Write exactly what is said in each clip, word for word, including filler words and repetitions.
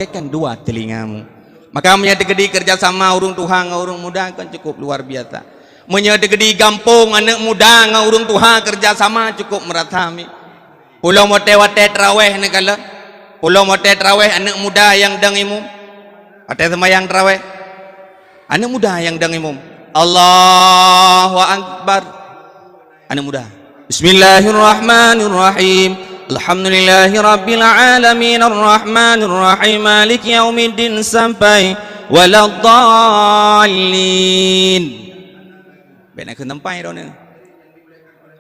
bagaikan dua telingamu. Maka meunyoe teukeudi kerjasama ureuëng tuha ngon ureuëng muda kan cukup luar biasa. Meunyoe teukeudi gampông aneuëk muda ngon ureuëng tuha kerjasama cukup meurata mi. Pulo watée-watée traweh neukalon. Pulo watée traweh aneuëk muda nyang dong imum. Watée seumayang traweh, aneuëk muda nyang dong imum. Allahu Akbar. Aneuëk muda. Bismillahirrahmanirrahim. Alhamdulillahirabbil alamin, arrahmanirrahim, maliki yaumiddin, sampai waladdallin. Bèk na kheun sampai droeneuh.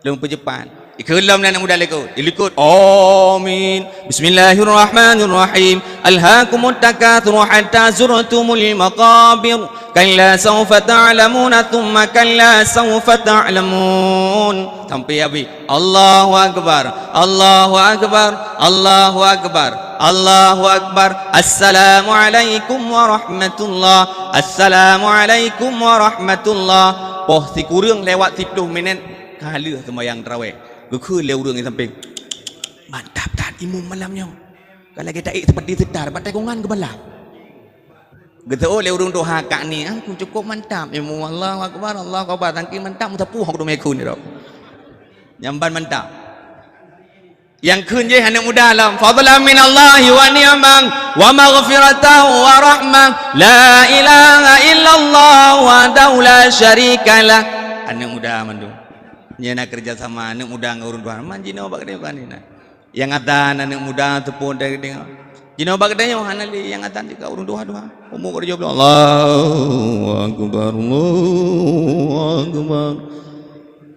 Lôn peujeupat. Ikheun lom aneuëk muda likot. Ilikot. Amin. Bismillahirrahmanirrahim. Alhaakumut takatsur hatta zurtumul maqabir. Kalla saufa ta'lamuna tsumma kalla saufa ta'lamun. Sampai habis. Allahu Akbar, Allahu Akbar, Allahu Akbar, Allahu Akbar. Assalamualaikum warahmatullah. Assalamualaikum warahmatullah. Poh sikureueng lewat siploh minét ka lheueh seumayang traweh. Geukheun lé ureuëng di sampéng, "Mantap that imum malam nyoe. Ka lagée taék seupati seutar, batai kongan geubalah." Geuseuôt lé ureuëng tuha kak ni, "Ah, cukup mantap imum, Allahu Akbar, Allahu Akbar, sangki mantap meusapeue aku dum ikheun nyoe." Nyang ban mantap. Nyang kheun jih aneuëk muda lom, "Fadlan minallahi wa ni'mah wa maghfiratan wa rahmah, la ilaha illallah wahdahu la syarikalah." Aneuëk muda mandum. Nyan na kerjasama aneuëk muda ngon ureuëng tuha. Man jinoe bak geutanyoe bukan na. Nyang adzan aneuëk muda teupon dari deungoe. Jinoe bak geutanyoe hana lé nyang adzan juga ureuëng tuha-tuha. Umur ka tujoh ploh. Allahu Akbar, Allahu Akbar.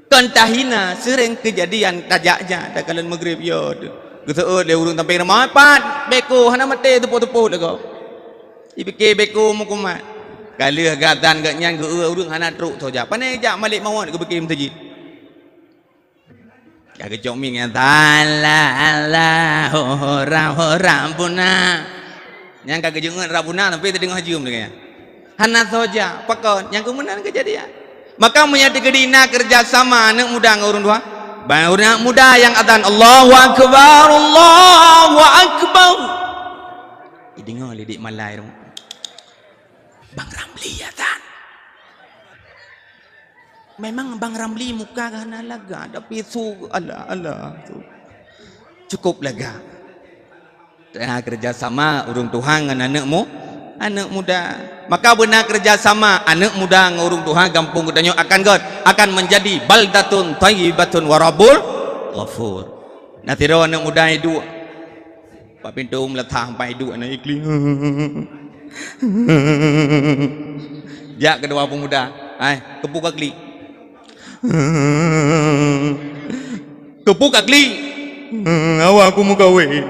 Kon tahina, seuréng keujadian tajak-jak takalon Maghrib yo tu. Geuseuôt lé ureuëng sampéng rumoh, pat beko hana maté teupot-teupot lagoe. Ipike beko meukumat. Ka lheueh geuadzan geuh nyan geu-eu ureuëng hana trok soja. Pane jak Malik Mawat geupike meuseujid. Ka geucok mieng nyan, "Salah, Allah, ho, ho, Rab, ho, Rabbuna." Nyang ka geujeungeut Rabbuna, tapi teudeungoe jeuem deungon nyan. Hana soja, pakon, nyang keumeunan keujadian. Maka meunyoe teukeudi na kerjasama aneuëk muda ngon ureuëng tuha, ban ureuëng muda nyang adzan, "Allahu Akbar, Allahu Akbar." Ideungoe lé dik malai tu. Bang Ramli adzan. Memang Bang Ramli muka hana lagak, tapi su, alah, alah, su. Cukup lagak. Teuhah kerjasama ureuëng tuha ngon aneuëk mu-, aneuëk muda. Maka beuna kerjasama aneuëk muda ngon ureuëng tuha gampông geutanyoe akan gét, akan menjadi baldatun thayyibatun wa rabbun ghafur. Na sidroe aneuëk muda iduek bak pintoe meulathah, sampai iduek na iklik. Jak keudua peumuda, "Hai, keupeue ka klik?" "Keupeue ka klik?" "Awai kumeukawen."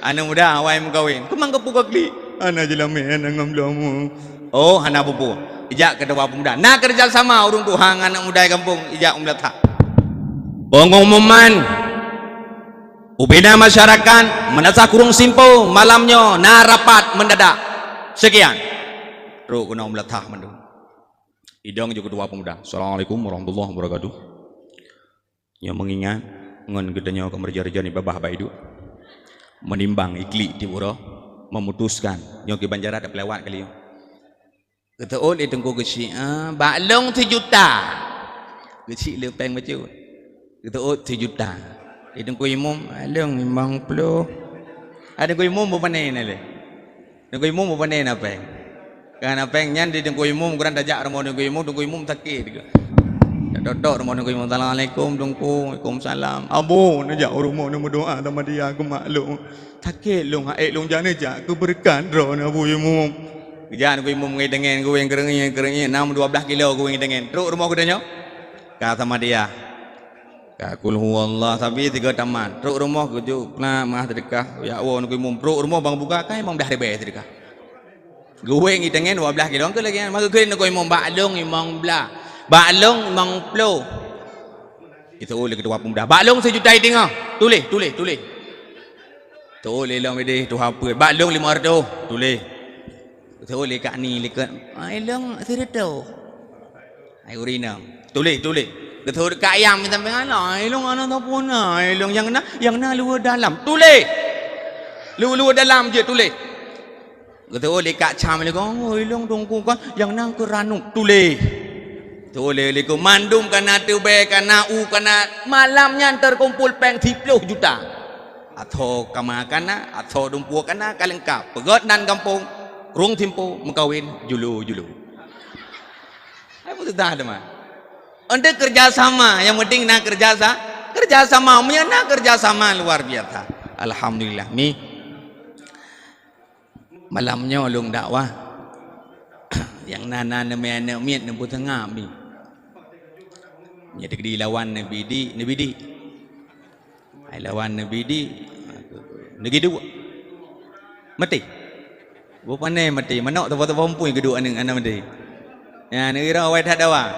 Aneuëk muda awai meukawen. "Keumang keupeue ka klik?" "Hana jeulamé, hana ngon bloe mu." "Oh, hana peue-peue." Jak keudua peumuda. Na kerjasama ureuëng tuha ngon aneuëk muda gampông, ijak u meulathah. Pengumuman. Ubena masyarakat, Madrasah Kurung Simpo, malam nyoe na rapat mendadak. Sekian. Trok keunoe meulathah mandum. Idong ju keudua peumuda. Assalamualaikum warahmatullahi wabarakatuh. Nyoe meungingat ngon geutanyoe ka meuraja-raja nibak babah bak iduek. Meunimbang iklik tieb uroe, meumutuskan nyoe kiban jarat tapeulewat kali nyoe. Geuteuôt lé Teungku Geuchik, "Ah, bak lôn sijuta." Geuchik le péng bacut. Geuteuôt sijuta. Lé Teungku Imum, "Bak lôn limong ploh." Ah, Teungku Imum beupané na lé. Teungku Imum beupané na péng. Ka na péng nyan di Teungku Imum, keuran tajak rumoh Teungku Imum, Teungku Imum sakét. Tatok-tok rumoh Teungku Imum, "Assalamualaikum Teungku." "Waalaikumsalam." "Abu, neujak u rumoh neumeudoa sama dia keu mak lôn." "Sakét lôn, ha'ék lôn jak neujak keu beureukat droeneuh Abu Imum." Geujak Teungku Imum ngon tangen, geuwéng keureungieng, keureungieng, nam dua blaih kilo geuwéng tangen. Trok rumoh geutanyoe. Ka sama dia. Ka kul huwallah sabe sigoe tamat. Trok rumoh geujok plat mah seudeukah. Jak woe Teungku Imum. Trok rumoh bang buka kai limong blaih ribèe seudeukah. Geuwéng tangen dua blaih kilo. Keu lagèe nyan, maka geukheun Teungku Imum, "Bak lôn limong blaih. Bak lôn limong ploh." Itu ulèe keudua peumuda. "Bak lôn sijuta i teungoh. Tuléh, tuléh, tuléh." Tuléh lom idéh tuha peuet. "Bak lôn limong reutôh." Tuléh. Tuléh kak ni likot. "Ai lôn sireutôh." Ai ureueng inong. "Tuléh, tuléh." Geuteuôt kak ayam sampoe nyan. "Ai lôn hana sapeue na. Ai lôn nyang na, nyang na luweue dalam." "Tuléh." Luweue-luweue dalam jeuet tuléh. Geuteu'oh lé Kak Cham lé, "Oh, ilong Teungku kan nyang na keu ranub tuléh." Tuléh lé keu mandum kana teubèe, kana u, kana malam nyan teukumpul péng siploh juta. Atho kama kana, atho dumpeue kana, ka leungkap. Peugöt nan gampông, rhueng simpo, meukawen, julu-julu. Hai beuteudah teuma. Untuk kerjasama, yang penting na kerjasa-, kerjasama. Meunyoe na kerjasama luar biasa. Alhamdulillah. Mi. Malam nyoe lôn dakwah. Nyang na, na neumè aneuk miet neupeuteunga mi. Nyoe di lawan neubidi, neubidi. Hai lawan neubidi, neugiduek. Maté. Beu pané maté, manok teupeu-teupeu pui geuduek aneuk, aneuk maté. Nyan, neukira awai that dawa.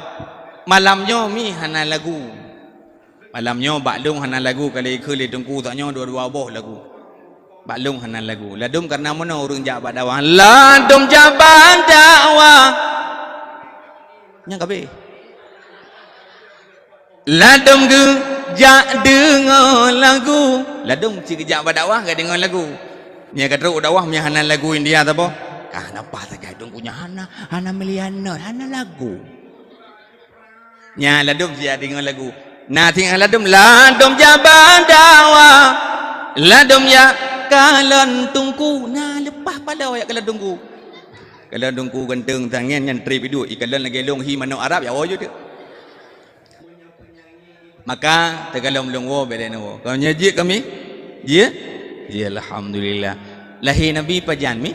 Malam nyoe mi hana lagu. Malam nyoe bak lôn hana lagu, ka lheuh ikheun lé Teungku, tanyoe dua-dua boh lagu. Bak lôn hana lagu. Ladôm kareuna meunoe ureueng jak bak dawa. Ladôm jak bak dawa. Nyang ka abéh. Ladôm geujak deungoe lagu. Ladôm cit geujak bak dakwah ka deungoe lagu. Meunyo ka trok dakwah meunyo hana lagu India saboh, ka hana paih sagai Teungku nyan, hana, hana milianer, hana lagu. Nyan ladôm cit jak deungoe lagu. Na singoh ladôm, ladôm jak bak dakwah. Ladôm jak kalon Teungku. Na leupah pala jak kalon Teungku. Kalon Teungku ganteng tangen nyan trép iduek, ikalon lagèe lôn hi manok Arab, ya woe ju teuk. Maka teugalom lôn woe, bèk lé neuwoe. Kon nyoe jeuet kami? Jeuet? Jeuet, alhamdulillah. Lahé Nabi pajan mi?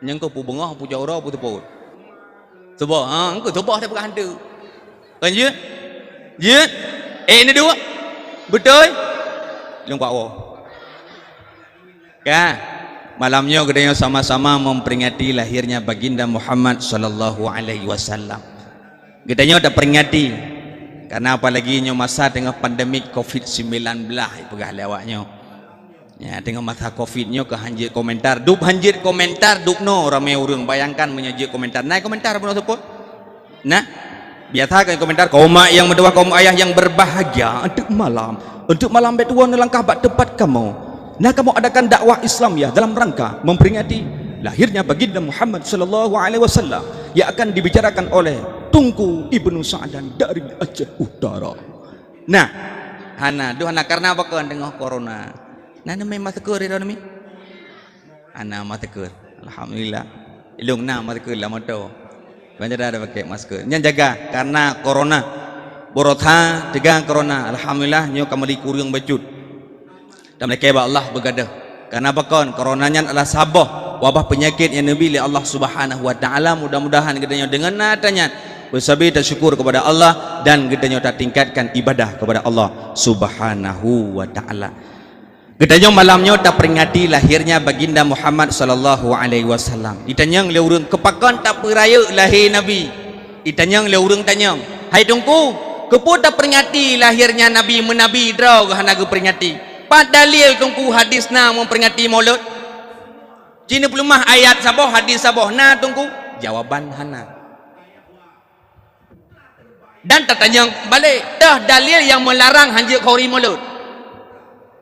Nyang keu peue beungoh, peue jaroe, peue teupôt? Suboh, ha, engkeu suboh tapeugah hantu. Kon jeuet? Jeuet? Eh, neuduek? Beutôi? Lôn kuat woe. Ka, malam nyoe geutanyoe sama-sama memperingati lahirnya Baginda Muhammad sallallahu alaihi wasallam. Geutanyoe taperingati, karena apalagi nyoe masa teungoh pandemik covid sembilan belas, ipeugah lé awak nyoe. Ya, teungoh masa covid nyoe keu hanjeuet komentar, dub hanjeuet komentar, dub noe ramé ureueng. Bayangkan meunyoe jeuet komentar, na komentar bunoe seupôt. Nah, biasa kan komentar, "Kaum mak yang meutuwah, kaum ayah yang berbahagia, untuk malam, untuk malam bèk tuwoe neulangkah bak teumpat kamoe. Nah, kamoe adakan dakwah Islam ya dalam rangka memperingati lahirnya Baginda Muhammad sallallahu alaihi wasallam yang akan dibicarakan oleh Teungku Ibnu Sa'dan dari Aceh Utara." Nah, hana, duh hana karena apa kan teungoh corona. Nah, neumè masker ira neumè? Hana masker. Alhamdulillah. Ilong na masker lam moto. Banjara ada pakai masker. Nyan jaga karena corona. Beurota teuga corona. Alhamdulillah nyoe ka meuli kureueng bacut. Dan meulakèe bak Allah beugadoh. Karena apa kon? Corona nyan adalah saboh wabah penyakit nyang neubi lé Allah Subhanahu wa Taala. Mudah-mudahan geutanyoe deungon na atra nyan beusabe tasyukur kepada Allah dan geutanyoe tatingkatkan ibadah kepada Allah Subhanahu wa Taala. Geutanyoe malam nyoe taperingati lahirnya Baginda Muhammad sallallahu alaihi wasallam. Itanyong lé ureueng, "Keu pakon tapeurayeuk lahé Nabi?" Itanyong lé ureueng tanyong, "Hai Teungku, keupeue taperingati lahirnya Nabi, meunabi droe geuh hana geuperingati? Pat dalil Teungku hadis na memperingati Maulud? Ci neupeuleumah ayat saboh, hadis saboh na Teungku?" Jawaban hana. Dan tatanyong balek, toh dalil nyang meularang hanjeuet khanduri Maulud?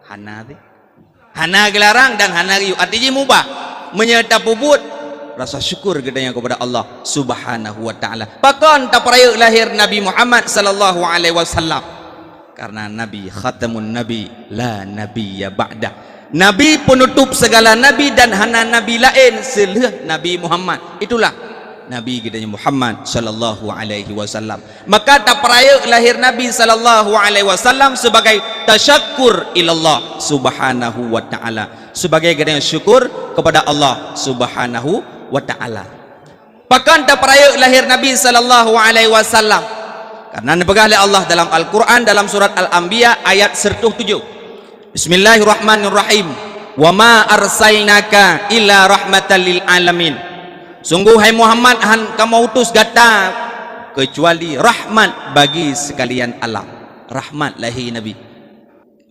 Hana teuh. Hana geularang dan hana geuyue. Arti jih mubah. Meunyoe tapeubuet, rasa syukur geutanyoe kepada Allah Subhanahu wa Taala. Pakon tapeurayeuk lahé Nabi Muhammad sallallahu alaihi wasallam? Karena Nabi khatamun nabi, la nabiyya ba'dah. Nabi penutup segala nabi dan hana nabi laén seulheueh Nabi Muhammad. Itulah Nabi geutanyoe Muhammad sallallahu alaihi wasallam. Maka tapeurayeuk lahé Nabi sallallahu alaihi wasallam sebagai tasyakkur ilallah Subhanahu wa Taala, sebagai geutanyoe syukur kepada Allah Subhanahu wa Taala. Pakon tapeurayeuk lahé Nabi sallallahu alaihi wasallam? Karena neupeugah lé Allah dalam Al-Quran, dalam surat Al-Anbiya ayat seratus tujuh. Bismillahirrahmanirrahim. "Wa ma arsalnaka illa rahmatan lil alamin." Sungguh, hai Muhammad, han kamoe utus gata keucuali rahmat bagi sekalian alam. Rahmat lahé Nabi.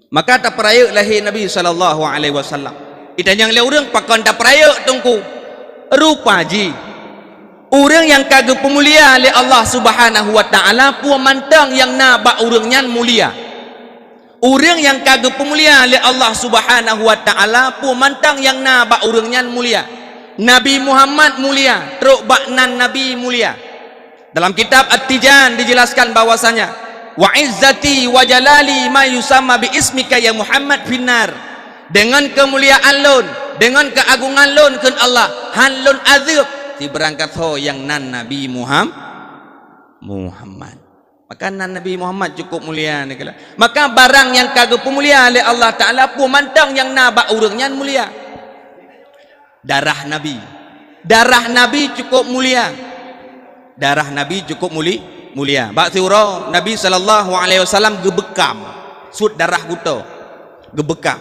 Maka tapeurayeuk lahé Nabi sallallahu alaihi wasallam. Itanyong lé ureueng, "Pakon tapeurayeuk, Teungku?" Rupa jih, ureueng nyang ka geupeumulia lé Allah Subhanahu wa Taala, peue mantong nyang na bak ureueng nyan mulia. Ureuëng nyang ka geupeumulia lé Allah Subhanahu wa Taala, peue mantong nyang na bak ureuëng nyan mulia. Nabi Muhammad mulia, trok bak nan Nabi mulia. Dalam kitab At-Tijan dijelaskan bahwasanya, "Wa izzati wa jalali ma yusamma bi ismika ya Muhammad finnar." Deungon keumuliaan lôn, deungon keuagongan lôn kheun Allah, han lôn azeueb sibeurangkat ho nyang nan Nabi Muham-, Muhammad. Maka nan Nabi Muhammad cukup mulia nikeula. Maka barang nyang ka geupeumulia lé Allah Taala, peue mantong nyang na bak ureuëng nyan mulia. Darah Nabi. Darah Nabi cukup mulia. Darah Nabi cukup muli-, mulia. Bak siuroe Nabi sallallahu alaihi wasallam geubeukam sut darah geuto. Geubeukam.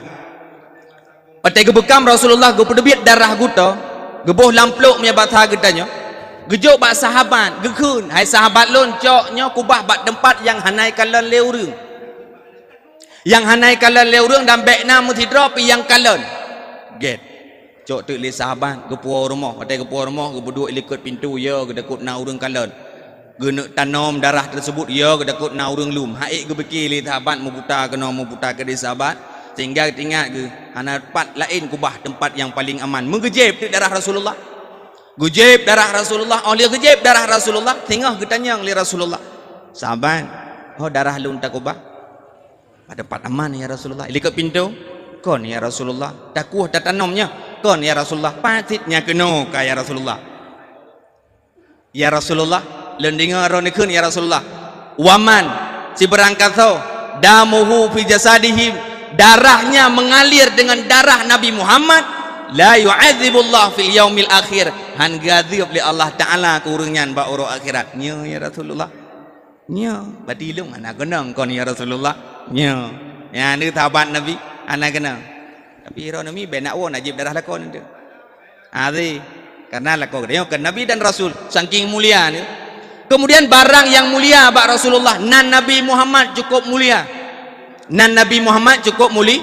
Watée geubeukam Rasulullah geupeuteubiet darah geuto, geuboh lam plôk meunyoe basa geutanyoe, geujok bak sahabat, geukheun, "Hai sahabat lôn, cok nyoe kubah bak teumpat nyang hana ikalon lé ureuëng. Nyang hana ikalon lé ureuëng dan bék na meusidroe pih nyang kalon." Gét. Cok teuk lé sahabat, geupuwoe rumoh. Watée geupuwoe rumoh, geupeuduek likot pintoe, yo geutakot na ureuëng kalon. Geuneuk tanom darah tersebut, yo geutakot na ureuëng lom. Ha'ék geupike lé sahabat, meubuta keunoe, meubuta keudeh sahabat, sehingga teuingat geuh, hana pat laén kubah teumpat nyang paleng aman. Meugeujéb teuk darah Rasulullah. Geujéb darah Rasulullah, óh lheueh geujéb darah Rasulullah, singoh geutanyong lé Rasulullah, "Sahabat, ho darah lôn takubah?" "Bak teumpat aman, ya Rasulullah." "Likot pintoe?" "Kon, ya Rasulullah." "Takueh tatanom nyoe?" "Kon, ya Rasulullah." "Patit nyang keunoe ka, ya Rasulullah." "Ya Rasulullah, lôn deungoe droeneuh kheun, ya Rasulullah, waman, sibeurangkat soe, damuhu fi jasadihim, darahnya mengalir dengan darah Nabi Muhammad, la yu'adzibullah fil yaumil akhir, han geuazeueb lé Allah Taala keu ureuëng nyan bak uroe akhirat." "Nyoe, ya Rasulullah." "Nyoe, bati lôn hana keunong kon, ya Rasulullah." "Nyoe." Nyan sahabat Nabi, hana keunong. Tapi droeneuh mi bék nak woe, najib darah lakoe nyan. Azi, karena lakoe geutanyoe kon Nabi dan Rasul, saking mulia nyoe. Kemudian barang yang mulia bak Rasulullah, nan Nabi Muhammad cukup mulia. Nan Nabi Muhammad cukup muli-,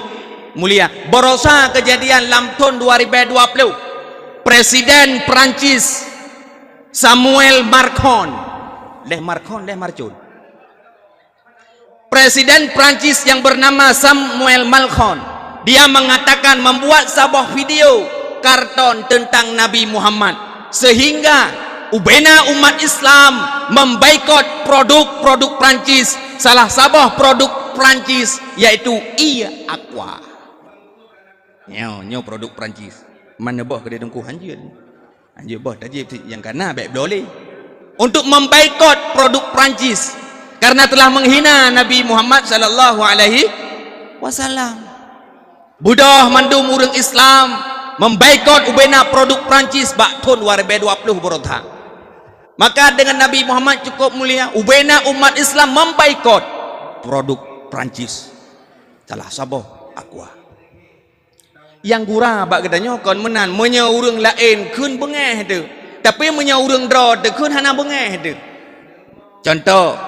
mulia. Barosa kejadian lam thon dua ribèe dua ploh, Presiden Perancis Samuel Macron. Leh Macron, leh Marcon. Presiden Prancis yang bernama Samuel Macron, dia mengatakan membuat saboh video karton tentang Nabi Muhammad, sehingga ubena umat Islam memboikot produk-produk Prancis. Salah saboh produk Prancis yaitu Eau Aqua. Nyoe, nyoe produk Prancis. Mana boh keudeh teungku hanjeut. Hanjeut boh tajib cit nyang kana bék bloe lé. Untuk memboikot produk Prancis karena telah menghina Nabi Muhammad sallallahu alaihi wasallam. Beudôh mandum ureuëng Islam memboikot ubena produk Prancis bak thon dua ribèe dua ploh baroe that. Maka dengan Nabi Muhammad cukup mulia, ubena umat Islam memboikot produk Prancis. Salah saboh Aqua. Nyang gura bak geutanyoe kon meunan, meunyoe ureuëng laén kheun beungéh teuh, tapi meunyoe ureuëng droe teuh kheun hana beungéh teuh. Contoh,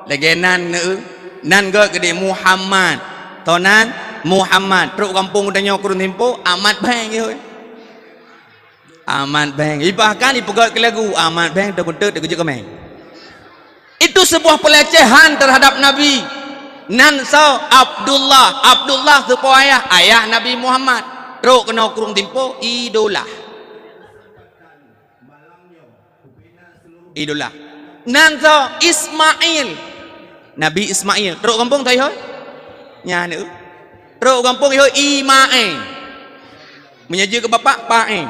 lagée nan neu-, nan gét keudeh Muhammad. Toh nan Muhammad, trok gampông geutanyoe Krueng Simpo, Amat Beng, yoi. Amat Beng. Bahkan ipeugét keu lagu, Amat Beng teupeunteuk teukeujot keuméng. Itu sebuah pelecehan terhadap Nabi. Nan soe? Abdullah. Abdullah soe po ayah? Ayah Nabi Muhammad. Trok keunoe Krueng Simpo, idola. Idola. Nan soe? Ismail. Nabi Ismail. Trok gampông soe ihôi? Nyan neu. Trok gampông ihôi Imae. Meunyoe jeuet keu bapak, Pae.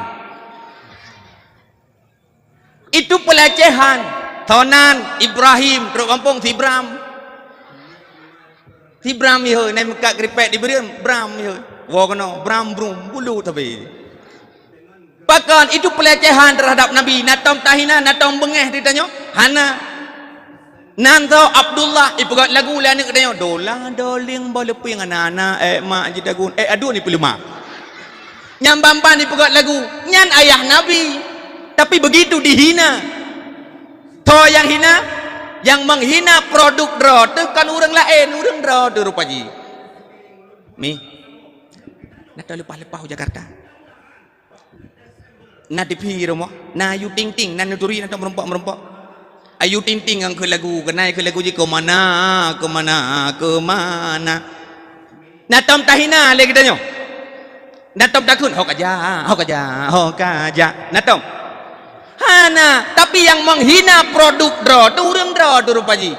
Itu pelecehan. Toh nan Ibrahim, trok gampông si Bram. Si Bram ihôi, nai meukat keuripek di Bram, Bram ihôi. Woe keunoe, Bram brum, bulu tapi. Pakon itu pelecehan terhadap Nabi, na tom tahina, na tom beungéh di tanyoe? Hana. Nan soe? Abdullah, ipeugét lagu lé aneuk tanyoe, "Dola doling boh leupeng aneuk-aneuk, ék mak jidagun, ék aduen ipeuleumah." Nyang ban-ban ipeugét lagu, nyan ayah Nabi. Tapi begitu dihina. Toh nyang hina? Nyang menghina produk droe teuh kon ureuëng laén, ureuëng droe teuh rupa jih. Mi. Na teuleupah-leupah u Jakarta. Na TV rumoh, na Ayu Ting Ting, na neuturi na tom meurumpok-meurumpok. Ayu Ting Ting nyang keu lagu, keunan keu lagu jih, "Kemana, kemana, kemana." Na tom tahina lé geutanyoe? Na tom takheun, "Ho ka jak, ho ka jak, ho ka jak." Na tom? Hana, tapi nyang menghina produk droe tu ureuëng droe tu rupa jih.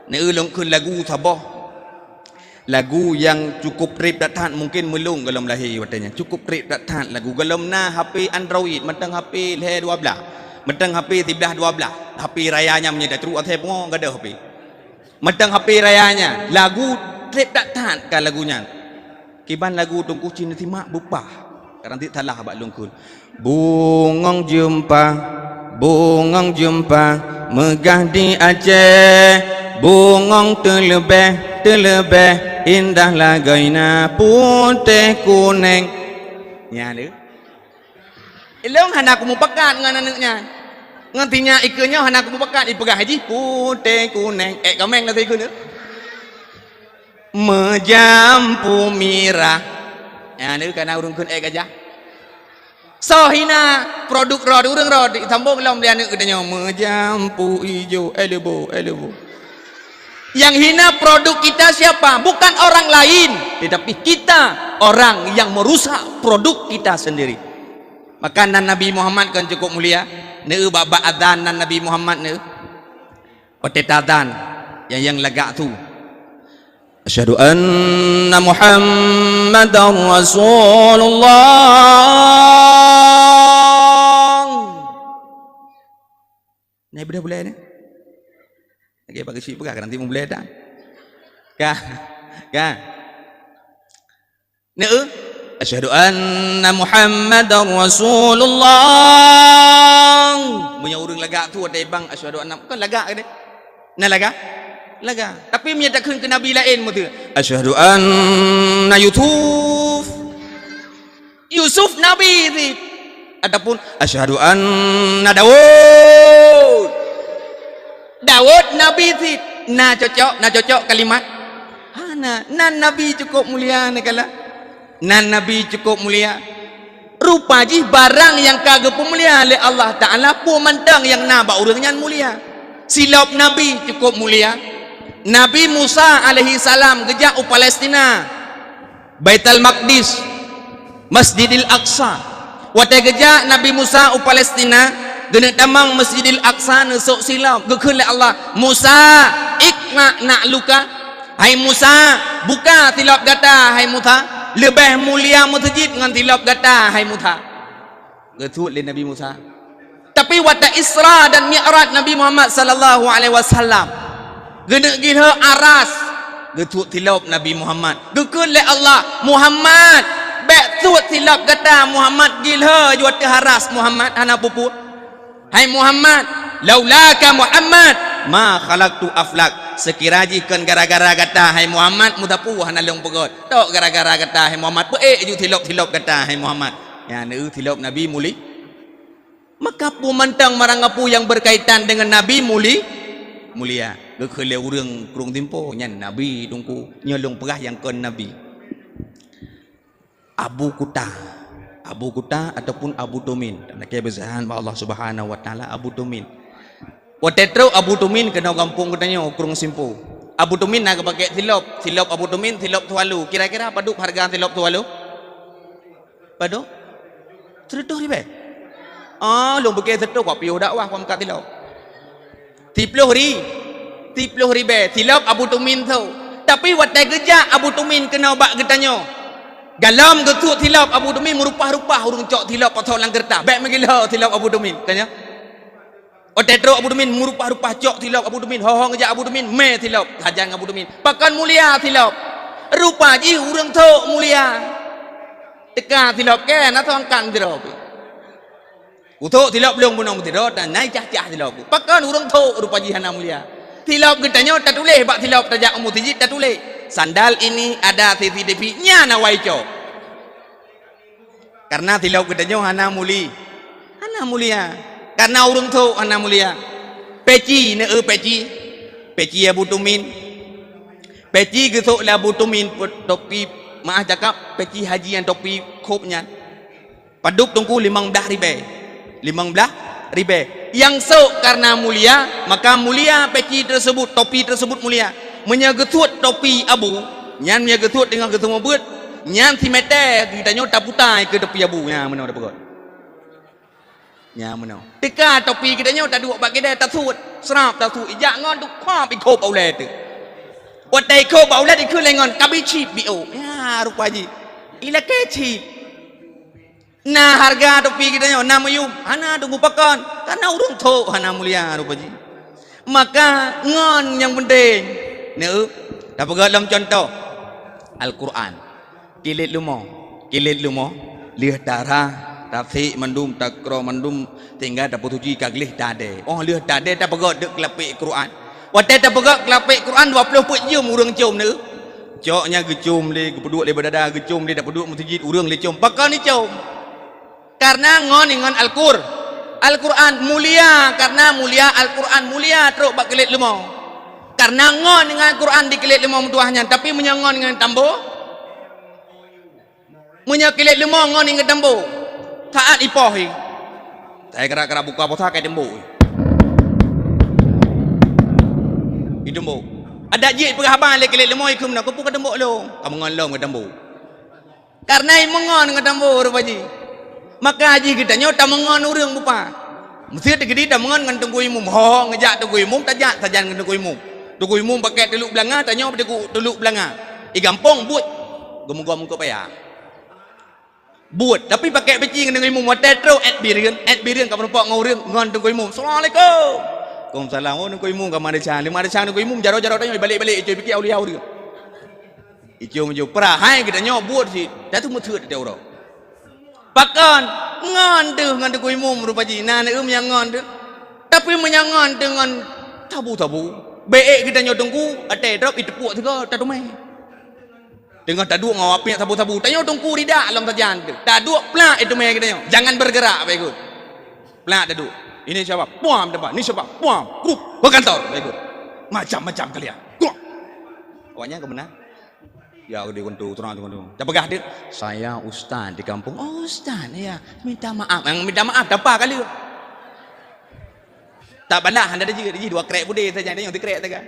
Neu lôn kheun lagu saboh. Lagu nyang cukup treb that-that, mungkin meulôn gohlom lahé watée nyan. Cukup treb that-that lagu. Gohlom na H P Android, mantong H P lhée dua blaih. Mantong H P siblaih dua blaih. H P raya nyan meunyoe tacruk asai pungo, gadôh H P. Mantong H P raya nyan, lagu treb that-that ka lagu nyan. Kiban lagu Teungku Chin simak beupah. Kadang cit salah bak lôn kheun. Bungong jeumpa, bungong jeumpa, meugah di Aceh. Bungong teuleubeh, teuleubeh, indah lagoina putéh kuneng. Nyan deuh. Ilong hana kumupakat ngon aneuk nyan. Ngon tinyak ikeue nyoe hana kumupakat, ipeugah jih putéh kuneng. Ék kameng na ikeu nyoe. Meujampu mirah. Nyan deuh kana ureuëng kheun ék gajah. Soe hina produk droe ureuëng droe, disambong lom lé aneuk geutanyoe, meujampu ijo, eh lebo, eh lebo. Yang hina produk kita siapa? Bukan orang lain, tetapi kita orang yang merusak produk kita sendiri. Maka nan Nabi Muhammad kan cukup mulia. Neu bak-bak azan nan Nabi Muhammad neu. Watée tazan, nyang, nyang lagak tu, "Asyhadu anna Muhammadar Rasulullah." Nyan beudôh bulée nyan. Lagée bak geuchik peugah, ka nanti meubulée dah. Ka. Ka. Neu, "Asyhadu anna Muhammadar Rasulullah." Meunyoe ureuëng lagak tu watée bang, "Asyhadu anna," kan lagak kan? Na lagak? Lagak. Tapi meunyoe takheun keu nabi laén meutu, "Asyhadu anna Yusuf." Yusuf nabi cit. Ataupun, "Asyhadu anna Daud." Daud nabi cit. Na cocok, na cocok kalimat? Hana. Nan nabi cukup mulia neukala. Nan nabi cukup mulia. Rupa jih barang nyang ka geupeumulia lé Allah Taala, peue mantong nyang na bak ureuëng nyan mulia. Silop nabi cukup mulia. Nabi Musa alaihi salam geujak u Palestina, Baitul Maqdis, Masjidil Aqsa. Watée geujak Nabi Musa u Palestina, geuneuk tamong Masjidil Aqsa neusok silop, geukheun lé Allah, "Musa, ikhla' na'luka." Hai Musa, buka silop gata, hai Musa. Leubeh mulia meuseujid ngon silop gata, hai Musa. Geusuet lé Nabi Musa. Tapi watée Isra dan Mi'raj Nabi Muhammad sallallahu alaihi wasallam, geuneuk gilhô aras, geusuet silop Nabi Muhammad. Geukheun lé Allah, "Muhammad, bék suet silop gata, Muhammad, gilhô ju ateueh aras, Muhammad, hana peue-peue." Hai Muhammad, "Laulaka Muhammad, ma khalaqtu aflak." Seukira jih kon gara-gara gata, hai Muhammad, meusapeue hana lôn peugét. Tok gara-gara gata, hai Muhammad, peuék ju silop-silop gata, hai Muhammad. Nyan neu silop Nabi muli. Maka peue mantong barang peue nyang berkaitan dengan Nabi muli, mulia. Geukheun lé ureuëng krueng Simpo, nyan Nabi Teungku. Nyoe lôn peugah nyang kon Nabi. Abu Kuta. Abu Kuta ataupun Abu Tumin. Lakée beusahan bak Allah Subhanahu wa Taala Abu Tumin. Watée trok Abu Tumin keunoe gampông geutanyoe, krueng Simpo. Abu Tumin na geupakée silop. Silop Abu Tumin, silop Tuvalu. Kira-kira padub hareuga silop Tuvalu? Padub? Sireutôh ribée? Oh, lôn pike sireutôh, kupiôh dakwah, kuangkat silop. Siploh ri-, siploh ribée, silop Abu Tumin tu. Tapi watée geujak Abu Tumin keunoe bak geutanyoe, galom geusuet silop Abu Tumin meurupah-rupah, ureuëng cok silop pasoe lam keureutah. Bék meugilhô silop Abu Tumin, ka nyoe. Watée trok Abu Tumin meurupah-rupah, cok silop Abu Tumin, ho-ho geujak Abu Tumin, mé silop, sajan Abu Tumin. Pakon mulia silop. Rupa jih ureuëng thok mulia. Teuka silop keu na songkan sidroe pih. Kuthok silop lôn bunoe meusidroe, dan na cah-cah silop. Pakon ureuëng thok rupa jih hana mulia. Silop geutanyoe tatuléh bak silop tajak u meuseujid tatuléh, "Sandal ini ada C C T V," nyan awai cok. Karena silop geutanyoe hana muli-, hana mulia. Karena ureuëng thok hana mulia. Peci, neu peci. Peci Abu Tumin. Peci geusok lé Abu Tumin, pe-, topi, maah cakap, peci haji nyang topi khop nyan. Padub Teungku limong blaih ribée. Limong blaih ribée. Nyang sok karena mulia, maka mulia peci tersebut, topi tersebut mulia. Meunyoe geusuet topi abu, Nyan meunyoe geusuet teungoh geuseumeubeuet, nyan simeter geutanyoe taputa keu topi abu, nyan meunoe tapeugöt. Nyan meunoe. Teuka topi geutanyoe taduek bak kidai tasuet, srab tasuet, ijak ngon teukhop ikhop bak ulèe teuh. Watèe ikhop bak ulèe ikheun lé ngon kabi chip biôh. Ya, rupa jih. Ilakèe chip. Na hareuga topi geutanyoe, na meuyuem, hana teungku pakon, karena ureueng thok hana mulia rupa jih. Maka ngon nyang penting, neueu, tapeugöt lom cuntoh, Al-Qur'an. Kilét leumo, kilét leumo, lheueh tarah, tasek mandum, takroe mandum, sehingga tapeusuci ka gleh tadèe. Oh, lheueh tadèe tapeugöt deuk keulapèk Qur'an. Watèe tapeugöt keulapèk Qur'an, dua ploh peuet jeuem ureueng com neueu. Cok nyan geucom lé, geupeuduek lé bak dada, geucom lé, tapeuduek meuseujid, ureueng lé com. Pakon icom? Karena ngon ngon Al-Qur-, Al-Qur'an mulia, karena mulia Al-Qur'an mulia trok bak kilét leumo. Karena ngon ngon Al-Qur'an di kilét leumo meutuah nyan, tapi meunyoe ngon ngon tambo, meunyoe kilét leumo ngon ngon tambo, saat ipoh i. Saya kira-kira buka puasa kai tembok i. Itembok. Adak jih peugah haba lé kilét leumo ikheun na kupu ka tembok lom. Kamu ngon lom ka tembok. Karena i meungon ngon tambo rupa jih. Maka jih geutanyoe tameungon ureueng bupa. Meusé teukeudi tameungon ngon teungku imum. Ho, ngeujak teungku imum, tajak sajan ngon teungku imum. Teungku imum pakèk teuluk beulanga, tanyoe teungku teuluk beulanga. I gampông buet. Geumugom keu paya. Buet, tapi pakèk peci ngon teungku imum. Watèe trok èt bireuen, èt bireuen ka meurumpok ngon ureueng ngon teungku imum. Assalamualaikum. Waalaikumsalam. Oh, teungku imum ka marecha. Lima recha teungku imum, jaroe-jaroe tanyoe balek-balek, cuy pikir aulia ureueng. Icom-icom, peurahai geutanyoe buet cit, dah tu meuteut teuh uroe. Pakon? Ngon teuh ngon teungku imum rupa jih, na neueu nyang ngon teuh. Tapi meunyoe ngon teuh ngon sabu-sabu, bèk geutanyoe teungku, até drop iteupuk sigoe, tateumé. Teungoh taduek ngon awak piep sabu-sabu, tanyoe teungku ridak lom sajan teuh. Taduek plak iteumé geutanyoe, jangan bergerak bèk ikot. Plak taduek. Ini siapa? Puam tempat. Ini siapa? Puam. Grup. Ke kantor. Bèk ikot. Macam-macam kalian. Grup. Awaknyan keumeunang. Ya, di kuntu, turun, turun, turun. Tapeugah dia, "Saya ustaz di kampung." "Oh, ustaz, ya. Minta maaf." Yang minta maaf, tapa kali. Tak balah, hana ada jih, ada jih dua krek budé saja, ada yang tikrek saja.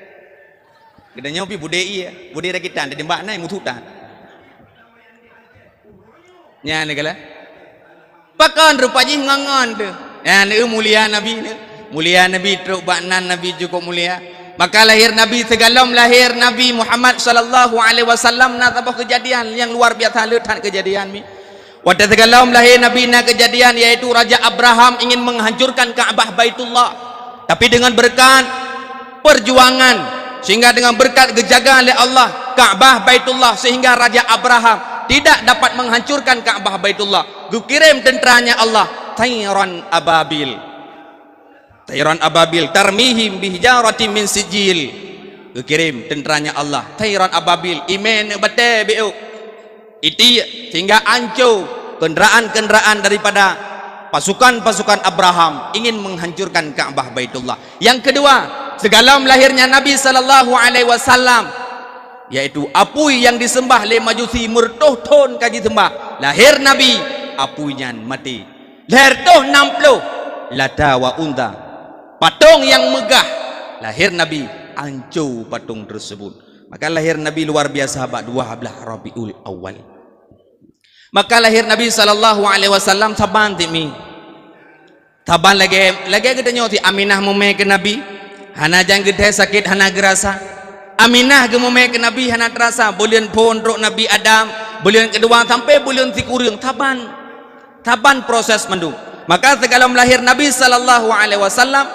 Geutanyoe pi budé iya, budé rakitan, tadimbak nai musuh tan. Nyan ni kala. Pakon rupa jih ngon-ngon teuh. Nyan, eh, mulia Nabi ni. Mulia Nabi trok bak nan Nabi cukup mulia. Maka lahir Nabi, sigohlom lahir Nabi Muhammad sallallahu alaihi wasallam na saboh keujadian nyang luar biasa le that keujadian mi. Watèe sigohlom lahir Nabi na keujadian, yaitu Raja Abraham ingin menghancurkan Ka'bah Baitullah. Tapi dengan berkat perjuangan, sehingga dengan berkat geujaga lé Allah Ka'bah Baitullah, sehingga Raja Abraham tidak dapat menghancurkan Ka'bah Baitullah. Geukirém teuntranya Allah, tairan ababil. Tairan ababil, tarmihim bihijaratin min sijil. Geukirém teuntranya Allah, tairan ababil, imé neuk batèe biôk. Itiek, sehingga anco kenderaan-kenderaan daripada pasukan-pasukan Abraham ingin menghancurkan Ka'bah Baitullah. Yang kedua, sigohlom lahirnya Nabi sallallahu alaihi wasallam, yaitu apui yang disembah lé Majusi meureutoh thon ka jisembah. Lahir Nabi, apui nyan maté. Lahir toh nam ploh, Lata wa Unta. Patong yang megah, lahir Nabi, anco patong tersebut. Maka lahir Nabi luar biasa bak dua belas Rabiul Awal. Maka lahir Nabi sallallahu alaihi wasallam saban timi. Saban lagèe, lagèe geutanyoe si Aminah meumè keu Nabi, hana jan geuthèe sakét, hana geurasa. Aminah geumumè keu Nabi hana teurasa, buleuen phôn trok Nabi Adam, buleuen keudua sampai buleuen sikureueng, saban. Saban proses mandum. Maka sigohlom lahir Nabi sallallahu alaihi wasallam,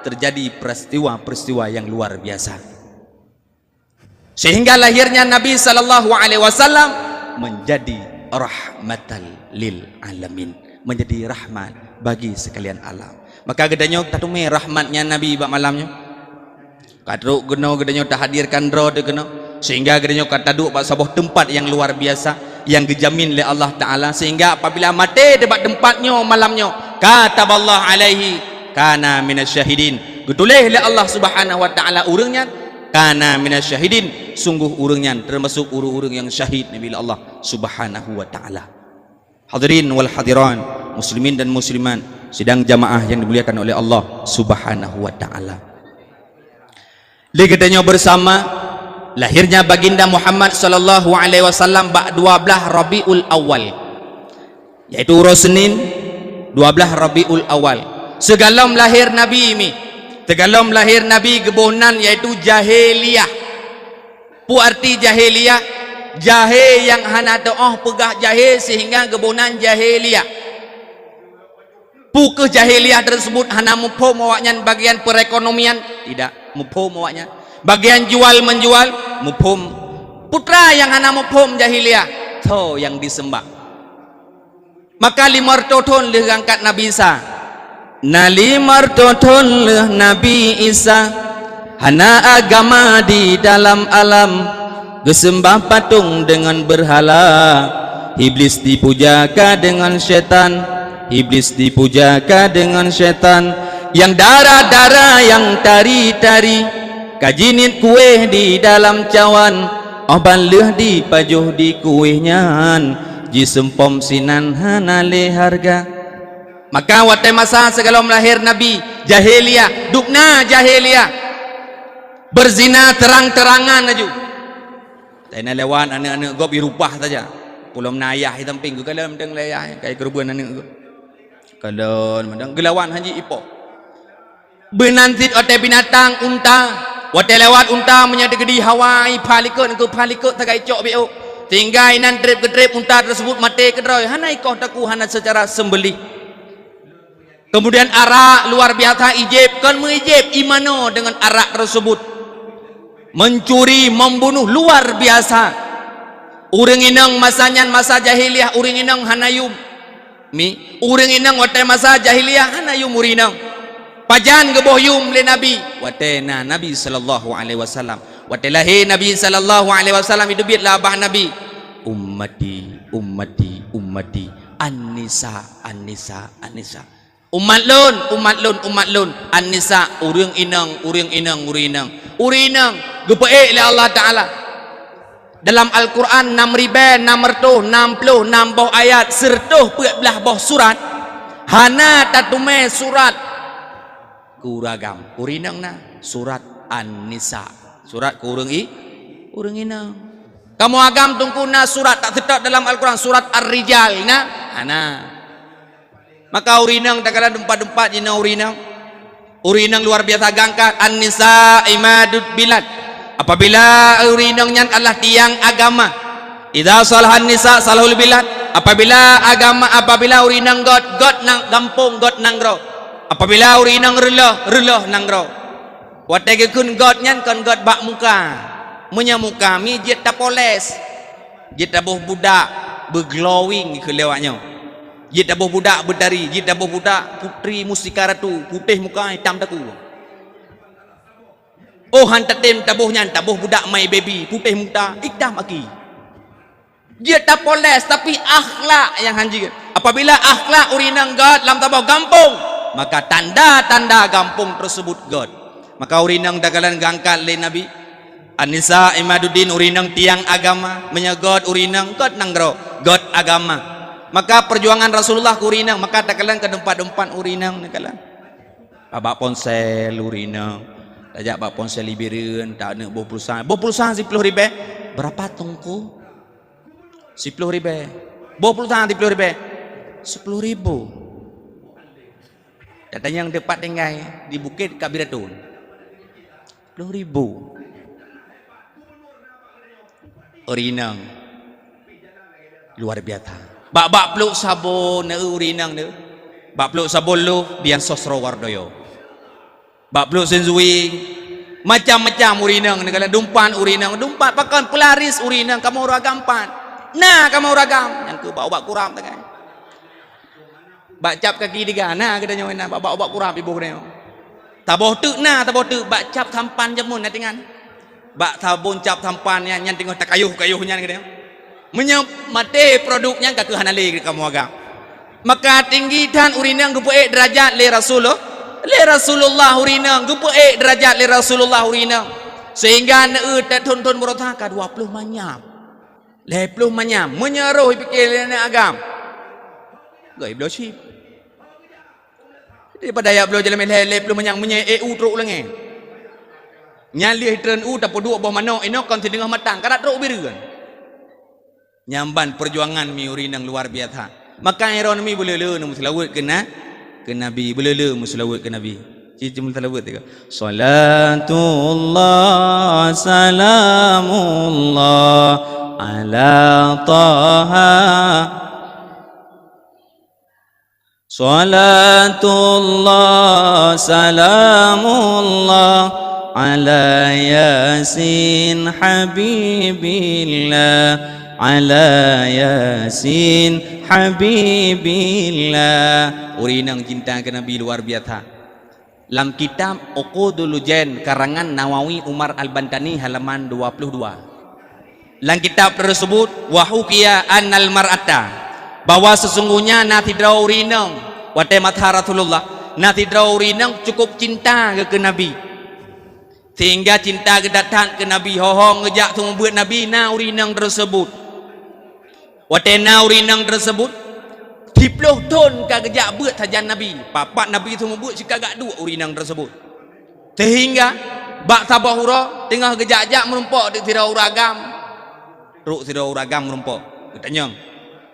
terjadi peristiwa-peristiwa yang luar biasa. Sehingga lahirnya Nabi sallallahu alaihi wasallam menjadi rahmatan lil alamin, menjadi rahmat bagi sekalian alam. Maka geutanyoe tateumé rahmatnya Nabi bak malam nyoe. Ka trok keunoe geutanyoe tahadirkan droe teuh keunoe, sehingga geutanyoe ka taduek bak saboh teumpat yang luar biasa, yang geujamin lé Allah Taala, sehingga apabila maté teuh bak teumpat nyoe malam nyoe, kataballahu alaihi kana minasyahidin. Geutuléh lé Allah Subhanahu wa Taala ureuëng nyan, kana minasyahidin, sungguh ureuëng nyan teumasok ureuëng-ureuëng nyang syahid nibak Allah Subhanahu wa Taala. Hadirin wal hadirat, muslimin dan muslimat, sidang jamaah yang dimuliakan oleh Allah Subhanahu wa Taala. Lé geutanyoe bersama, Lahirnya Baginda Muhammad sallallahu alaihi wasallam bak dua belas Rabiul Awal, yaitu uroe Senin, dua belas Rabiul Awal. Sigohlom lahé Nabi mi, sigohlom lahé Nabi geuboh nan, yaitu jahiliyah. Peue arti jahiliyah? Jahé nyang hana teu'oh peugah jahé sehingga geuboh nan jahiliyah. Peue kheueh jahiliyah tersebut? Hana muphom awaknyan bagian perekonomian, tidak muphom awaknyan. Bagian jual menjual, muphom. Peue teuma nyang hana muphom jahiliyah? Tho nyang diseumbah. Maka limong reutôh thon lheueh geuangkat Nabi Isa. Na limong reutôh thon lheueh Nabi Isa, hana agama di dalam alam, geuseumbah patong deungon beurhala. Iblis dipuja ka deungon syaitan, Iblis dipuja ka deungon syaitan, nyang dara-dara, nyang tari-tari, ka jiniet kuéh di dalam cawan, óh ban lheueh dipajoh di kuéh nyan, jiseumpom sinan hana lé hareuga. Maka watée masa sigohlom lahé Nabi, jahiliyah, dubna jahiliyah. Beuzina terang-terangan laju. Watée na lewat aneuëk-aneuëk gob irubah saja. Peulom na ayah di sampéng, geukalon mantong lé ayah, kai keureubeuen aneuëk gob. Kalon mantong geulawan han jeuet ipoh. Beunan cit watée binatang, unta. Watée lewat unta, meunyoe teukeudi hawa, ipha likot, keu pha likot sagai cok biôk. Sehingga inan treb-geutreb unta tersebut maté keudroe, hana ikoh takue, hana secara sembelih. Kemudian arak luar biasa ijeb, kon meuijeb, imanoe deungon arak tersebut. Mencuri, membunuh luar biasa. Ureuëng inong masa nyan masa jahiliyah, ureuëng inong hana yum. Mi, ureuëng inong watée masa jahiliyah hana yum ureuëng inong. Pajan geuboh yum lé Nabi? Watée na Nabi sallallahu alaihi wasallam. Watée lahé Nabi sallallahu alaihi wasallam, iteubiet lé babah Nabi, "Ummati, ummati, ummati, an-nisa, an-nisa, an-nisa." Umat lôn, umat lôn, umat lôn. An-nisa, ureuëng inong, ureuëng inong, ureuëng inong. Ureuëng inong geupeuék lé Allah Taala. Dalam Al-Quran nam ribée nam reutôh nam ploh nam boh ayat, sireutôh peuet blaih boh surat, hana tateumé surat keu ureuëng agam. Ureuëng inong na surat An-Nisa, surat keu ureuëng i-, ureuëng inong. Kamoe agam teungku na surat tak seutôt dalam Al-Quran, surat Ar-Rijal na? Hana. Maka ureuëng inong takalon dumpat-dumpat jinoe ureuëng inong. Ureuëng inong luar biasa gangkat, "An-nisa imadud bilad." Apabila ureuëng inong nyan adalah tiang agama, "Idza salahan nisa salahul bilad." Apabila agama, apabila ureuëng inong göt, göt nang gampông, göt nanggroe. Apabila ureuëng inong reuloh, reuloh nanggroe. Watée geukheun göt nyan kon göt bak muka. Meunyoe muka mi jeuet tapoles. Jeuet taboh budak beuglowing keu lewat nyoe. Jeuet taboh budak beutari, jeuet taboh budak putri mustika ratu, putéh muka, itam takue. Oh, han tatem taboh nyan, taboh budak my baby, putéh muka, itam aki. Jeuet tapoles, tapi akhlak nyang han jeuet. Apabila akhlak ureuëng inong göt lam saboh gampông, maka tanda-tanda gampông tersebut göt. Maka ureuëng inong takalon geuangkat lé Nabi, "An-nisa imaduddin," ureuëng inong tiang agama. Meunyoe göt ureuëng inong, göt nanggroe, göt agama. Maka perjuangan Rasulullah keu ureuëng inong, maka takalon keu dumpat-dumpat ureuëng inong takalon. Bak ponsel ureuëng inong. Tajak bak ponsel Libereun, taneuk boh pulsa. "Boh pulsa siploh ribée." "Berapa, Teungku?" "Siploh ribée." "Boh pulsa siploh ribée." "Sepuluh ribu." Tatanyong teumpat tinggai di Bukét Kabiratun. Sepuluh ribu. Ureuëng inong luar biasa. Bak, bak pluek sabon, neu ureuëng inong neu. Bak pluek sabon lôh, di Ansosro Wardoyo. Bak pluek seunzui, macam-macam ureuëng inong, neukalon dumpat ureuëng inong, dumpat pakon peularis ureuëng inong, kamoe ureuëng agam pat. Na kamoe ureuëng agam, nyang keu bak ubat kurab tagai. Bak cap kaki tiga, na geutanyoe na, bak, bak ubat kurab iboh geutanyoe. Taboh teuk na, taboh teuk, bak cap sampan jameun na tingan. Bak sabon cap sampan nyan, nyan teungoh takayuh-kayuh nyan geutanyoe. Meunyoe maté produk nyan ka keuh hana lé kamoe agam. Maka tinggi that ureuëng inong geupeuék deurajat lé Rasulullah, lé Rasulullah ureuëng inong, geupeuék deurajat lé Rasulullah ureuëng inong. Sehingga neu teuthon-thon beurota ka dua ploh manyam. Lhée ploh manyam, meunyoe roh ipike lé aneuëk agam. Goi bloe chip. Daripada jak bloe jalan lhée, lhée ploh manyam, meunyoe E U trok u langét. Nyan lheueh treun u tapeuduek boh manok, inoe kon sideungoh matang, ka trok u bireuen. Nyan ban peujuangan mi ureueng inong luar biasa. Maka droeneuh mi beuleu-leu neumeuseulaweuet keu na-, keu Nabi, beuleu-leu meuseulaweuet keu Nabi. Ci, ci meuseulaweuet tiga. Salatullah, salamullah, ala Taha. Salatullah, salamullah, ala Yasin habibillah, ala Yasin habibillah. Ureueng inong cinta keu Nabi luar biasa. Lam kitab Uqudul Lujain karangan Nawawi Umar Al-Bantani halaman dua puluh dua. Lam kitab tersebut, wa hukiya annal mar'ata, bahwa sesungguhnya na sidroe ureueng inong watée masa Rasulullah, na sidroe ureueng inong cukup cinta keu Nabi. Sehingga cinta geuh that-that keu Nabi, ho-ho geujak seumeubeuet Nabi na ureueng inong tersebut. Watée na ureueng inong tersebut, siplôh thon ka geujak beuet sajan Nabi, pat-pat Nabi seumeubeuet sikagak duek ureueng inong tersebut. Sehingga bak saboh uroe teungoh geujak-jak meurumpok di sidroe ureueng agam. Trok sidroe ureueng agam meurumpok, geutanyong,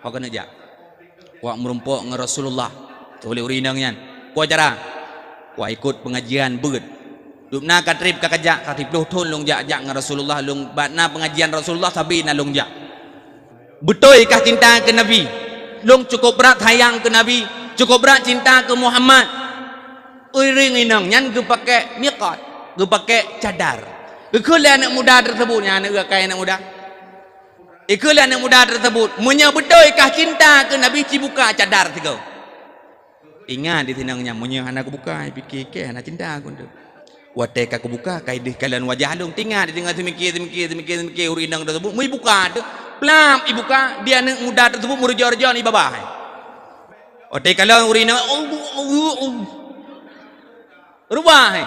"Ho keuneuk jak?" "Wak meurumpok ngon Rasulullah," tuléh ureueng inong nyan. "Peue cara?" "Wak ikot peungajian beuet. Dubna ka treb ka kajak, ka siplôh thon lôn jak-jak ngon Rasulullah, lôn bak na peungajian Rasulullah sabe na lôn jak." Beutôi kah cinta keu Nabi. Lôn cukup brat sayang keu Nabi, cukup brat cinta keu Muhammad. Ureueng inong nyan geupakée miqat, geupakée cadar. Geukheun lé aneuk muda tersebut, nyan aneuk geukai aneuk muda. Geukheun lé aneuk muda tersebut, "Meunyoe beutôi kah cinta keu Nabi, ci buka cadar sigoe." Ingat di sinong nyan, meunyoe hana kubuka, pike keu hana cinta keu tu. Watée ka kubuka, ka ideh kalon wajah lôn. Ingat di sinong seumiké, seumiké, seumiké, seumiké ureueng inong tersebut. Meuibuka tu, plap ibuka, di aneuk muda tersebut meureujoh-reujoh ni babah. Watée kalon ureueng inong, Allah, Allah, Allah. Rubah, eh.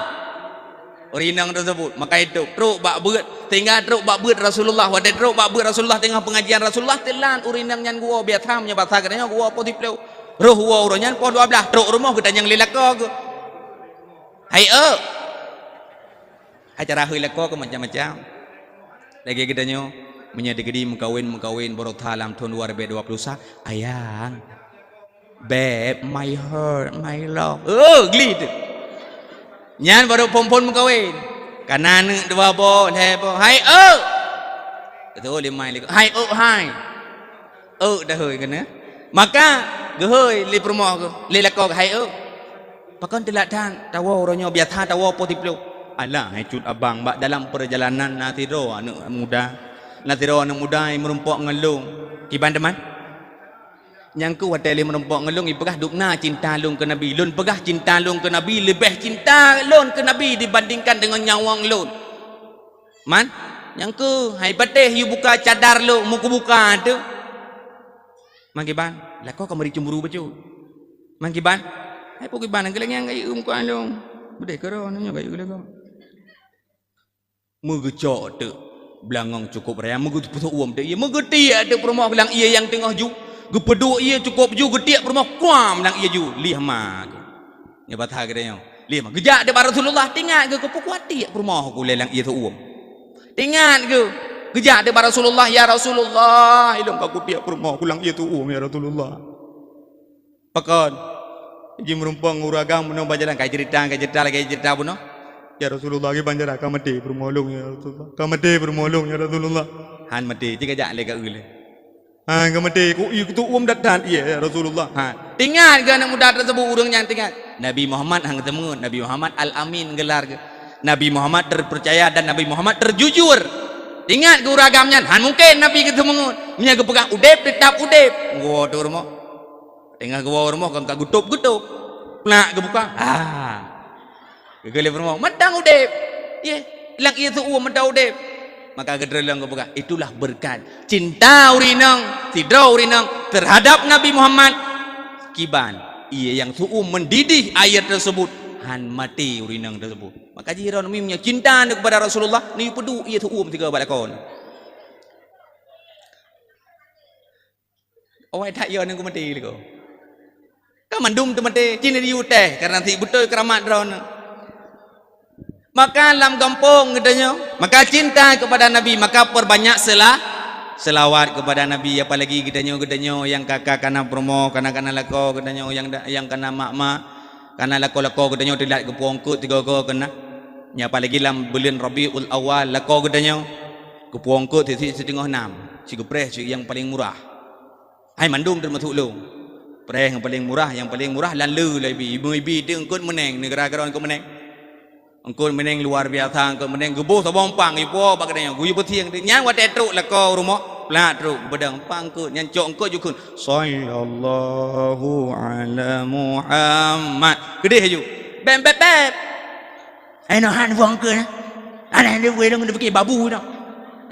Ureueng inong tersebut, maka itu trok bak beuet, sehingga trok bak beuet Rasulullah. Watée trok bak beuet Rasulullah, teungoh peungajian Rasulullah, teulat ureueng inong nyan geuwoe biasa, meunyoe basa geutanyoe geuwoe poh siplôh. Roh woe uroe nyan poh dua blaih, trok rumoh geutanyong lé lakoe geuh. "Hai euk." Hai cara hai lakoe geuh macam-macam. Lagée geutanyoe, meunyoe di keudeh meukawen, meukawen baroe that lam thon dua ribèe dua puluh sa, "Ayang." "Babe, my heart, my love." Oh, gli tu. Nyan baru phon-phon meukawen. Kana aneuk dua boh, lhèe boh. "Hai euk." Beutôi lé mai lé. "Hai euk, hai." Euk dah hôi keunoe. Maka geuhôi lé peurumoh geuh, lé lakoe geuh, "Hai euk." Pakon teulat that, tawoe uroe nyoe biasa tawoe poh siplôh. Alah, hai cut abang, bak dalam peurjalanan na sidroe aneuk muda. Na sidroe aneuk muda nyang meurumpok ngon lôn. Kiban teuma? Nyang keuh watée lé meurumpok ngon lôn, ipeugah dubna cinta lôn keu Nabi. Lôn peugah cinta lôn keu Nabi leubeh cinta lôn keu Nabi dibandingkan deungon nyawöng lôn. Man, nyang keuh hai patéh yue buka cadar lôn, meukubuka teuh. Man kiban, lakoe ka meuri cemburu bacut. Man kiban, hai peue kiban, geulangian gayue muka lôn. Beudeh keudroe nyoe gayue geulangian. Meugeucok teuk beulangöng cukôp raya, meugeupeuseuuem teuk ié, meugeutiek teuk peurumoh lam ié nyang teungoh ju, geupeuduek ié cukôp ju, geutiek peurumoh kuam lam ié ju, lieh ma geuh. Nyoe basa geutanyoe, lieh ma. Geujak teuk bak Rasulullah, teuingat geuh keu peue kuatiek peurumoh ku lé lam ié seuuem. Teuingat geuh, geujak teuk bak Rasulullah, "Ya Rasulullah, ilôn ka kutiek peurumoh ku lam ié seuuem, ya Rasulullah." Pakon? Jimeurumpok ngon ureueng agam bunoe bak jalan, kai ceurita, kai ceurita lagèe ceurita bunoe. "Ya Rasulullah, kiban cara ka maté peurumoh lôn, ya Rasulullah. Ka maté peurumoh lôn, ya Rasulullah." Han maté, cit ka jak lé ka eu lé. "Han ka maté, ku ié keu seuuem that-that ié, ya Rasulullah." Han. Teuingat geuh aneuk muda tersebut, ureueng nyang teuingat. Nabi Muhammad han geuteumeungeut, Nabi Muhammad Al-Amin geular geuh. Nabi Muhammad terpercaya dan Nabi Muhammad terjujur. Teuingat geuh ureueng agam nyan, han mungken Nabi geuteumeungeut. Meunyo geupeugah udép, teutap udép. Woe teuh rumoh. Teungoh geuwoe rumoh kon ka geutôp-geutôp. Plak geubuka. Ha. Geugeuléh peurumoh, "Mantong udép. Yeh, lam ié seuuem mantong udép." Maka geutreulong geupeugah, itulah beureukat cinta ureueng inong, sidroe ureueng inong teuhadap Nabi Muhammad. Kiban, ié nyang seuuem meudidih air tersebut, han maté ureueng inong tersebut. Maka jih droeneuh meunyoe cinta neuh keupada Rasulullah, neupeuduek ié seuuem sigoe bak lakoe. Awai that yo nunggu maté lé ko. Ka mandum teumaté, cit neuyue teh, karena sit beutôi keuramat droeneuh. Maka lam gampông geutanyoe, maka cinta kepada Nabi, maka perbanyak sela-, selawat kepada Nabi, apalagi geutanyoe, geutanyoe nyang ka, ka kana peurumoh, kana, kana lakoe, geutanyoe nyang da-, nyang kana mak-mak, kana lakoe-lakoe geutanyoe teulat geupuwoe eungkôt tiga-tiga kana. Nya apalagi lam buleuen Rabiul Awal lakoe geutanyoe geupuwoe eungkôt tieb-tieb siteungoh nam, sigeupreh cit nyang paleng murah. Hai mandum teumasok lôn. Preh nyang paleng murah, nyang paleng murah lan le lé ibi. Ibi, ibi teuh eungkôt meuneng, neugara keudroe eungkôt meuneng. Eungkôt meuneng luar biasa, eungkôt meuneng geuboh saboh umpang, ipo bak geutanyoe, geuyue beusieng teuh. Nyan watèe trok lakoe u rumoh, plat trok, geupeudong umpang eungkôt, nyan cok eungkôt jikheun, "Sallallahu ala Muhammad." Keudeh laju. Bèp, bèp, bèp. Hai noh han buang keu na. Alah, dia buai dong, dia fikir babu noh.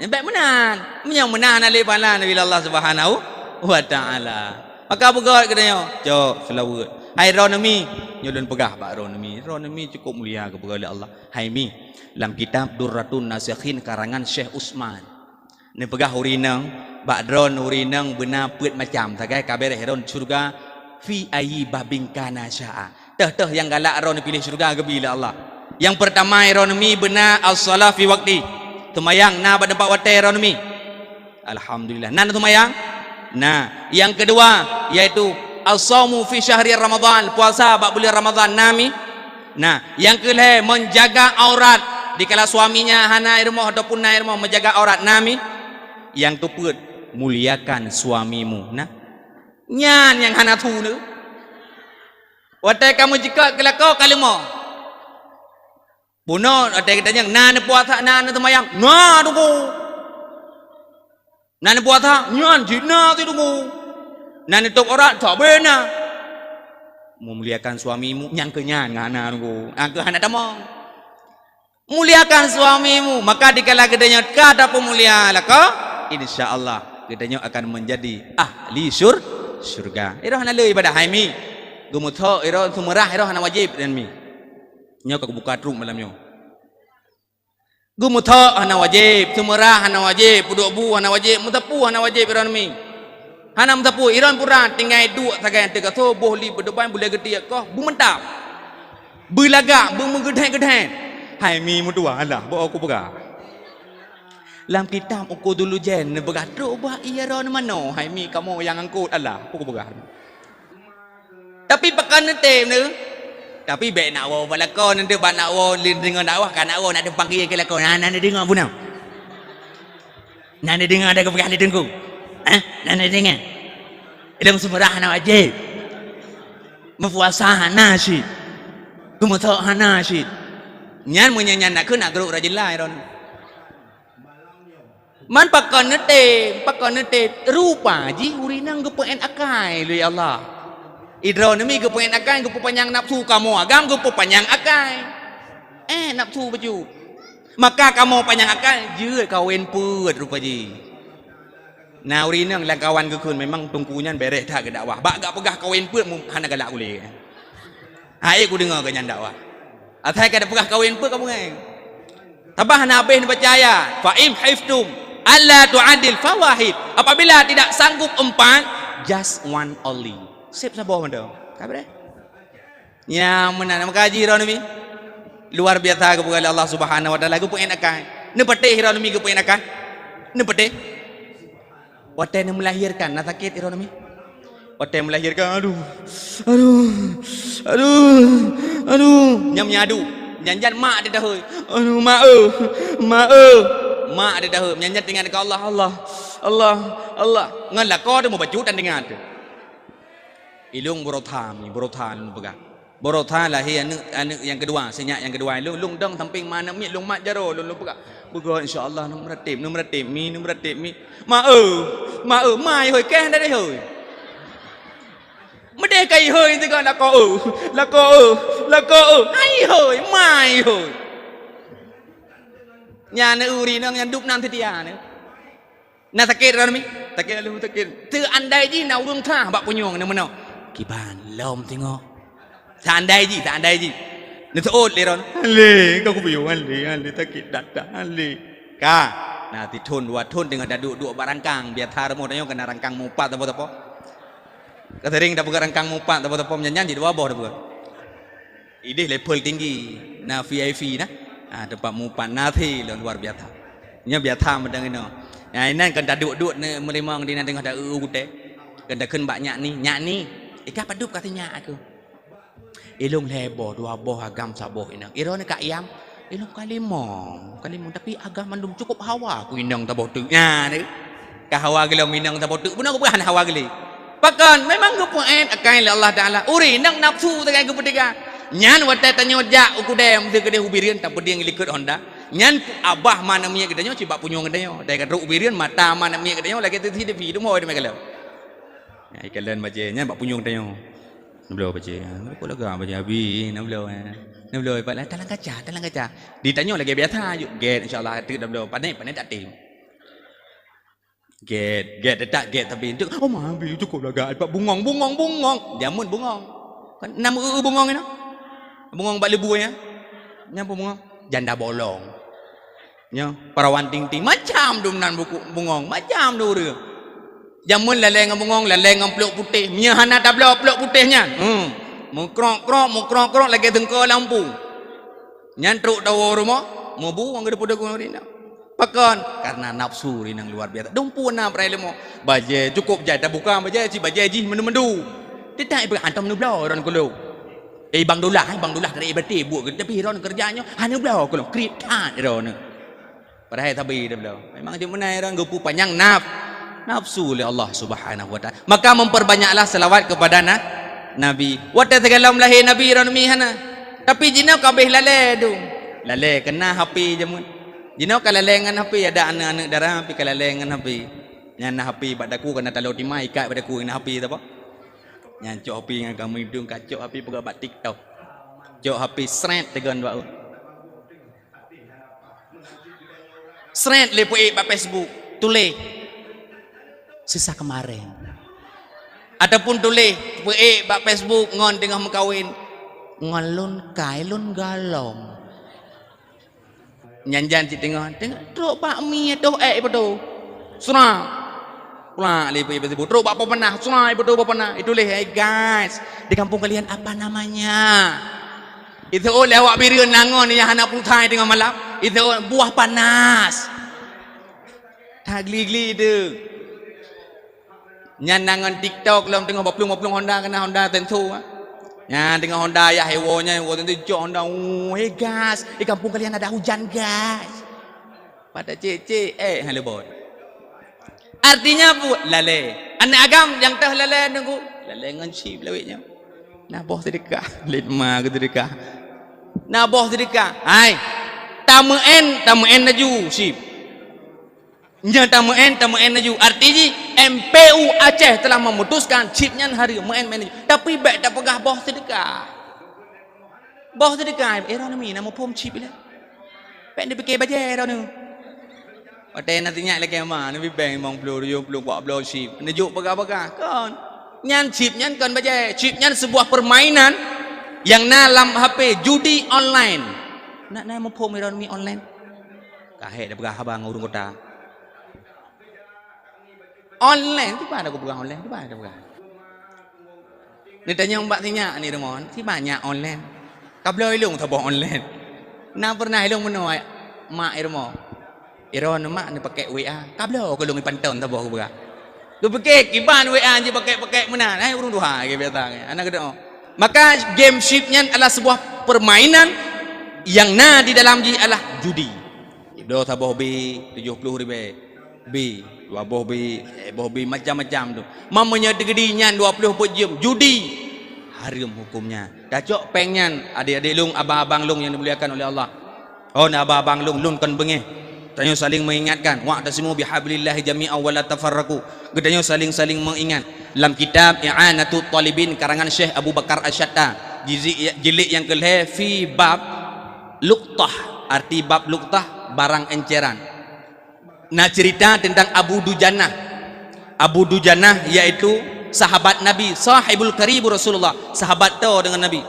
Bèk meunan. Meunyoe meunan hana lé pahala neubi lé Allah Subhanahu wa Ta'ala. Maka beugöt geutanyoe, cok seulaweuet. Hai droeneuh mi, nyoe lôn peugah bak droeneuh mi. Droeneuh mi cukup mulia geupeugah lé Allah. Hai mi, lam kitab Durratun Nasikhin karangan Syekh Utsman. Neupeugah ureueng inong, bak droeneuh ureueng inong beuna peuet macam, sagai ka bèrèh droeneuh syeuruga, fi ayyi babin kana sya'a. Teuh-teuh nyang galak droeneuh piléh syeuruga geubi lé Allah. Nyang peurtama droeneuh mi beuna as-shalah fi waqti. Seumayang na bak teumpat watèe droeneuh mi. Alhamdulillah. Na seumayang? Na. Nyang keudua, yaitu as-shaumu fi syahri Ramadhan, puasa bak buleuen Ramadhan na mi? Na. Nyang keulhèe, menjaga aurat dikala suaminya hana i rumoh ataupun na i rumoh, menjaga aurat na mi? Nyang keupeuet, muliakan suamimu. Nah, nyan nyang hana su neuh. Watèe kamoe jikheun keu lakoe ka leumoh. Bunoe watèe geutanyong, na neupuasa, na neuseumayang? Na, Teungku. Na neupuasa? Nyan cit na, Teungku. Na neutôb aurat? Sabé na. Meumuliakan suamimu, nyang keu nyan hana, Teungku. Nyang keu hana tamong. Muliakan suamimu, maka dikala geutanyoe ka tapeumulia lakoe, insya Allah geutanyoe akan menjadi ahli syur-, syurga. Iroh hana le ibadah hai mi. Geumeuthok iroh, seumeurah iroh hana wajéb dan mi. Nyoe ka kubuka trok malam nyoe. Geumeuthok hana wajéb, seumeurah hana wajéb, peuduek bu hana wajéb, meusapeue hana wajéb iroh mi. Hana meusapeue, iroh pura tinggai duek sagai teugasoe boh li beudebai bulèe geutiek koh, beumeutap. Beulagak, beumeugeudhèt-geudhèt. Hai mi meutuah, alah, bôh kupeugah. Lam kitab Uqudul Lujain neupeugah trok bak ié droeneuh manoe, hai mi kamoe nyang angkot, alah, bôh kupeugah. Tapi pakon neutem neuh? Tapi bèk nak woe bak lakoe, nanti bak nak woe lé deungoe dakwah, ka nak woe nak teupanggie keu lakoe. Na, na neudeungoe bunoe? Na neudeungoe dak geupeugah lé Teungku? Hah? Na neudeungoe? Ilôn seumeurah hana wajéb. Meupuasa hana cit. Geumeuthok hana cit. Nyan meunyo nyan nak keuh nak geurok rajin lai droeneuh. Man pakon neutem, pakon neutem, rupa jih ureueng inong geupeu'en akai lé Allah. Idroeneuh mi geupeu'en akai, geupeupanyang nafsu, kamoe agam geupeupanyang akai. Eh, nafsu bacut. Maka kamoe panyang akai, jeuet kawen peuet rupa jih. Na ureueng inong lam kawan geukheun, memang teungku nyan bèrèh that geudakwah. Bak gak peugah kawen peuet mu-, hana galak ulèe. Hai kudeungoe geuh nyan dakwah. Asai ka tapeugah kawen peuet ka beungèh. Tabah na habéh neubaca ayat, "Fa in khiftum alla tu'adil fawahid." Apabila tidak sanggup empat, just one only. Sép saboh mantong. Ka beureh. Nya meunan meukaji droeneuh mi. Luar biasa geupeugah lé Allah Subhanahu wa Taala geupeu'en akai. Neupatéh droeneuh mi geupeu'en akai. Neupatéh. Watèe neumeulahirkan na sakét droeneuh mi. Watèe meulahirkan, aduh, aduh, aduh, aduh. Nyam nyadu. Nyan-nyan mak teudahui. Aduh, mak eu, mak eu. Mak teudahui. Nyan-nyan teuingat keu Allah, Allah, Allah, Allah. Ngon lakoe teuh meubacut dan teuingat teuh. Ilôn beurota mi, beurota lôn peugah. Beurota lahé aneuk, aneuk nyang keudua, sinyak nyang keudua. Lôn, lôn dong sampéng ma aneuk miet, lôn mat jaroe, lôn, lôn peugah. Beugöt insya Allah, neumeuratéb, neumeuratéb mi, neumeuratéb mi. Ma eu, ma eu, ma ihôi, kèe hana ihôi. Meudeh ka ihôi sigoe lakoe eu, lakoe eu, lakoe eu. Hai ihôi, ma ihôi. Nyan ureueng inong nyang dub nan seutia nyan. Na sakét droeneuh mi? Sakét, aduh, sakét. Teuandai jih na ureueng that bak punyueng nyan meunoe. Kiban lom teungoh. Seandai jih, seandai jih. Neuseuôt lé droeneuh. Lé, ka kupiôh, lé, lé, sakét that-that, lé. Ka. Na sithon dua thon teungoh taduek-duek bak rangkang, biasa rumoh tanyoe keunan rangkang mupat sapo-sapo. Ka sering tapeugah rangkang mupat sapo-sapo, nyan-nyan jih dua boh tapeugah. Idéh level tinggi, na V I P na. Ah, teumpat mupat nasi lôn luar biasa. Nyoe biasa meudeungoe inoe. Nyan inan kan taduek-duek ni meulimong di na teungoh ta eu gutée. Kan takheun bak nyak ni, "Nyak ni, ika padub ka sinyak aku?" "Ilong lhée boh, dua boh agam saboh inong." "Iroe ni ka iam?" "Ilong ka limong, ka limong, tapi agam mandum cukup hawa ku inong saboh teuk." Nyan ni. Ka hawa geuh lom inong saboh teuk, bunoe geupeugah hana hawa geuh lé. Pakon? Memang geupeuék akai lé Allah Taala. Ureueng inong nafsu sagai geupeuteuka. Nyan watée tanyoe jak u keudè, meuseu keudè u Bireuen, tapeudieng likot honda. Nyan abah ma aneuk miet geutanyoe cit bak punyueng geutanyoe. Dai ka trok u Bireuen, mata ma aneuk miet geutanyoe lagée C C T V, teuma di Meukala. Nyan ikalon bajée nyan bak punyueng geutanyoe. Neubloe bajée. Kok lega bajée Abi, neubloe, eh. Neubloe, pat lah, talang kaca, talang kaca. Ditanyoe lagée biasa ju. Gét, insya Allah, teuk neubloe. Pané, pané tak tem. Gét, gét, teutap gét, tapi tu, "Oh, ma Abi, cukup lah gét, bak bungong, bungong, bungong." Jameun bungong. Kan na meu-eu bungong nyan? Bungong bak leubue nyan. Nyan pun bungong. Janda bolong. Nyoe, perawan ting-ting. Macam dum nan buku bungong. Macam dum ureueng. Jameun lalée ngon bungong, lalée ngon pluek putéh. Meunyoe hana tabloe pluek putéh nyan. Hmm. Meukrok-krok, meukrok-krok lagée teungko lampu. Nyan trok tawoe rumoh, meubu ngon geudeue-deue ngon rinang. Pakon? Karena nafsu rinang luar biasa. Dumpeue na peureuleumo. Bajée cukup jai tabuka bajée, si bajée jih meundu-meundu. Teutab ipeugah hantom neubloe droen kulok. Eh, Bang Dullah, eh, Bang Dullah dari berarti buet, tapi droen kerja nyoe hana bloe kulok, kriet that droen. Padahai sabe tabloe. Memang cit meunan droen geupeu panyang naf-, nafsu lé Allah Subhanahu wa Taala. Maka memperbanyaklah selawat kepada na-, Nabi. Watée sigohlom lahé Nabi droen mi hana. Tapi jinoe ka abéh lalée dum. Lalée keu na H P jameun. Jinoe ka lalée ngon H P, ada aneuk-aneuk dara pi ka lalée ngon H P. Nyan na H P bak daku, kana talo timai ikat bak daku ngon H P saboh. Nyan cok H P ngon kamu idong, ka cok H P peugah bak TikTok. Cok H P sret tegon bak. Sret lé peuék bak Facebook, tuléh, "Sisa kemarin." Ataupun tuléh peuék bak Facebook ngon teungoh meukawen, "Ngon lôn kai lôn gohlom." Nyan jan cit teungoh, teungoh trok bak mi toh ék ipeutô. Sura. Pula lé ipeutô, trok bak peue panah, sura ipeutô peue panah. Ituléh, "Hey guys, di kampung kalian apa namanya?" Itu lé awak Bireuen na ngon nyang hana pulsa teungoh malam. Itu buah panas. That gli-gli tu. Nyan na ngon TikTok lom teungoh baplueng-baplueng honda, keunan honda tentu, ah. Nyan teungoh honda yah iwoe nyan, iwoe tentu jok honda, "Oh, hey guys, di kampung kalian ada hujan guys." Pada cek-cek, eh, hana leumbot. Artinya peue? Lalée. Aneuk agam nyang teuh lalée nunggu. Lalée ngon chip lawét nyoe. Na boh seudeukah. Lét ma keu seudeukah. Na boh seudeukah. Hai. Tameuén, tameuén laju chip. Nyan tameuén, tameuén laju. Arti jih, M P U Aceh telah memutuskan chip nyan hareuem, meuén, meuén laju. Tapi bék tapeugah boh seudeukah. Boh seudeukah, eh, droeneuh mi na muphom chip ilée. Bék neupike bajée droeneuh. Watée na sinyak lakée ma, neubi bank limong ploh, tujoh ploh, empat ploh chip. Neujok peugah-peugah. Kon. Nyan chip nyan kon bajée. Chip nyan sebuah permainan nyang na lam H P, judi online. Nak na muphom droeneuh mi online. Ka hék tapeugah haba ngon ureueng kota. Online, kiban aku peugah online, kiban aku peugah. Neutanyong bak sinyak ni rumoh, si banyak online. Ka bloe ilong saboh online. Na pernah ilong meunoe mak i rumoh. Iron mak neupakai W A. Ka bloe keu lôn ipanton saboh kupeugah. Kupike kiban W A jipakai-pakai meunan, hai ureueng tuha ke biasa ke. Anak geudoe. Maka game chip nyan adalah sebuah permainan yang na di dalam jih adalah judi. Ibloe saboh bi tujoh ploh ribée. Bi, dua boh bi, eh, boh bi, macam-macam tu. Mamanya deugedi nyan dua ploh peuet jeuem judi. Hareuem hukumnya. Tacok péng nyan, adik-adik lôn, abang-abang lôn nyang dimuliakan oleh Allah. Oh, na abang-abang lôn, lôn kon beungéh. Tanyoe saling mengingatkan. "Wa'tasimu bihablillahi jami'an wa la tafarraqu." Geutanyoe saling-saling mengingat. Lam kitab I'anatut Talibin karangan Syekh Abu Bakar Asy-Syatta, jizik, jilid nyang keulhée fi bab luqtah, arti bab luqtah barang enceran. Na cerita tentang Abu Dujanah. Abu Dujanah yaitu sahabat Nabi, sahibul karibu Rasulullah, sahabat toe dengan Nabi.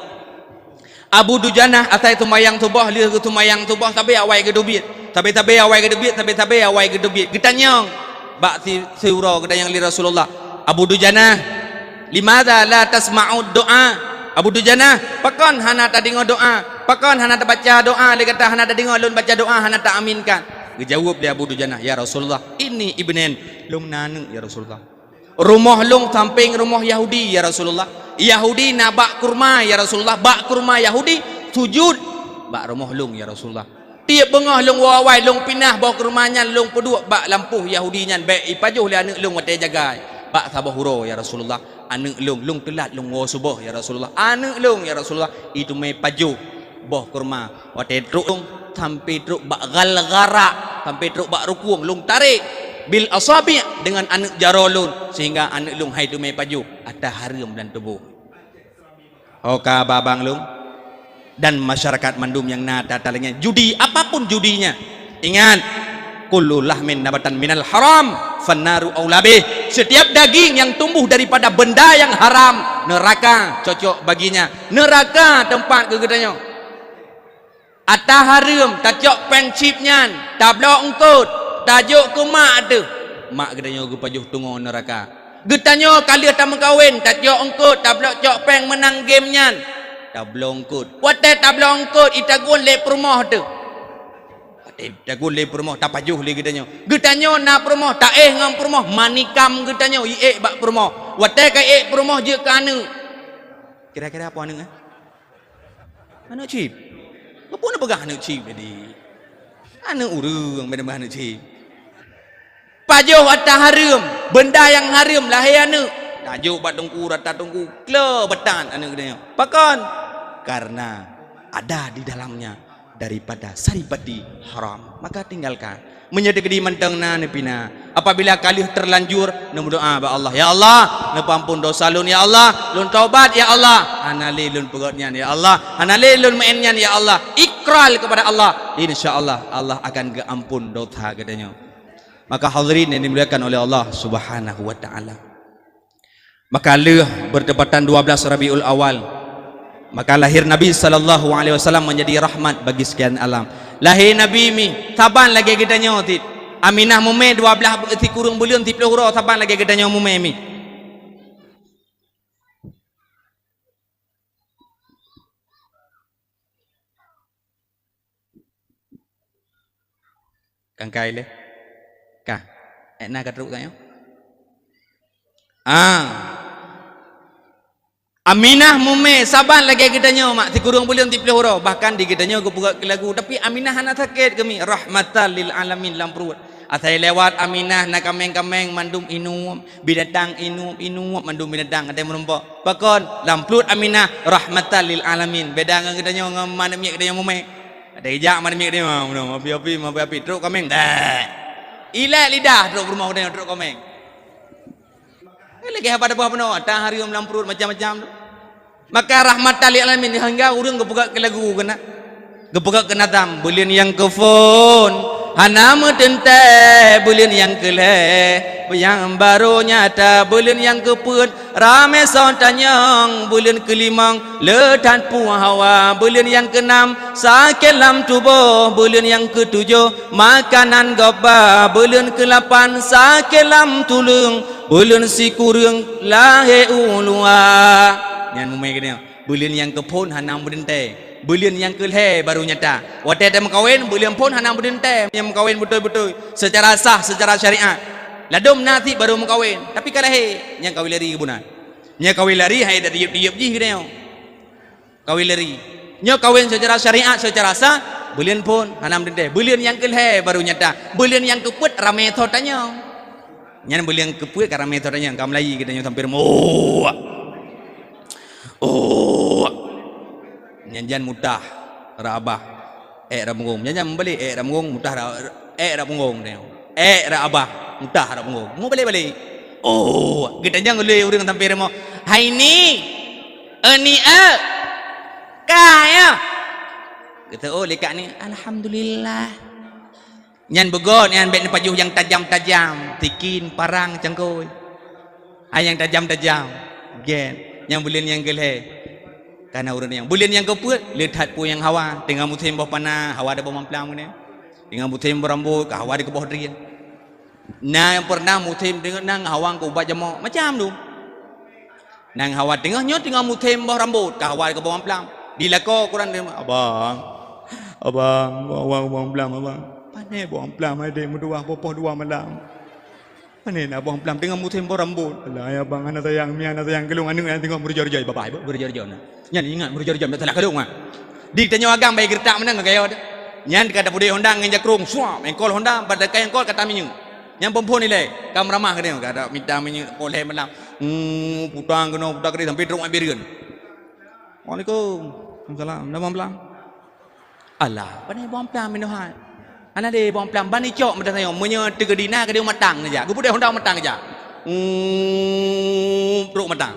Abu Dujanah asai seumayang suboh, lheueh geuh seumayang suboh sabe awai geuteubiet. Sabe-sabe awai geuteubiet, sabe-sabe awai geuteubiet. Geutanyong bak si, si uroe geutanyong lé Rasulullah, "Abu Dujanah, limadza la tasma'u du'a?" "Abu Dujanah, pakon hana tadeungoe doa?" Pakon hana tabaca doa lé gata, hana tadeungoe lôn baca doa, hana taaminkan?" Geujaweueb lé Abu Dujanah, "Ya Rasulullah, inni ibnan, lôn na aneuëk, ya Rasulullah. Rumoh lôn sampéng rumoh Yahudi, ya Rasulullah. Yahudi na bak kurma, ya Rasulullah. Bak kurma Yahudi sujud bak rumoh lôn, ya Rasulullah. Tieb beungoh lôn woe awai, lôn pinah boh kurma nyan, lôn peuduek bak lampôh Yahudi nyan, bék ipajoh lé aneuëk lôn watée jagai bak saboh uroe, ya Rasulullah. Aneuëk lôn, lôn teulat lôn woe suboh, ya Rasulullah. Aneuëk lôn, ya Rasulullah, iteumé pajoh boh kurma. Watée trok lôn, sampai trok bak ghalgharah, sampai trok bak rukueng, lôn tarek bil asabi' dengan aneuëk jaroe lôn, sehingga aneuëk lôn hai teumé pajoh ata hareuem lam tuboh." Ho ka babang lôn dan masyarakat mandum nyang na ata-ata lagée nyan, judi, apapun judinya, ingat, "Kullu lahmin nabatan minal haram, fannaru aula bih." Setiap daging yang tumbuh daripada benda yang haram, neraka cocok baginya. Neraka tempat keu geutanyoe. Ata hareuem, tacok péng chip nyan, tabloe eungkôt, tajok keu mak teuh. Mak geutanyoe geupajoh teungoh neuraka. Geutanyoe ka lheueh tameukawen, tacok eungkôt, tabloe cok péng meunang game nyan, tabloe eungkôt. Watée tabloe eungkôt, itagun lé peurumoh teuh. Watée itagun lé peurumoh, tapajoh lé geutanyoe. Geutanyoe na peurumoh, taéh ngon peurumoh, manikam geutanyoe iék bak peurumoh. Watée ka iék peurumoh, jeuet keu aneuëk. Kira-kira peue aneuëk, eh? Aneuëk chip. Peue na peugah aneuëk chip jadi? Aneuëk ureuëng beda aneuëk chip. Pajoh ata hareuem, benda nyang hareuem lahé aneuëk. Tajok bak teungku, rata teungku, klo beutan aneuëk geutanyoe. Pakon? Karena ada di dalamnya daripada saripati haram. Maka tinggalkan. Meunyoe teukeudi mantong na neupina, apabila ka lheueh terlanjur, neumeudoa bak Allah, "Ya Allah, neupeuampon dosa lôn, ya Allah, lôn taubat, ya Allah, hana lé lôn peugét nyan, ya Allah, hana lé lôn meu'én nyan, ya Allah." Ikrar kepada Allah, insya Allah, Allah akan geuampon dosa geutanyoe. Maka hadirin yang dimuliakan oleh Allah Subhanahu wa Ta'ala. Maka lheueh bertepatan dua belas Rabiul Awal, maka lahir Nabi sallallahu alaihi wasallam menjadi rahmat bagi sekian alam. Lahé Nabi mi saban lagée geutanyoe cit. Aminah mumé dua belas sikureueng buleuen siplôh uroe saban lagée geutanyoe mumé mi. Kangkai lé. Kah. Ék na ka trok tanyoe? Ah. Aminah mumé saban lagée geutanyoe mak, sikureueng buleuen siplôh uroe, bahkan di geutanyoe geupeugét keu lagu, tapi Aminah hana sakét keu mi, rahmatan lil alamin lam pruet. Asai lewat Aminah na kaméng-kaméng mandum inup, binatang inup, inup mandum binatang até meurumpok. Pakon? Lam pruet Aminah rahmatan lil alamin. Beda ngon geutanyoe ngon ma namiet geutanyoe mumé. Ada ijak ma namiet geutanyoe, ma, ma, api-api, ma api-api, trok kaméng. Dah. Ilée lidah trok peurumoh geutanyoe trok kaméng. Lagée haba teuboh peunoh, ata hareuem lam pruet macam-macam tu. Maka rahmatan lil alamin, sehingga ureuëng geupeugét keu lagu keunan. Geupeugét keu nazam, buleuen nyang keuphon hana meuteuntée, buleuen nyang keulhée nyang barô nyata, buleuen nyang keupeuet ramé soe tanyong, buleuen keulimong le that puih hawa, buleuen nyang keunam sakét lam tuboh, buleuen nyang keutujoh makanan gob ba, buleuen keulapan sakét lam tuleueng, buleuen sikureueng lahé u luwa. Nyan mumé geutanyoe. Buleuen nyang keuphon hana meuteuntée, buleuen nyang keulhée barô nyata. Watée tameukawen, buleuen phon hana meuteuntée. Nyang meukawen beutôi-beutôi, secara sah, secara syariat. Ladôm na cit barô meukawen, tapi ka lahé, nyang kawen lari keubunan. Nyang kawen lari hai dak tiyeub-tiyeub jih geutanyoe. Kawen lari. Nyoe kawen secara syariat, secara sah, buleuen phon hana meuteuntée. Buleuen nyang keulhée barô nyata. Buleuen nyang keupeuet ramé soe tanyong. Nyan buleuen keupeuet ka ramé soe tanyong, ka meulayi geutanyoe sampoe rumoh. Oh. Oh. Nyan jan mutah rot abah. Ék rot punggong. Nyan jan meubalek ék rot punggong, mutah rot, ék rot punggong geutanyoe. Ék rot abah, mutah rot punggong. Meubalek-balek. Oh, geutanyong lé ureuëng sampoe rumoh. "Hai ni, eu ni eu, ka ya?" Geuteuôt lé kak ni, "Alhamdulillah." Nyan beugét, nyan bék neupajoh nyang tajam-tajam, sikin, parang, cangkôi. Ai nyang tajam-tajam, gét. Nyang buleuen nyang keulhée. Kana ureuëng nyang buleuen nyang keupeuet, le that peue nyang hawa. Teungoh musém boh pana, hawa di boh mamplam geutanyoe. Teungoh musém boh rambot, ka hawa di keuboh drien. Na nyang pernah musém teungoh nang hawa keu ubat jamok, macam tu. Nang hawa teungoh nyoe teungoh musém boh rambot, ka hawa di keuboh mamplam. Di lakoe Quran dia, "Abang, abang, boh awai boh amplam, abang." "Pane boh amplam, hai dek, meutuwah poh-poh dua malam." "Pane na boh amplam, teungoh musém boh rambôt." "Alah, ya abang, hana sayang, mi hana sayang keu lôn, aneuk nyan teungoh meurujoe-rujoe." "Babah, ibu, meurujoe-rujoe na. Nyan ingat meurujoe-rujoe, meusalah keu lôn, ah." Di tanyoe agam bak geureutak meunan ngon gayô teuh. Nyan ka tapeuduek honda ngon jakrong, suap, engkol honda, bak dakkai engkol ka taminyuek. Nyan phon-phon ilée, ka meuramah keu tanyoe, ka ada mita minyeuk poh lhée malam. Hmm, putang keunoe, putang keudeh, sampai trok mak Bireuen. "Waalaikum-, waalaikumsalam. Na boh amplam?" "Alah, pane boh amplam meunoe hai. Hana lé boh amplam, ban icok meutasayong. Meunyoe teukeudi na, keudeh u Matang neujak. Geupeudeh honda u Matang neujak." Hmm, trok Matang.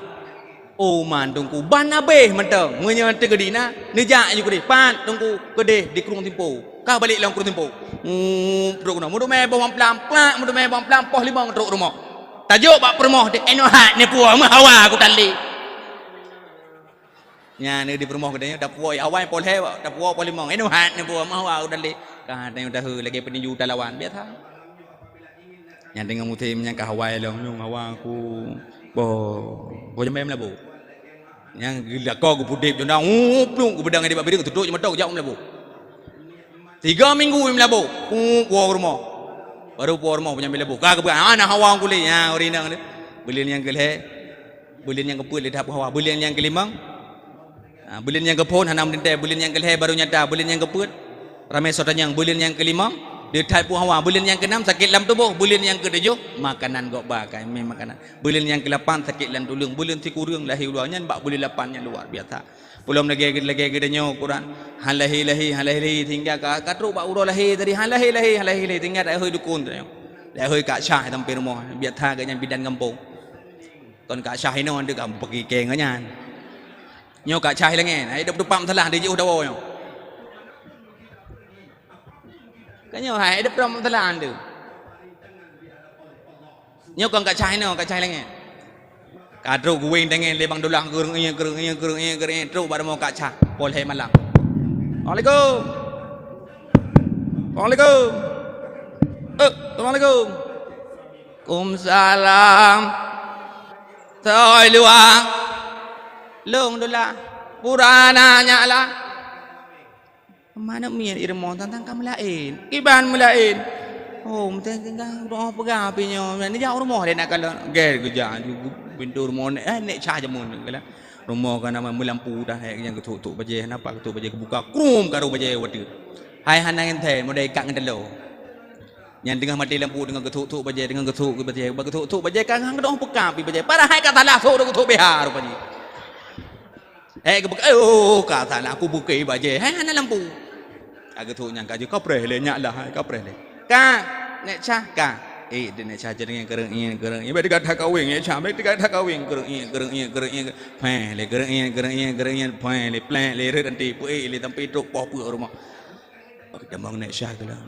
"Oh, man, Teungku, ban abéh mantong. Meunyoe teukeudi na, neujak ju keudeh." "Pat, Teungku?" "Keudeh di Krueng Simpo." Ka balek lom Krueng Simpo. Hmm, trok keunoe. Meuteumé boh amplam, plak, meuteumé boh amplam, poh limong trok rumoh. Tajok bak peurumoh, "Dek, inoe hat neupue, meuhawa kutalé." Nyan di peurumoh geutanyoe, tapuwoe awai poh lhée, tapuwoe poh limong. "Inoe hat neupue, meuhawa kutalé." Ka tanyoe tahe lagée peutinju talawan, biasa. Nyan teungoh musém nyan ka hawa lom, lôn hawa ku boh, boh jambai meulaboh. Nyan geuh lakoe geupeudeb jonda, uh, pluk, geupeudong di bak Bireuen, geututuek jeumata geujak u meulaboh. Tiga minggu i meulaboh, uh, puwoe u rumoh. Baru puwoe u rumoh, boh jambai meulaboh. Ka geupeugah, "Ah, na hawa kulét." Nyan ureueng inong tu. Buleuen nyang keulhée, buleuen nyang keupeuet lé that hawa. Buleuen nyang keulimong, ah, buleuen nyang keuphon hana meuteuntée, buleuen nyang keulhée baru nyata, buleuen nyang keupeuet ramé soe tanyong, buleuen nyang keulimong deuh that peue hawa, buleuen nyang keunam sakét lam tuboh, buleuen nyang keutujoh makanan gob ba ka mé makanan, buleuen nyang keulapan sakét lam tuleueng, buleuen sikureueng lahé u luwa. Nyan bak buleuen lapan nyan luar biasa. Peulom lagée, lagée geutanyoe ukuran, han lahé-lahé, han lahé-lahé, sehingga ka, ka trok bak uroe lahé tadi, han lahé-lahé, han lahé-lahé, sehingga dahôi dukon tanyoe. Dahôi Kak Syah sampai rumoh, biasa geuh nyan bidan gampông. Kon Kak Syah inoe, deuh ka peuki keng nyan. Nyoe Kak Syah ilangét, hai deuh teupat meusalah, deuh jiôh dawa nyoe. Ka nyoe hai deuh teupat meusalah deuh. Nyoe kon Kak Syah inoe, Kak Syah ilangét. Ka trok geuwéng tangieng lé Bang Dullah, geureueng-ie, geureueng-ie, geureueng-ie, geureueng-ie, trok bak rumoh Kak Syah, poh lhée malam. "Assalamualaikum." "Assalamualaikum." "Eh, assalamualaikum." "Kumsalam." "Soe i luwa?" "Lôn Dullah." "Pue na nyak lah?" "Manök miet i rumoh, tang-tang ka meulaén." "Kiban meulaén?" "Oh, meuteun tinggai rumoh peugah pih nyoe, neujak u rumoh lé na kalon." Gét geujak, pintoe rumoh nèk, eh, nèk cah jameun. Rumoh ka na meulampu dah, eh, nyang geuthok-thok bajée, napa geuthok bajée geubuka, krum karu bajée watée. Hai hana ngon thèe, modai ikat ngon taloe. Nyan teungoh maté lampu, teungoh geuthok-thok bajée, teungoh geuthok bajée, bak geuthok-thok bajée ka ngon geudoh peuka pih bajée. Padahai ka salah, sok geuthok B H rupajih. Eh, geupeugah, "Eh, oh, ka salah, aku bukai bajée." Hai hana lampu. Ka geuthok nyan ka jeuet, "Ka preh lé nyak lah, hai, ka preh lé." "Ka, nèk cah, ka." Eh, di nèk cah jeuet ngon keureueng-ie, keureueng-ie. "Bèk teuka that kaweng, nèk cah, bèk teuka that kaweng." Keureueng-ie, keureueng-ie, keureueng-ie. Phèh lé, keureueng-ie, keureueng-ie, keureueng-ie. Phèh lé, plek lé, rhot anti, peuék lé, sampai trok poh peuet rumoh. Tamong nèk cah keulan.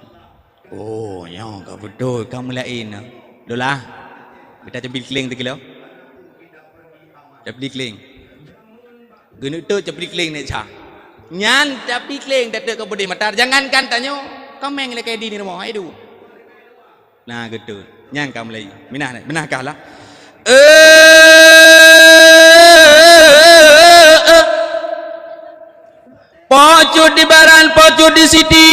"Oh, nyoe ka beutôi, ka meulaén." "Lola, bita cabi kleng sikilo." Cabi kleng. Geuneuk tot cabi kleng nèk cah. Nyan cabi kleng tatot ka beudeh mata. Jangankan tanyoe, kaméng lakée di rumoh, hai du. Na geutot. Nyan ka meulaén. Minah, minah kah lah. Eh, eh, eh. Po cut di baran, po cut di siti.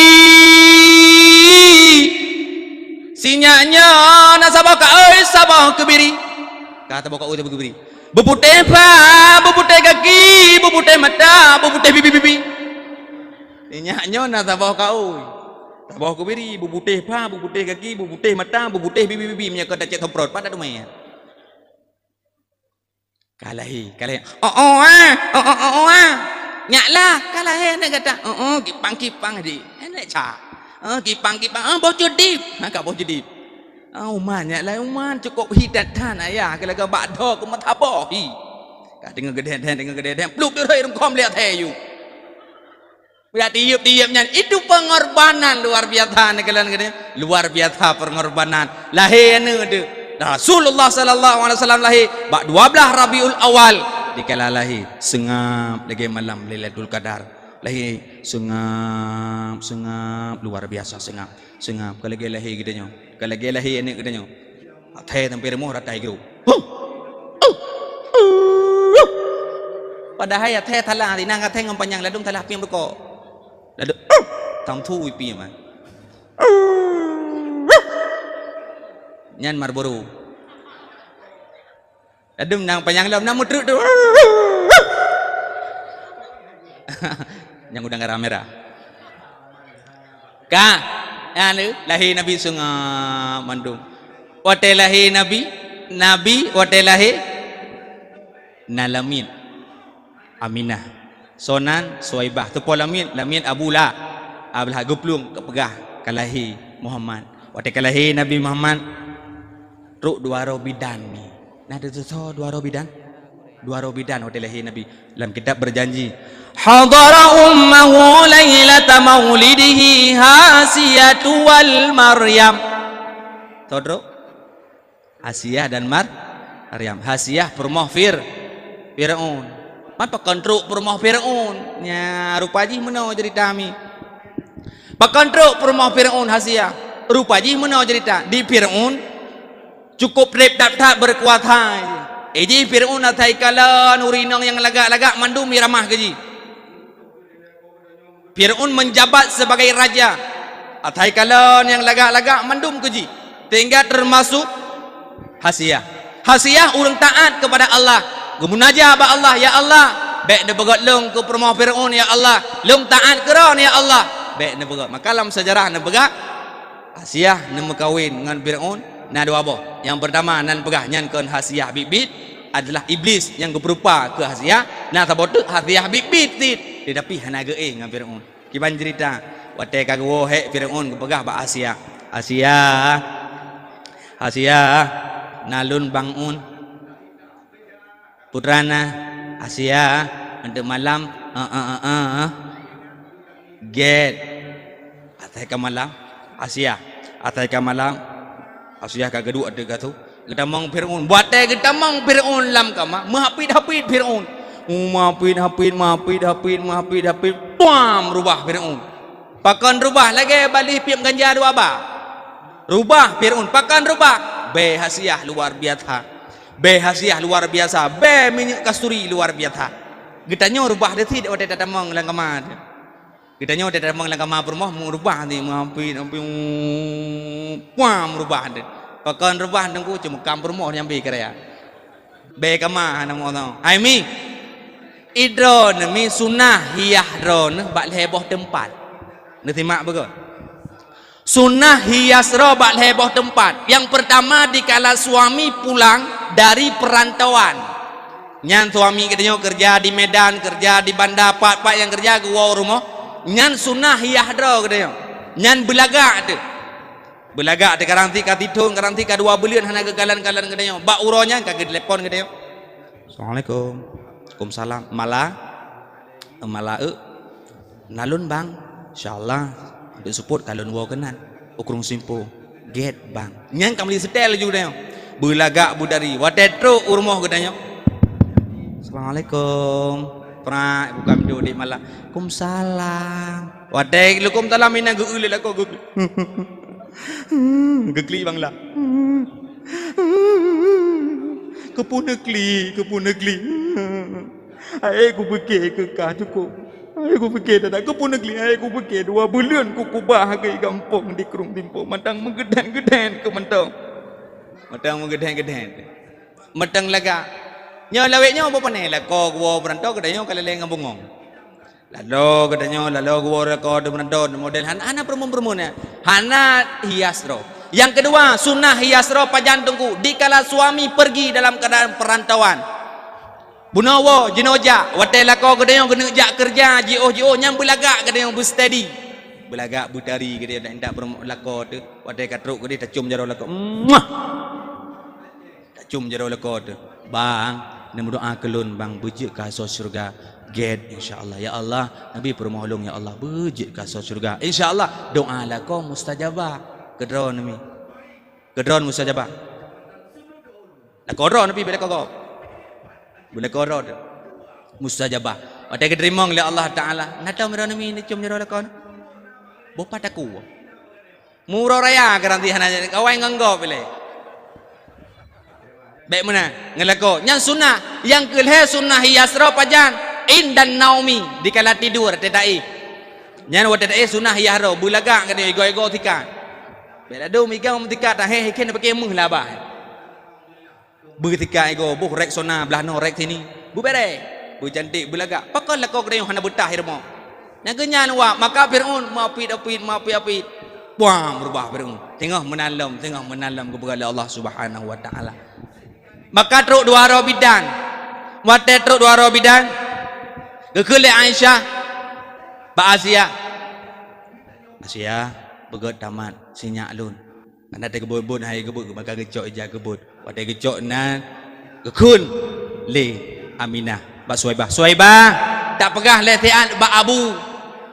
Si nyak nyoe na saboh kaôi, saboh keubiri. Ka saboh kaôi, saboh keubiri. Beuputéh pha, beuputéh gaki, beuputéh mata, beuputéh bibi-bibi. Si nyak nyoe na saboh kaôi, saboh keubiri, beuputéh pha, beuputéh gaki, beuputéh mata, beuputéh bibi-bibi. Meunyoe ka tacék semprot, pat that teumé. Ka lahé, ka lahé. "Oh, oh, ah. Oh, oh, oh, oh, ah. Nyak lah, ka lahé aneuk gata." "Oh, oh, kipang-kipang di. Aneuk cah. Oh, kipang-kipang. Oh, boh cudip." Ha, ka boh cudip. "Ah, uman, nyak lah, uman. Cukôp hi that-that ayah. Keu lagèe bak dho keu meusaboh hi." Ka deungö geudeh-deh, deungö geudeh-deh. Plup di rhoi rungkôm liat thèe yu. Ya, tiep-tiep nyan, itu pengorbanan luar biasa, neukalon geutanyoe. Luar biasa pengorbanan. Lahé aneuk teuh. Rasulullah sallallahu alaihi wasallam lahé bak dua blaih Rabiul Awal. Dikala lahé, seungab lagèe malam Lailatul Qadar. Lahé seungab, seungab, luar biasa seungab. Seungab, ka lagèe lahé geutanyoe. Ka lagèe lahé aneuk geutanyoe. Athèe sampoe rumoh rata i gru. Huh! Huh! Huh! Padahai athée thala, inong athée ngon panyang ladôm thala piep rukok. Ladôm, tam thu ipie man. Nyan Marlboro. Ladôm nang panyang lom, nang meutruk tu. Nyang udang garam merah. Ka, anu, lahé Nabi sunga mandum. Watée lahé Nabi, Nabi watée lahé na lamiet. Aminah. Sonan Suwaibah. Teupo lamiet, lamiet Abu La-, Abu Lahab geuplueng, geupeugah ka lahé Muhammad. Watée ka lahé Nabi Muhammad, trok dua droe bidan mi. Nah, teutusoe dua droe bidan. Dua droe bidan watée lahé Nabi. Lam kitab berjanji, "Hadara ummahu lailata maulidihi Hasiyatu wal Maryam." Soe trok? Hasiah dan Mar-, Maryam. Hasiah peurumoh Fir-, Fir'aun. Man pakon trok peurumoh Fir'aun? Nya, rupa jih meunoe cerita mi. Pakon trok peurumoh Fir'aun Hasiah? Rupa jih meunoe cerita. Di Fir'aun cukup treb that-that beukuasa. Eh, jih Fir'aun asai kalon ureueng inong nyang lagak-lagak mandum iramah keu jih. Fir'aun menjabat sebagai raja. Asai kalon nyang lagak-lagak mandum keu jih, sehingga termasuk Hasiah. Hasiah ureueng taat kepada Allah, geumunajah bak Allah, "Ya Allah, bék neupeugét lôn keu peurumoh Fir'aun, ya Allah. Lôn taat keu Droe, ya Allah, bék neupeugét." Maka lam sejarah neupeugah, Hasiah neumeukawen ngon Fir'aun na dua boh. Nyang peurtama nan peugah nyan kon Hasiah biet-biet, adalah Iblis nyang geupeurupa keu Hasiah. Na saboh teuk Hasiah biet-biet cit, tetapi hana geuéh ngon Fir'aun. Kiban cerita, watée ka geuwoe hék Fir'aun geupeugah bak Hasiah, "Hasiah, Hasiah, na lôn bang un." Putra na, Asia, untuk malam, eh, eh, eh, eh, eh. Gét. Asai ka malam, Asia. Asai ka malam, Asia ka geuduek ateueh kasô. Geutamong Fir'aun. Watée geutamong Fir'aun lam kama, meuhapit-hapit Fir'aun. Meuhapit-hapit, meuhapit-hapit, meuhapit-hapit. Puam, rubah Fir'aun. Pakon rubah lagée baléh piep ganja dua ba. Rubah Fir'aun, pakon rubah? Bée hasiah luar biasa. Bée hasiah luar biasa, bée minyeuk kasturi luar biasa. Geutanyoe rubah deuh cit watée tatamong lam kama teuh. Geutanyoe watée tatamong lam kama peurumoh meurubah teuh, meuhapit, hapit, puam rubah teuh. Pakon rubah teungku, cuma kam peurumoh nyang bée keuraya. Bée kama hana meuoh. Hai mi, idroe neuh mi sunah hiah droe neuh bak lhée boh teumpat. Neusimak beugôt. Sunah hias droe bak lhée boh teumpat. Nyang peurtama dikala suami pulang dari perantauan. Nyan suami geutanyoe keureuja di Medan, keureuja di Banda, pat-pat nyang keureuja geuwoe rumoh. Nyan sunah hias droe geutanyoe. Nyan beulagak teuh. Beulagak teuh, kadang cit ka sithon, kadang cit ka dua buleuen hana geukalon-kalon geutanyoe. Bak uroe nyan ka geutelepon geutanyoe. Assalamualaikum. Waalaikumsalam. Mala? Mala, eu? Na lôn bang. Insya Allah. Untuk seupôt ka lôn woe keunan. U Krueng Simpo. Gét bang. Nyan ka meuli seutée laju geutanyoe. Beulagak beutari. Watée trok u rumoh geutanyoe. Assalamualaikum. Prak, buka pintoe dek Mala. Waalaikumsalam. Watée leukom salam inan geu-eu lé lakoe geu-, geuklik bang lah. Keupeue neuklik, keupeue neuklik. Hai kupike keu kah cukup. Hai kupike dah, keupeue neuklik, hai kupike dua buleuen kukubah keu gampông di Krueng Simpo, mantong meugeudét-geudét keu mantong. Mantong meugeudét-geudét. Mantong lagak. Nyoe lawét nyoe beu pané lakoe geuwoe beurantô geutanyoe ka lé-lé ngon bungong. Lalo geutanyoe, lalo geuwoe lakoe teuh beurantô model hana, hana peureumeun-peureumeun nyan. Hana hias droe. Nyang keudua, sunah hias droe pajan teungku, dikala suami pergi dalam keadaan perantauan. Bunoe woe, jinoe jak, watée lakoe geutanyoe geuneuk jak keureuja, jiôh-jiôh, nyan beulagak geutanyoe beusteady. Beulagak beutari geutanyoe intat peureumeun lakoe teuh, watée ka trok keudeh tacôm jaroe lakoe. Muah! Tacôm jaroe lakoe teuh, "Bang, neumeudoá keu lôn bang, beujeuet keu asoe syeuruga." Gét, insya Allah. "Ya Allah, neubi peurumoh lôn, ya Allah, beujeuet keu asoe syeuruga." Insya Allah, doá lakoe mustajabah. Keudroe neubi. Keudroe mustajabah. Lakoe droe neubi bèk lakoe gob. Bèk lakoe droe teuh. Mustajabah. Watée geuteurimong lé Allah Taala, na tom droe neubi neucôm jaroe lakoe. Boh pat takue. Meuuroe raya garanti hana jadi, kawai ngon gob ilée. Bèk meunan, ngon lakoe. Nyan sunah. Nyang keu lhée sunah hias droe pajan. Indan naumi, dikala tidur, watèe taéh. Nyan watèe taéh sunah yah droe, beulagak geutanyoe igoe-igoe tikat. Bèk ladôm igam tikat, hé, hé, khen paké meuh lah bah. Beutikat igoe, boh Rexona, blah noe Rexini. Beubereh, beucantik, beulagak. Pakon lakoe geutanyoe hana beutah i rumoh. Nyang keu nyan wak, maka Fir'aun meuapit-apit, meuapit-apit. Puang, beurubah Fir'aun. Teungoh meunan lom, teungoh meunan lom geupeugah lé Allah Subhanahu wa Ta'ala. Maka trok dua droe bidan. Watèe trok dua droe bidan, geukheun lé Aisyah bak Asia, "Asia, beugèt tamat, sinyak lôn." Hana teugeubeuet-beuet hai geubeuet, maka geucok ija geubeuet. Watèe geucok nan, geukheun lé Aminah bak Suwaibah, "Suwaibah, tapeugah lé siat bak Abu,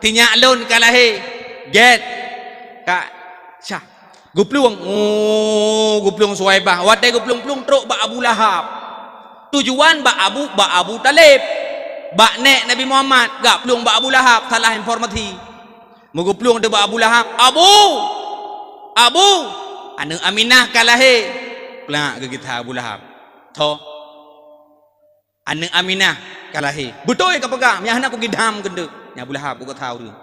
sinyak lôn ka lahé." Gèt. Ka syah. Geuplueng, oh, geuplueng Suwaibah. Watèe geuplueng-plueng trok bak Abu Lahab. Tujuan bak Abu, bak Abu Thalib. Bak nèk Nabi Muhammad, geuplueng bak Abu Lahab, salah informasi. Meugeuplueng teuk bak Abu Lahab, "Abu! Abu! Aneuk Aminah ka lahé!" Plak geugisa Abu Lahab. "Tho, aneuk Aminah ka lahé." "Beutôi kapeugah, meunyo hana kugidam keuneuk." Nyan Abu Lahab geugisa ureueng.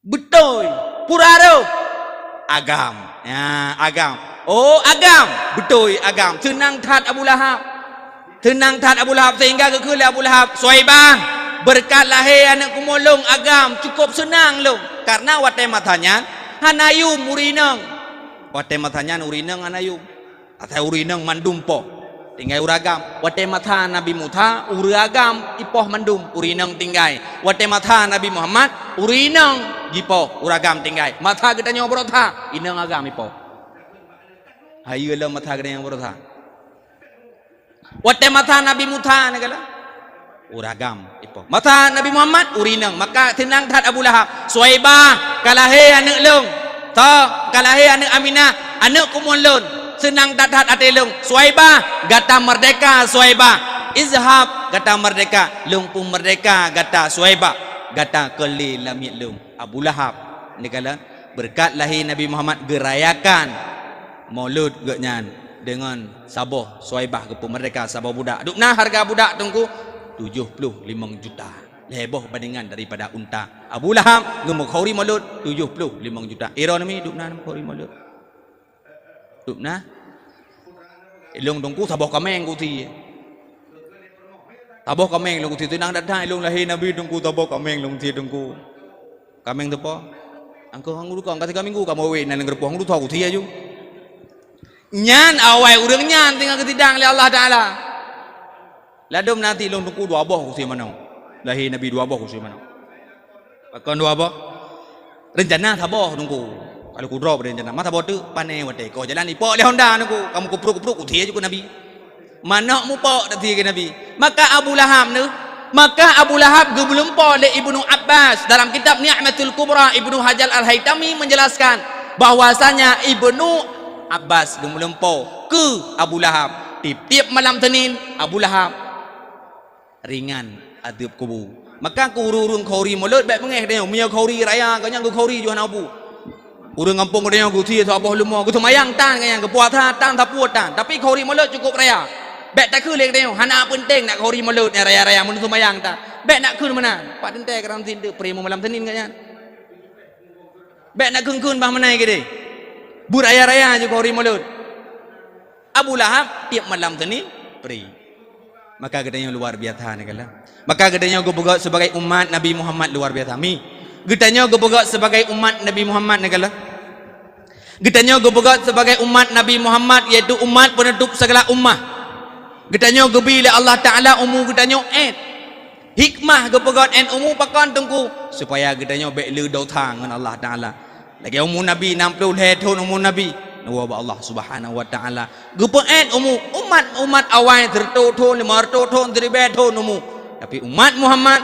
"Beutôi, pura roh." Agam. Ya, agam. Oh, agam. Beutôi, agam. Seunang that Abu Lahab. Seunang that Abu Lahab sehingga geukheun lé Abu Lahab, "Suwaibah, beureukat lahé aneuk kumoe lôn agam, cukôp seunang lôn." Karena watèe masa nyan hana yum ureueng inong. Watèe masa nyan ureueng inong hana yum. Asai ureueng inong mandum poh, tinggai ureueng agam. Watèe masa Nabi Musa, ureueng agam ipoh mandum, ureueng inong tinggai. Watèe masa Nabi Muhammad, ureueng inong jipoh, ureueng agam tinggai. Masa geutanyoe beurota, inong agam ipoh. Hayeue lom masa geutanyoe beurota. Watèe masa Nabi Musa neugala, ureueng agam ipoh. Masa Nabi Muhammad, ureueng inong. Maka seunang that Abu Lahab, "Suwaibah, ka lahé aneuk lôn. Tho, ka lahé aneuk Aminah, aneuk kumoe lôn. Seunang that-that até lôn. Suwaibah, gata meurdeka, Suwaibah. Izhab, gata meurdeka. Lôn peumeurdeka gata, Suwaibah. Gata kon lé lam miet lôn." Abu Lahab neugala, beureukat lahé Nabi Muhammad geurayakan maulud geuh nyan deungon saboh Suwaibah geupeumeurdeka saboh budak. Dubna hareuga budak Teungku tujoh ploh limong juta. Lhèe boh bandingan daripada unta. Abu Lahab geumeukhuri maulud tujoh ploh limong juta. Iron mi dubna geumeukhuri maulud. Dubna. Ilong Teungku saboh kaméng kusi. Saboh kaméng lôn kusi. Seunang that-that ilong lahé Nabi Teungku saboh kaméng lôn kusi Teungku. Kaméng teupo. Angkau hang urukong ka tiga minggu kamoe wéh nan geureupoh hang urukong kusi aju. Nyan awai ureueng nyan teungoh geusidang lé Allah Taala. Ladom nanti lôn Teungku dua boh kusi manok. Lahé Nabi dua boh kusi manok. Pakon dua boh? Reuncana saboh Teungku. Kalau kudroe rencana, masa boh teuk pané watèe koh jalan ipok lé honda Teungku. Kamoe kupruk-kupruk kusi aju keu Nabi. Manok mupok teuti keu Nabi. Maka Abu Lahab neu, maka Abu Lahab geumeuleumpo lé Ibnu Abbas dalam kitab Ni'matul Kubra, Ibnu Hajar Al-Haitami menjelaskan bahwasanya Ibnu Abbas geumeuleumpo keu Abu Lahab. Tiep-tiep malam Senin, Abu Lahab ringan adeueb kubu. Maka keu ureueng-ureueng khuri mulod bèk beungèh geutanyoe, meunyoe khuri raya geutanyoe geukhuri yoh hana bu. Ureueng gampông geutanyoe geusie saboh leumo, geuseumayang tan geutanyoe, geupuasa tan, sapeue tan, tapi khuri mulod cukôp raya. Bèk takheun lé geutanyoe, hana peunteng nak khuri mulod nyang raya-raya meunyoe seumayang tan. Bèk nak kheun meunan. Pat teuntèe kadang sindeuek pré malam Senin geutanyoe. Bèk nak kheun-kheun bah meunan keudéh. Beuraya-raya jih khuri mulod. Abu Lahab tiep malam Senin pré. Maka geutanyoe luar biasa neugala. Maka geutanyoe geupeugöt sebagai umat Nabi Muhammad luar biasa. Mi, geutanyoe geupeugöt sebagai umat Nabi Muhammad neugala. Geutanyoe geupeugöt sebagai umat Nabi Muhammad, yaitu umat penutup segala ummah. Geutanyoe geubi lé Allah Taala umu geutanyoe èt. Hikmah geupeugöt èt umu pakon Teungku? Supaya geutanyoe bèk le dosa ngon Allah Taala. Lagèe umu Nabi nam ploh lhèe thôn umu Nabi, neuwoe bak Allah Subhanahu wa Taala. Geupeuèt umu umat-umat awai sireutoh thôn, limong reutôh thôn, siribèe thôn umu. Tapi umat Muhammad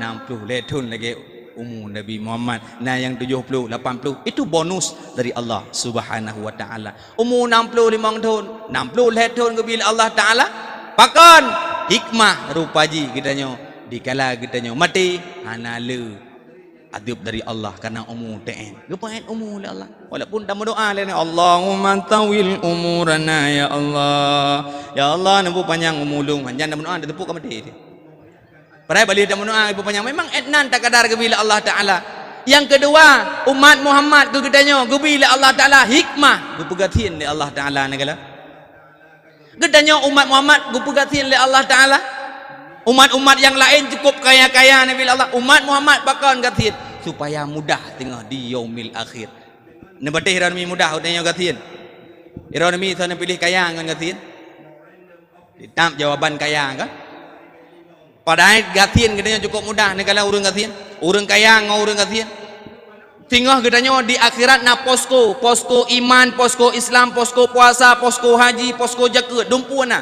nam ploh lhèe thôn lagèe umu Nabi Muhammad. Na nyang tujoh ploh, lapan ploh, itu bonus dari Allah Subhanahu wa Taala. Umu nam ploh limong thôn, nam ploh lhèe thôn geubi lé Allah Taala. Pakon? Hikmah rupa jih geutanyoe dikala geutanyoe maté hana le adeueb dari Allah karena umu teuèt. Geupeuèt umu lé Allah. Walaupun tameudoa lé, "Allahumma tawil umurana ya Allah." Ya Allah, neupanyang umu lôn. Nyan tameudoa, tateupeue ka maté. Padahai bak lheueh tameudoa, Ibu panyang, memang 'et nan takadar geubi lé Allah Taala. Nyang keudua, umat Muhammad keu geutanyoe geubi lé Allah Taala hikmah, geupeugasien lé Allah Taala neugala. Geutanyoe umat Muhammad geupeugasien lé Allah Taala. Umat-umat nyang laén cukup kaya-kaya neubi lé Allah, umat Muhammad pakon gasien? Supaya mudah teungoh di yaumil akhir. Neupatéh droeneuh mi mudah geutanyoe gasien? Droeneuh mi soe neupiléh kaya ngon gasien? Teutap jawaban kaya kan? Padahai gasien geutanyoe cukup mudah neugala ureuëng gasien, ureuëng kaya ngon ureuëng gasien. Singoh geutanyoe di akhirat na posko, posko iman, posko Islam, posko puasa, posko haji, posko jakeuet, dumpeue na.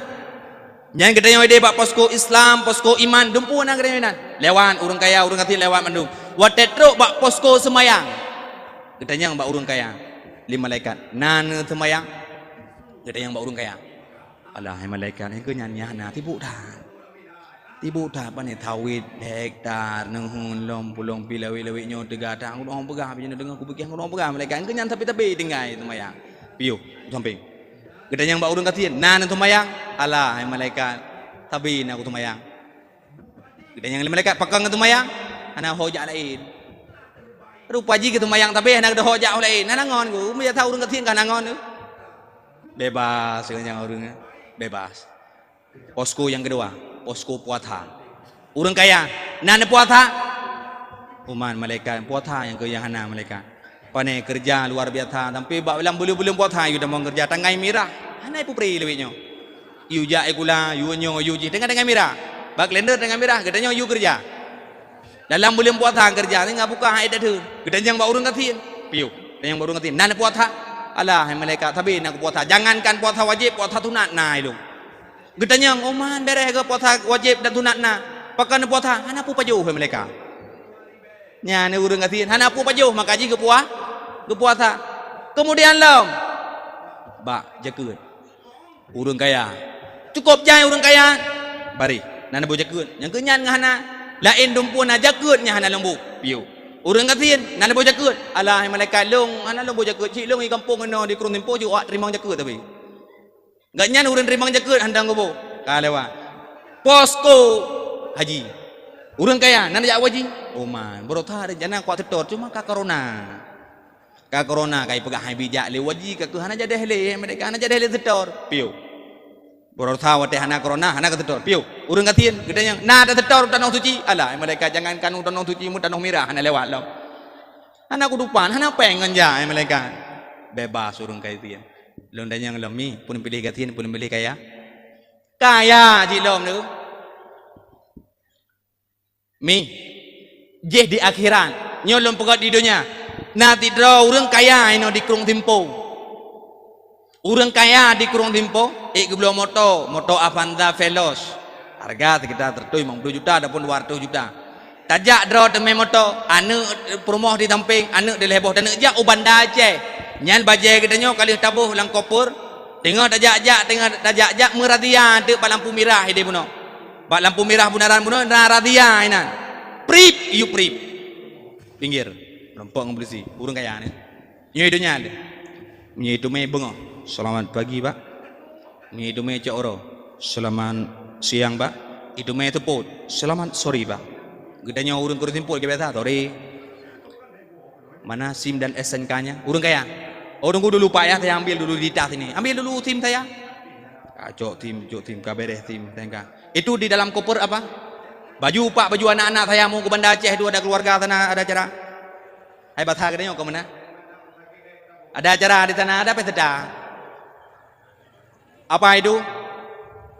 Nyan geutanyoe idéh bak posko Islam, posko iman, dumpeue na geutanyoe inan. Lewat ureuëng kaya, ureuëng gasien lewat mandum. Watée trok bak posko seumayang, geutanyong bak ureuëng kaya lé malaikat, "Na neuseumayang?" Geutanyong bak ureuëng kaya. "Alah, hai malaikat, nyang keu nyan nyang hana tibu that. Tibu that pane sawét hektar, neuheun lom pulong pi lawét-lawét nyoe teuga that, ureuëng peugah, pi nyoe deungoe kupiké ureuëng peugah malaikat, nyang keu nyan sabe-sabe tinggai seumayang." Piôh, sampéng. Geutanyong bak ureuëng gasien, "Na neuseumayang?" "Alah, hai malaikat, sabe na kuseumayang." Geutanyong lé malaikat, "Pakon neuseumayang?" "Hana ho jak laén." Rupa jih geuseumayang sabe hana geuho jak laén. Hana ngon ku, meunyo that ureuëng gasien ka hana ngon ku. Bebas, geutanyong ureuëng, bebas. Posko nyang keudua, posko puasa. Ureuëng kaya, "Na neupuasa?" Umat malaikat, "Puasa nyang keu nyang hana malaikat." Pane keureuja luar biasa, sampai bak lam buleuen-buleuen puasa yue tamong keureuja, tangai mirah, hana ipeupri lawét nyoe. Yue jak sikula, yue nyoe, yue jih, tangai-tangai mirah. Bak kalender tangai mirah, geutanyoe yue keureuja. Dalam buleuen puasa keureuja, singoh buka hai that. Geutanyong bak ureuëng gasien. Piôh, tanyong bak ureuëng gasien, "Na neupuasa?" "Alah, hai malaikat, sabe na kupuasa. Jangankan puasa wajéb, puasa sunat na ilong." Geutanyong, "Oh man, bereh geuh puasa wajéb dan sunat na. Pakon neupuasa?" "Hana peue pajoh," hai malaikat. Nyan ureuëng gasien, hana peue pajoh, maka jih geupua-, geupuasa. Kemudian lom, bak jakeuet. Ureuëng kaya. Cukup jai ureuëng kaya. Bareh, na leumbô jakeuet. Nyang keu nyan ngon hana. Laén dumpeue na jakeuet nyang hana leumbô. Piôh. Ureuëng gasien, na leumbô jakeuet. "Alah, hai malaikat, lôn hana leumbô jakeuet. Cit lôn di gampông inoe di Krueng Simpo jeuet awak teurimong jakeuet tapi." Gobnyan ureuëng teurimong jakeuet hana geuboh. Ka lewat. Posko haji. Ureuëng kaya, na jak haji? "Oh man, beurota rencana kuat setor, cuma ka corona." Ka corona ka ipeugah hai bijak lé haji, ka keuh hana jadeh lé, mereka hana jadeh lé setor. Piôh. Beurota watée hana corona, hana ka setor. Piôh. Ureuëng gasien, geutanyong, "Na tasetor u Tanoh Suci?" "Alah, hai malaikat, jangankan u Tanoh Suci, mu Tanoh Mirah hana lewat lom. Hana kudupan, hana péng ngon jak, hai malaikat." Bebas ureuëng gasien. Lôn tanyong lom mi, peue neupiléh gasien, peue neupiléh kaya? Kaya jih lom tu. Mi, jih di akhirat, nyoe lôn peugah di donya. Na sidroe ureuëng kaya inoe di Krueng Simpo. Ureuëng kaya di Krueng Simpo, ék geubloe moto, moto Avanza Veloz. Harga sekitar seratus lima puluh juta ataupun dua ratus juta. Tajak droe teumé moto, aneuëk peurumoh di sampéng, aneuëk di lhée boh, taneuk jak u Banda Aceh. Nyan bajée geutanyoe ka lheueh taboh lam koper, teungoh tajak-jak, teungoh tajak-jak, meurazia teuk bak lampu mirah idéh bunoe. Bak lampu mirah bunaran bunoe na razia inan. Prip, iyup prip. Pinggir, meurumpok ngon polisi, ureuëng kaya nyan. Nyoe donya lé. Meunyoe iteumé beungoh, "Selamat pagi, Pak." Meunyoe iteumé cok uroe, "Selamat siang, Pak." Iteumé seupôt, "Selamat sore, Pak." Geutanyoe ureuëng Krueng Simpo ka biasa, "Sore." "Mana SIM dan SNK-nya?" Ureuëng kaya. "Oh, tunggu dulu, Pak, ya, saya ambil dulu di tas ini." "Ambil dulu SIM saya." Ka cok SIM, cok SIM, ka bereh SIM, SNK. "Itu di dalam koper apa?" "Baju, Pak, baju anak-anak saya mau ke Banda Aceh itu, ada keluarga sana, ada acara." Hai basa geutanyoe ka meunan. Ada acara di sana, ada pesta. "Apa itu?"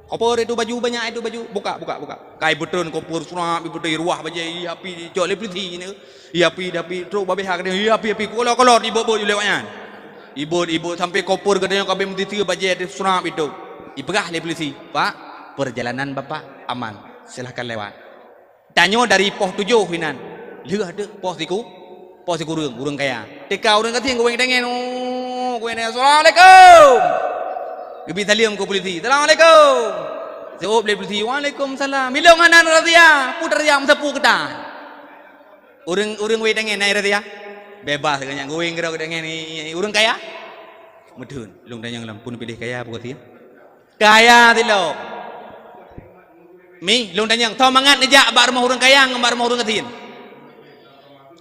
"Koper itu baju, banyak itu baju." "Buka, buka, buka." Ka ipeutreun koper, surap ipeutreun, iruah bajée, ihapi, icok lé polisi nyan. Ihapi, ihapi, trok babeh ha geutanyoe, ihapi, ihapi, kolot-kolot, ibot-bot lewat nyan. Ibot, ibot, sampai koper geutanyoe ka abéh meuteuteue bajée, surap itu. Ipeugah lé polisi, "Pak, perjalanan Bapak aman. Silahkan lewat." Tanyoe dari poh tujoh inan. Lheueh deuh poh siku, poh sikureueng, ureueng kaya. Teuka ureueng gasien geuwéng tangen, oh, geuwéng tangen, "Assalamualaikum!" Geubi saleuem keu polisi, "Assalamualaikum!" Seuôb lé polisi, "Waalaikumsalam!" Ilong hana razia, peue razia meusapeue keuta. Ureueng, ureueng wéng tangen na razia? Bebas geuh nyan, geuwéng keudroe geutangen, ureueng kaya? Meutheun, lôn tanyong lom, peue neupiléh kaya peue gasien? Kaya silop. Mi, lôn tanyong, soe mangat neujak bak rumoh ureuëng kaya ngon bak rumoh ureuëng gasien?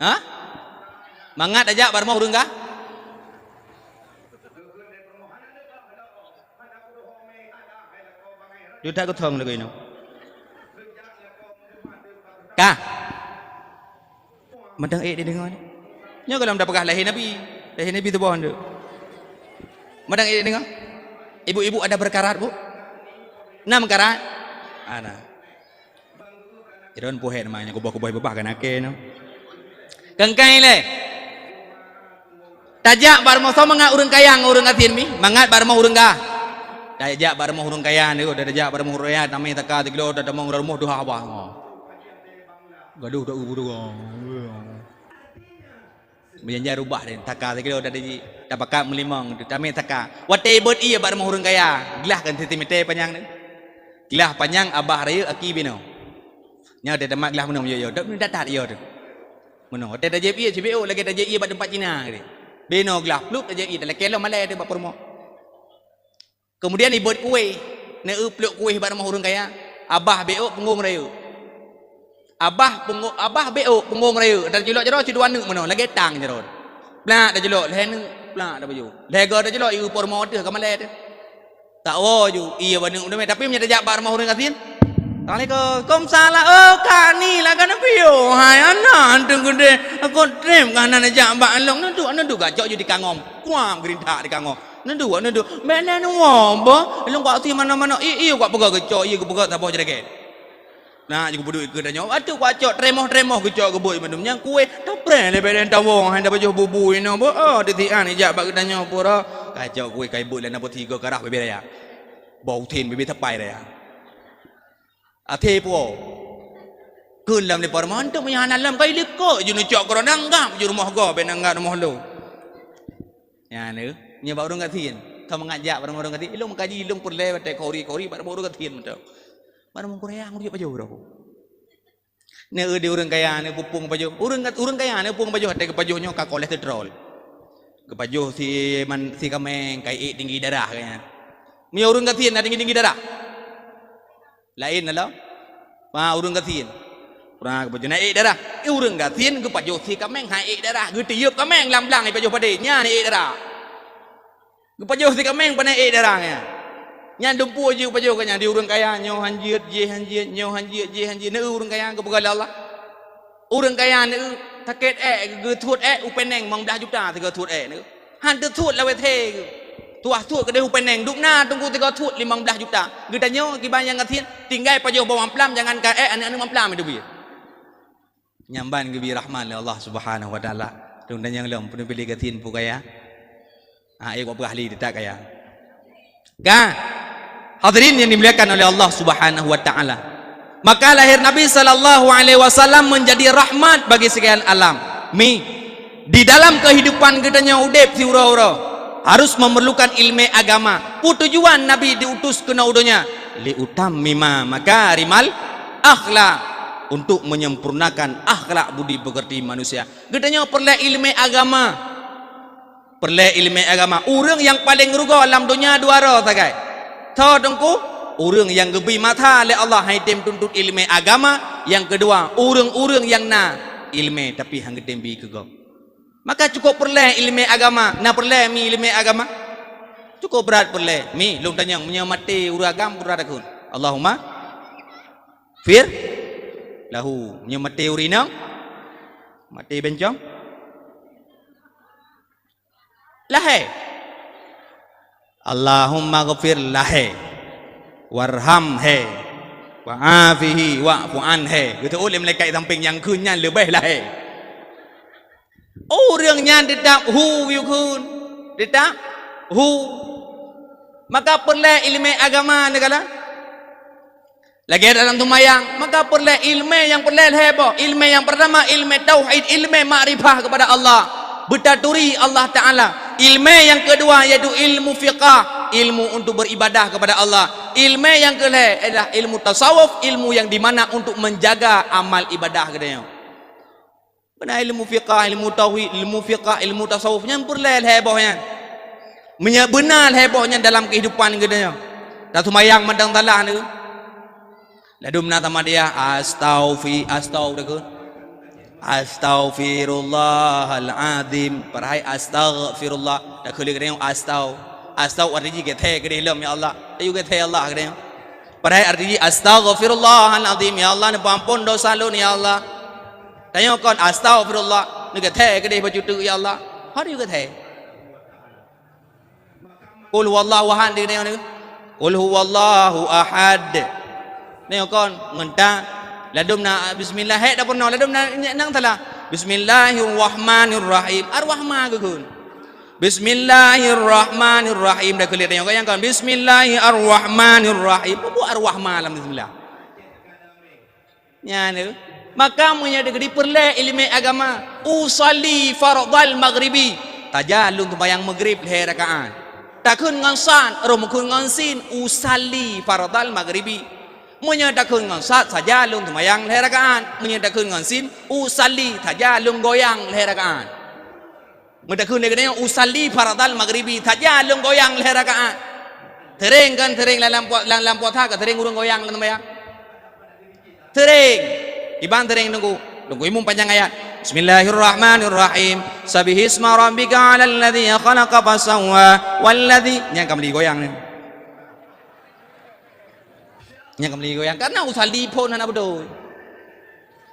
Ha? Mangat tajak bak rumoh ureuëng ga? Duta kuthong lagu inoe. Ka. Mantong ék dideungoe. Nyoe gohlom tapeugah lahé Nabi. Lahé Nabi tuboh nyoe. Mantong ék dideungoe. Ibu-ibu ada berkarat, Bu? Na meukarat? Ana. Iron pohét ma nyoe kuboh-kuboh babah kan akée nyoe. Keungkai lé. Tajak bak rumoh soe mangat ureuëng kaya ngon ureuëng gasien mi, mangat bak rumoh ureuëng ga. Tajak bak rumoh ureuëng kaya nyoe, tajak bak rumoh ureuëng kaya, tamé taka tikilo, tatamong rumoh tuha babah. Gadoh ta u. Meujanji rubah deh, taka sikilo tadi tapakat meulimong, tamé taka. Watée ibot ié bak rumoh ureuëng kaya, glah kan siti meter panyang ni. Glah panyang abah rayeuk aki binoe. Nyoe teuh tamat glah meunoe yo yo, dak ni datat yo tu. Meunoe, watée tajép ié sibiôk lagée tajép ié bak teumpat Cina tadi. Binoe glah plup tajép ié, talakée lom malée teuh bak peurumoh. Keumudian ibot kueh, neueu pluek kueh bak rumoh ureuëng kaya. Abah béok punggong rayeuk. Abah punggong, abah béok punggong rayeuk. Dan jilok jaroe sidua neuk meunoe, lagée tang jaroe. Plak tajilok, lhée neuk, plak tapajoh. Lhée goe tajilok, ié peurumoh teuh ka malée teuh. Tawoe ju, ié bak neuk meunoe, tapi meunyoe tajak bak rumoh ureuëng gasien. Assalamualaikum. Salam. Oh, Kak Ni lah ka neupiyôh. Hai anak, anteuk geude. Aku trép ka hana neujak bak lôn. Neuduek, neuduek gacok ju di kangom. Kuam geurintak di kangom. Neuduek, neuduek. Bèk lé neuwoe, boh. Lôn kuak si manoe-manoe. Ié, ié kuak peugah geucok, ié geupeugah saboh jeureget. Nah, jeuet geupeuduk ikeue tanyoe. Watèe kuak cok tremoh-tremoh geucok geubuet mandum. Nyang kueh, tapreh lé bèk lé tawoe, hai tapajoh bubui inoe, boh. Oh, teusian ijak bak geutanyoe pura. Kacok kueh kai buet lé na peusigoe karah bibé raya. Boh usen bibé sapai raya. Até puwoe. Kheun lam lipar mantong meunyo hana lom kai likot ju neucok keudroe, anggab ju rumoh gob, bèk anggab rumoh lôn. Nyan lé, nyoe bak ureueng gasien. Ka mangat jak bak rumoh ureueng gasien. Ilôn meukaji, ilôn peureulèe watèe khori-khori bak rumoh ureueng gasien mantong. Bak rumoh ureueng kaya, ureueng pajoh droe. Neu di ureueng kaya, neu pupueng pajoh. Ureueng, ureueng kaya, neu pupueng pajoh, watèe geupajoh nyoe ka kolesterol. Geupajoh si man, si kaméng, kai ék tinggi darah, kaya. Meunyo ureueng gasien na tinggi-tinggi darah. Laén lom. Bah, ureueng gasien. Ureueng geupajoh na ék darah. Eh, ureueng gasien geupajoh si kaméng, hai ék darah. Geutiyeup kaméng lam blang, ipajoh padé. Nyan ék darah. Geupajoh si kaméng pane ék darah nyan. Nyan dumpeue jeuet pajoh keu nyan di ureueng kaya, nyoe han jeuet, jéh han jeuet, nyoe han jeuet, jéh han jeuet. Neu ureueng kaya geupeugah lé Allah. Ureueng kaya neu sakét ék, geusuet ék u Penang limong blaih juta sigoe suet ék neu. Han teusuet lawét he geuh. Tuah suet keudeh u Penang, dum na teungku sigoe suet limong blaih juta. Geutanyoe kiban nyang gasien, tinggai pajoh boh mamplam, jangankan ék, aneuk-aneuk mamplam itu bie. Nyan ban geubri rahmat lé Allah Subhanahu wa Taala. Dong dan nyang lom peuneupilih gasien peue kaya. Ha, ék kupeugah lé teutab kaya. Ka. Hadirin yang dimuliakan oleh Allah Subhanahu wa Taala. Maka lahir Nabi sallallahu alaihi wasallam menjadi rahmat bagi sekalian alam. Mi, di dalam kehidupan geutanyoe udép siuroe-uroe harus memerlukan ilmu agama. Peue tujuan Nabi diutus keunoe u donya? Liutammima makarimal akhlak, untuk menyempurnakan akhlak budi pekerti manusia. Geutanyoe peureulèe ilmu agama. Peureulèe ilmu agama. Ureueng nyang paleng rugoe lam donya dua droe sagai. Tho teungku, ureueng nyang geubri masa lé Allah han jitem tuntut ilmu agama, nyang keudua, ureueng-ureueng nyang na ilmu tapi han geutém bi keu gob. Maka cukôp peureulèe ilmu agama, na peureulèe mi ilmu agama. Cukôp brat peureulèe. Mi, lôn tanyong, meunyoe maté ureueng agam, peue takheun? Allahumma fir lahu. Meunyoe maté ureueng inong, maté bencong, lahé. Allahumma ghfir lahé. Warhamhé. Wa'afihi wa'fu anhé. Geuteuôt lé malaikat sampéng nyang kheun nyan leubeh lahé. Ureueng nyan teutab hu yue kheun. Teutab hu. Maka peureulèe ilmu agama neugala. Lagèe dalam seumayang, maka peureulèe ilmu nyang peureulèe lhèe boh. Ilmu nyang pertama, ilmu tauhid, ilmu makrifah kepada Allah. Beutaturi Allah Taala. Ilmu nyang keudua yaitu ilmu fiqah, ilmu untuk beribadah kepada Allah. Ilmu nyang keulhèe adalah ilmu tasawuf, ilmu yang di mana untuk menjaga amal ibadah geutanyoe. Beuna ilmu fiqah, ilmu tauhid, ilmu fiqah, ilmu tasawuf nyan peureulèe lhèe boh nyan. Meunyo beuna lhèe boh nyan dalam keuhidupan geutanyoe. Taseumayang mantong salah neu. Ladum na tamadiyah, astaufi-, astau takheun. Astaghfirullahal azim. Padahai astaghfirullah. Takheun lé geutanyoe astau. Astau arti jih geuthèe keudéh lom, ya Allah. Ayu geuthèe Allah keudéh. Padahai arti jih astaghfirullahal azim. Ya Allah, neupeuampon dosa lôn, ya Allah. Tanyoe kon astaghfirullah. Neugeuthèe keudéh bacut teuk, ya Allah. Hana geuthèe. Qul huwallahu ahad di nyoe. Qul huwallahu ahad. Nyoe kon ngon ta. Ladum na bismillah, hek dak peunoh. Ladum na nyang salah. Bismillahirrahmanirrahim. Ar-Rahman geukheun. Bismillahirrahmanirrahim. Dak keuliek nyoe nyang kon. Bismillahirrahmanirrahim. Peue buet Ar-Rahman lam bismillah? Nyan tu. Maka meunyoe di-, dipeureulèe ileumèe agama, usalli fardhal maghribi, saja lôn seumayang maghrib lhèe rakaat. Takheun ngon sad, roh meukheun ngon sin, usalli fardhal maghribi. Meunyoe takheun ngon sad, saja lôn seumayang lhèe rakaat. Meunyoe takheun ngon sin, usalli, saja lôn goyang lhèe rakaat. Meutakheun lé geutanyoe, usalli fardhal maghribi, saja lôn goyang lhèe rakaat. Seuréng kan, seuréng lam, lam pua-, lam, lam puasa ka seuréng ureueng goyang lam seumayang? Seuréng. Iban seuréng teungku. Teungku imum panjang ayat. Bismillahirrahmanirrahim. Sabbihisma rabbika alladzi khalaqa fasawwa. Walladzi. Nyan ka meuli goyang ni. Nyan ka meuli goyang. Karena usalli phon hana beutôi.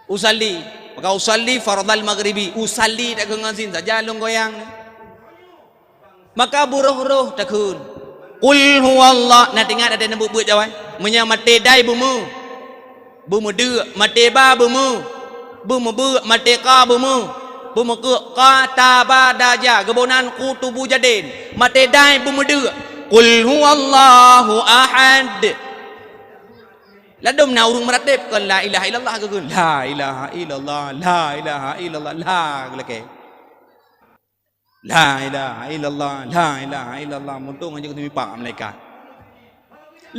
Usalli. Maka usalli fardhal maghribi. Usalli takheun ngon sin saja lôn goyang. Maka beurôh-rôh takheun. Qul huwallah. Na teuingat até neubeuet-beuet jawai. Meunyoe maté dai beumeu. Beumeudeuk. Maté ba beumeu. Beumeubeuk. Maté ka beumeu. Beumeukeuk ka ta ba da ja. Geuboh nan ku tubu jaden. Maté dai beumeudeuk. Qul huwallahu ahad. Ladum na ureueng meurateb kon la ilaha illallah geukheun. La ilaha illallah, la ilaha illallah, la geulakèe. La ilaha illallah, la ilaha illallah. Muntong aja keu mipak malaikat.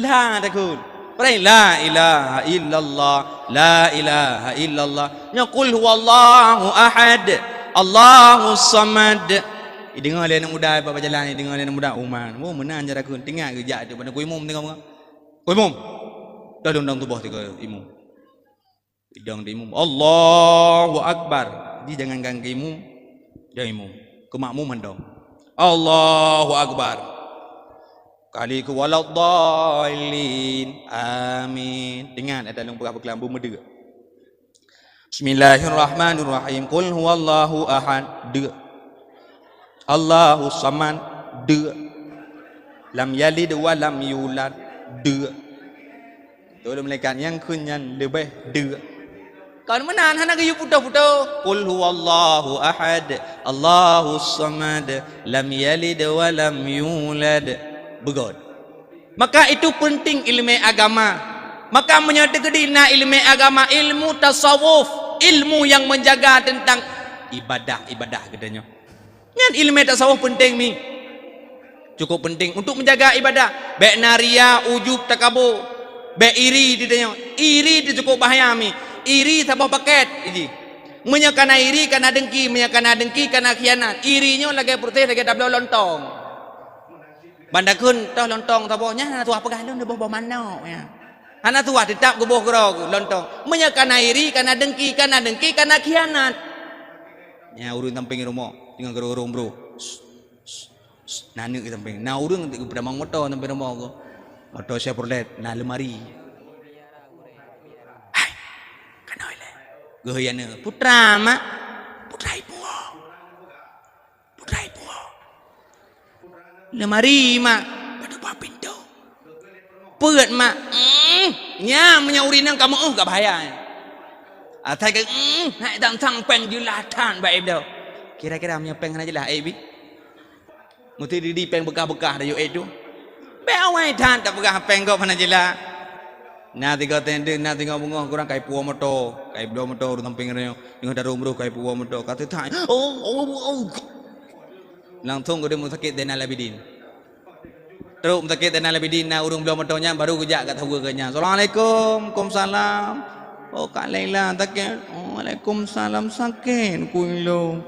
La takheun. Padahai la ilaha illallah, la ilaha illallah. Nyoe qul huwallahu ahad, Allahus samad. Ideungoe lé aneuk muda bak jalan, ideungoe lé aneuk muda uman. Oh, meunan cara kheun. Teuingat geujak tu pada ku imum tengok. Ku imum. Dah lundang tuboh teuka imum. Idong di imum. Allahu Akbar. Di jangankan ke imum. Dia imum. Ke makmum handong. Allahu Akbar. Kali ke waladdallin. Amin. Ingat, ada lôn peugah beukeulabu meudeuek. Bismillahirrahmanirrahim. Qul huwallahu ahad. Deuk. Allahus samad. Deuk. Lam yalid wa lam yulad. Deuk. Tolong malaikat nyang kheun nyan leubeh deuk. Kon meunan hana geuyue putôh-putôh. Qul huwallahu ahad, Allahus samad, lam yalid wa lam yulad. Beugöt. Maka itu penting ilmu agama. Maka meunyoe teukeudi na ilmu agama, ilmu tasawuf, ilmu yang menjaga tentang ibadah-ibadah geutanyoe. Nyan ilmu tasawuf penting mi. Cukup penting untuk menjaga ibadah. Bèk na ria, ujub, takabur. Bèk iri di tanyoe. Iri tu cukup bahaya mi. Iri saboh paket iji. Meunyoe kana iri, kana dengki, meunyoe kana dengki, kana khianat. Iri nyoe lagèe proses lagèe tabloe lontong. Ban takheun toh lontong saboh nyan hana tuah peugah lôn boh-boh manok nyan. Hana tuah teutap geuboh keudroe lontong. Meunyoe kana iri, kana dengki, kana dengki, kana khianat. Nyan ureueng sampéng rumoh, teungoh geurong-rong bro. Na aneuk di sampéng. Na ureueng geupeudamong moto sampéng rumoh geuh. Moto Chevrolet, na leumari. Hai, kanoe lé. Geuh ya ne, putra mak. Putra ibu. Putra ibu. Leumari mak. Pada buah pintu. Peuet mak. Mm, nya meunyoe ureueng inong ka meu'oh ka bahaya. Asai ka, mm, hai dan sang péng jeulaih that bak ibu. Kira-kira meunyoe péng hana jeulaih, ai bi. Meusti di, di péng beukah-beukah dah yue tu. Bèk awai that tapeugah péng gob hana jeulaih. Na tiga tende, na tiga bungöh kurang kai puwoe moto, kai bloe moto ureueng sampéng nyoe. Teungoh daru meureuh kai puwoe moto. Ka teuthai. Oh, oh, oh. Langsung geude musakét Zainal Abidin. Trok meusakét Zainal Abidin na ureueng bloe moto nyan baru geujak kat saweue geuh nyan. "Assalamualaikum." "Waalaikumsalam." "Oh, Kak Laila sakét?" "Oh, waalaikumsalam, sakét ku ilôn."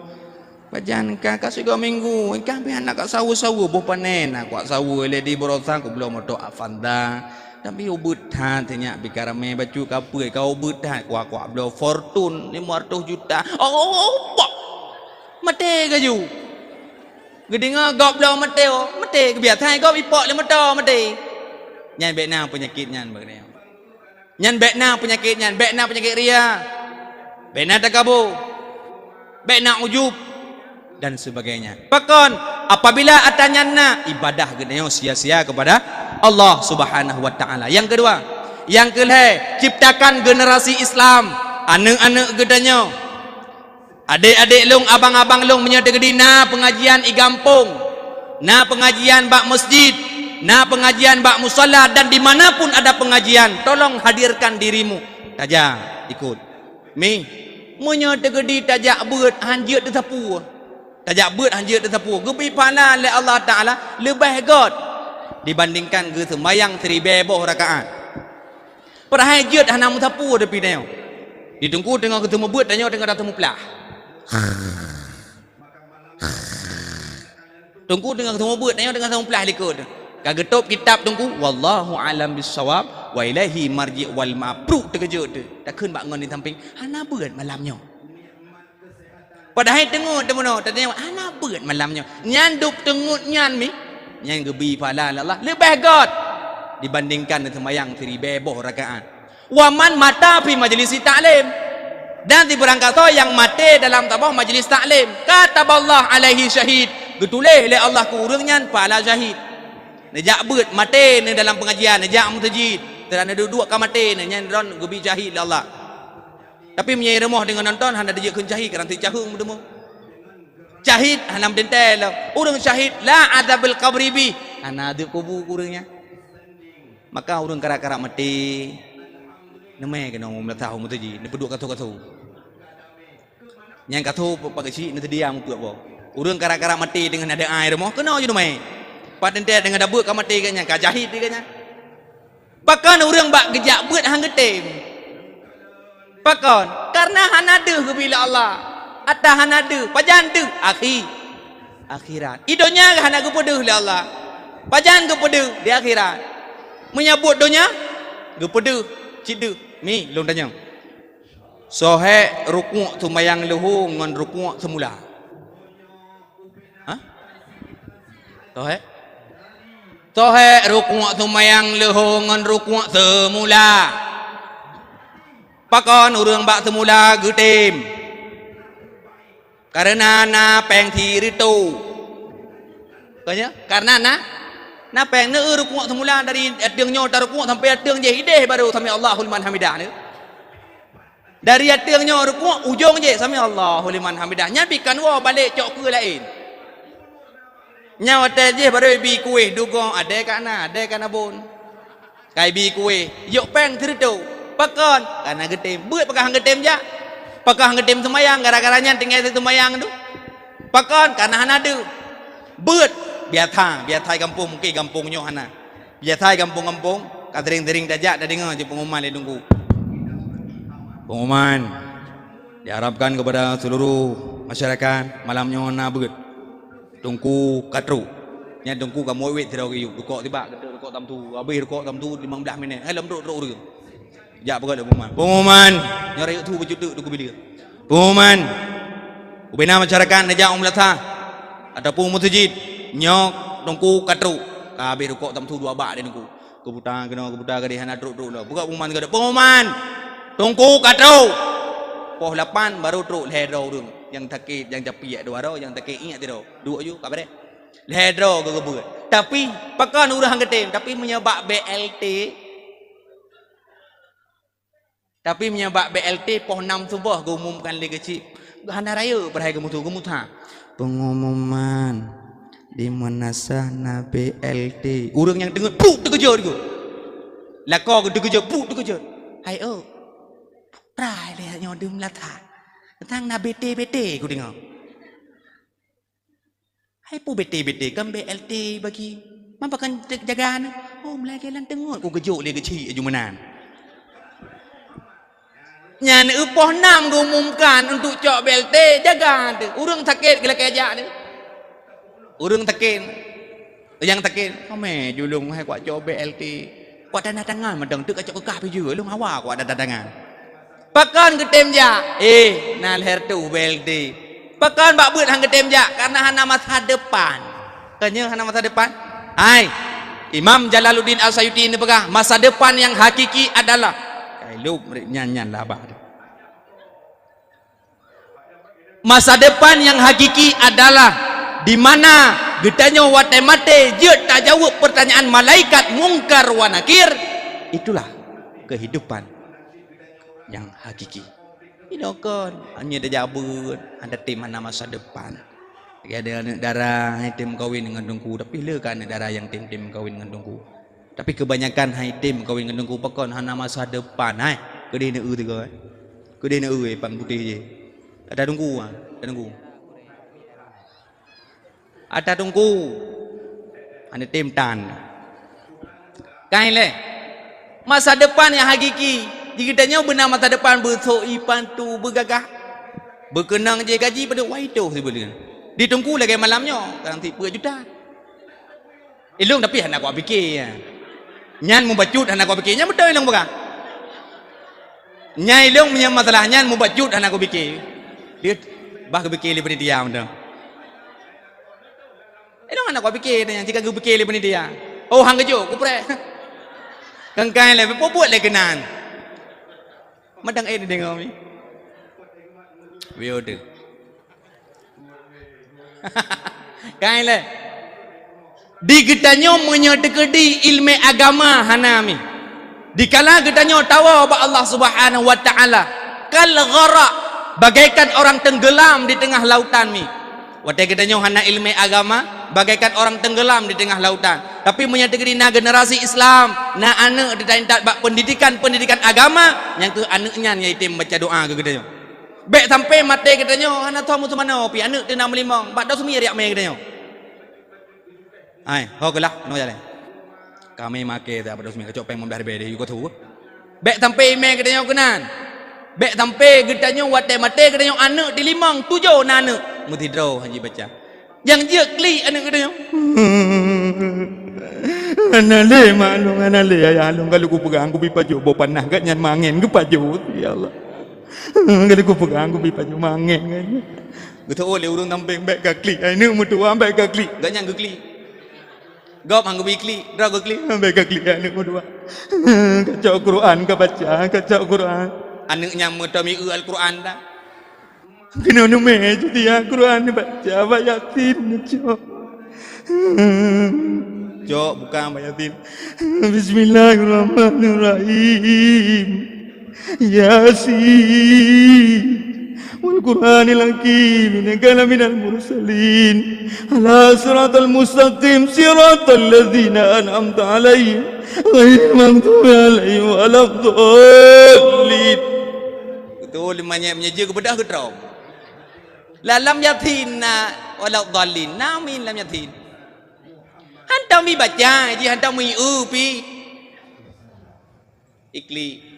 "Pajan ka?" "Ka sigoe minggu." "Ka habéh na kat saweue-saweue boh panen." "Na kuat saweue lé di baroesa ku bloe moto Avanza." Tapi ubeuet that nyak pih ka ramé bacut ka peuet ka ubeuet that, kuak-kuak bloe Fortuner lima ratus juta. Oh, bak! Maté laju. Geudeungoe gob bloe maté, oh, maté. Geubiasa gob ipok lé moto maté. Nyan bèk na peunyakét nyan bak geutanyoe. Nyan bèk na peunyakét nyan, bèk na peunyakét ria, bèk na takabô, bèk na ujub, dan sebagainya. Pakon, apabila atra nyan na, ibadah geutanyoe sia-sia kepada Allah Subhanahu wa Ta'ala. Nyang keudua, nyang keulhèe, ciptakan generasi Islam, aneuk-aneuk geutanyoe. Adék-adék lôn, abang-abang lôn, meunyoe teukeudi na peungajian i gampông, na peungajian bak masjid, na peungajian bak musala, dan di mana pun ada pengajian, tolong hadirkan dirimu. Tajak ikut. Mi, meunyoe teukeudi tajak beuet han jeuet teusapeue. Tajak beuet han jeuet teusapeue. Geubri pahala lé Allah Ta'ala leubeh göt dibandingkan geuseumayang siribèe boh rakaat. Padahai jeuet hana meusapeue teupie tanyoe. Di Teungku teungoh geuseumeubeuet, tanyoe teungoh taseumuplah. Teungku teungoh geuseumeubeuet, tanyoe teungoh seumuplah likot. Ka geutôb kitab Teungku, wallahu a'lam bissawab, wa ilaihi marji' wal ma'ab. Bruk teukeujot teuh. Takheun bak ngon di sampéng, hana beuet malam nyoe. Padahai teungeut teumeunoe, tatanyong hana beuet malam nyoe. Nyan dub teungeut nyan mi, nyan geubri pahala lé Allah leubeh göt dibandingkan seumayang siribèe boh rakaat. Wa man mata fi majlisi ta'lim. Dan sibarang gasoe nyang maté dalam saboh majlis taklim, kataballah alaihi syahid, geutuléh lé Allah keu ureuëng nyan pahala syahid. Neujak beuet maté neuh dalam peungajian, neujak meuseujid, seudang neuduek-duek ka maté neuh, nyan droen geubri syahid lé Allah. Tapi meunyoe i rumoh deungon nonton, hana jijeuet kheun syahid, karang sit caheueng meuteumé. Syahid hana meuteuntèe lom. Ureuëng syahid la adzabul qabri bih, hana adeueb kubu keu ureuëng nyan. Maka ureuëng karab-karab maté, neumè keunoe meulasahu meuseujid, neupeuduek kaso-kaso. Nyang kaso pak keuchik neuseudia meupeue boh. Ureuëng karab-karab maté deungon adoe i rumoh, keunoe jih neumè. Pat teuntèe deungon dabeuet ka maté geuh nyan, ka syahid geuh nyan. Pakon ureuëng bak geujak beuet han geutem? Pakon? Kareuna hana deuh geubri lé Allah. Atra hana deuh, pajan deuh? Akhi-, akhirat. I donya hana geupeudeuh lé Allah. Pajan geupeudeuh? Di akhirat. Meunyoe buet donya, geupeudeuh, cit deuh. Mi, lôn tanyong. Soe hek rukuk seumayang leuhô ngon rukuk seumula? Hah? Soe hek? Soe hek rukuk seumayang leuhô ngon rukuk seumula? Pakon ureuëng bak seumula geutem? Kareuna na péng sireutôh. Kon nyan? Kareuna na, na péng. Neu rukuk seumula dari ateueng nyoe tarukuk sampai ateueng jih idéh baru sami Allahu liman hamidah neu. Dari ateueng nyoe rukuk, ujong jih sami Allahu liman hamidah. Nyan pih kan woe balek cok keue laén. Nyan watèe jih baru ibi kueh dugoe, adèe ka na, adèe ka na bon. Ka ibi kueh, yok péng sireutôh. Pakon? Kareuna geutem. Beuet pakon han geutem jak? Pakon han geutem seumayang, gara-gara nyan tinggai seumayang tu? Pakon? Kareuna hana deuh. Beuet. Biasa, biasa i gampông, mungken gampông nyoe hana. Biasa i gampông-gampông, ka sering-sering tajak, tadeungoe cit pengumuman lé Teungku. Pengumuman diharapkan kepada seluruh masyarakat, malam nyoe na beuet. Teungku ka trok. Nyan Teungku ka muwit sidroe geuyue, rukok tibak, geutôk rukok tamtu. Habéh rukok tamtu limong blaih minèt. Hai lom trok-trok ureuëng. Jak peugah lé pengumuman. Pengumuman! Nyoe rayeuk su bacut teuk Teungku Bileu. Pengumuman! Ubena masyarakat neujak u meulasah ataupun meuseujid, nyoe Teungku ka trok. Ka habéh rukok tamtu dua bak lé Teungku. Geuputa keunoe, geuputa keudéh, hana trok-trok lom. Peugah pengumuman sigoe, pengumuman! Teungku ka trok! Poh lapan baru trok lhèe droe ureuëng. Nyang sakét, nyang capiek dua droe, nyang sakét iék sidroe. Duek ju, ka bret. Lhèe droe geugeubeuet. Tapi, pakon ureuëng han geutem? Tapi meunyoe bak B L T, Tapi meunyoe bak B L T poh nam suboh geuumumkan lé keuchik, hana rayeuk padahai geumusoh, geumusoh. Pengumuman, di meunasah na B L T. Ureuëng nyang deungon, puk, teukeujot geuh. Lakoe geuh teukeujot, puk, teukeujot. Hai, oh. Prai lé nyoe dum lata. Tang na B T B T kudeungoe. Hai peue B T B T kan B L T bagi. Man pakon jaga nyoe? Oh, meulagèe lam teungeut ku geujok lé keuchik aju meunan. Nyan eu poh nam geuumumkan untuk cok B L T, jaga teuh. Ureuëng sakét geulakèe jak teuh. Ureuëng sakét, nyang sakét, "Amé julong hai kuat cok B L T." Kuat tanda tangan mantong teuk kacok keukah pih jeuet, lôn hawa kuat tanda tangan. Pakon geutem jak? Eh, na lhèe reutôh bèe geutem. Pakon bak beuet han geutem jak? Karena hana masa depan. Kon nyoe hana masa depan? Hai, Imam Jalaluddin As-Sayuti neupeugah, masa depan yang hakiki adalah, kai lôn murit nyan, nyan lah bah. Masa depan yang hakiki adalah di mana geutanyoe watèe maté jeuet tajaweueb peurtanyaan malaikat Mungkar wa Nakir. Itulah kehidupan yang hakiki. Inoe kon, hana tajak beuet, hana tem hana masa depan. Lagèe ada aneuk dara hai tem meukawen ngon teungku, tapi le ka aneuk dara nyang tem-tem meukawen ngon teungku. Tapi kebanyakan hai tem meukawen ngon teungku pakon hana masa depan, hai. Keudeh neu-eu tiga, hai. Keudeh neu-eu, eh, pang putéh jih. Ata teungku, ah, ata teungku. Ata teungku. Hana tem tan. Kai lé. Masa depan nyang hakiki. Di geutanyoe beuna masa depan beusok ié pantu beugagah. Beukeunong jih gaji padub wai toh sibuleuen. Di teungku lagèe malam nyoe, kadang sipeue juta. Ilong tapi hana kupiké, ya. Nyan mubacut hana kupiké, nyan beutôi ilong peugah. Nyan ilong meunyoe masalah nyan mubacut hana kupiké. Dia bah kupiké lé panitia mantong. Ilong hana kupiké nyan, jika kupiké lé panitia. Oh, han geujok, kupreh. Kangkai lé, peue buet lé keunan. Madang eh deungoe mi. Wiote. Kai lé. Di geutanyoe meunyoe teukeudi ileumèe agama hana mi. Dikala geutanyoe tawoe bak Allah Subhanahu wa Ta'ala, kal gharaq, bagaikan orang tenggelam di tengah lautan mi. Watèe geutanyoe hana ileumèe agama, bagaikan orang tenggelam di tengah lautan. Tapi meunyoe teukeudi na generasi Islam, na aneuk teuintat bak pendidikan-pendidikan agama, nyang keuh aneuk nyan nyang item baca doa keu geutanyoe. Bèk sampai maté geutanyoe hana soe meuseumanoe pih, aneuk teuna meulimong, bak doh sumie riak mè geutanyoe. Hai, ho keulah, no jalan. Kami maké dah bak doh sumie, kacok péng lima belas ribèe deh, yue keu su. Bèk sampai imè geutanyoe keunan. Bèk sampai geutanyoe watèe maté geutanyoe aneuk di limong, tujoh na aneuk. Meusidroe han jibaca. Nyang jeuet klik aneuk geutanyoe. Hana lé mak lôn, hana lé ayah lôn, ka lôn kupeugah kubi pajoh boh panah gobnyan mangen geupajoh, ya Allah. Ka lôn kupeugah kubi pajoh mangen gobnyan. Geuteuôt lé ureueng sampéng, "Bèk kaklik, aneuk meutuwah, bèk kaklik." Gobnyan geuklik. Gob han geubi klik, droe geuklik, "Bèk kaklik, aneuk meutuwah. Kacok Quran kabaca, kacok Quran." Aneuk nyan meuteumé eu Al-Quran dah. Keunoe neumè cuti Al-Quran neubaca bak Yasin neucok. Cok, buka bak Yasin. Bismillahirrahmanirrahim. Yasin. Wal Qur'anil Hakim. Innaka laminal mursalin. Ala siratal mustaqim. Siratal ladzina an'amta 'alaihim. Ghairil maghdubi 'alaihim waladdallin. Beutôi, manyét meunyeujeuet geubeudôh geutrok. Lam Yasin na waladdallin, na amin lam Yasin. Hantom ibaca, ji hantom ieu pi. Iklik.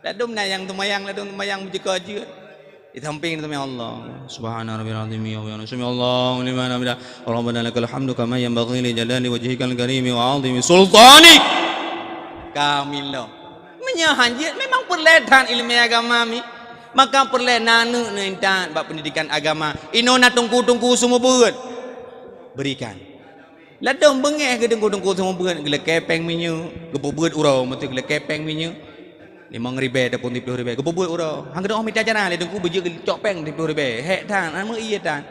Ladôm na nyang seumayang, ladôm seumayang meujeuka jeuet. Di samping sami Allah. Subhana rabbil azim, ya Allah. Sami Allahu liman hamidah. Rabbana lakal hamdu kama yanbaghi li jalali wajhikal karimi wa azimi sultanik. Kamilo. Meunyoe han jeuet, memang peureulèe that ileumèe agama mi. Maka peureulèe na aneuk neuintat bak pendidikan agama. Inoe na teungku-teungku seumeubeuet. Berikan. Ladôm beungèh keu teungku-teungku seumeubeuet, geulakèe péng minyeuk, geupeubeuet uroe, meusti geulakèe péng minyeuk. Limong ribèe ataupun siplôh ribèe, geupeubeuet uroe. Han geudong mita jana lé teungku beujeuet geucok péng siplôh ribèe. Hék that, na meu ié that.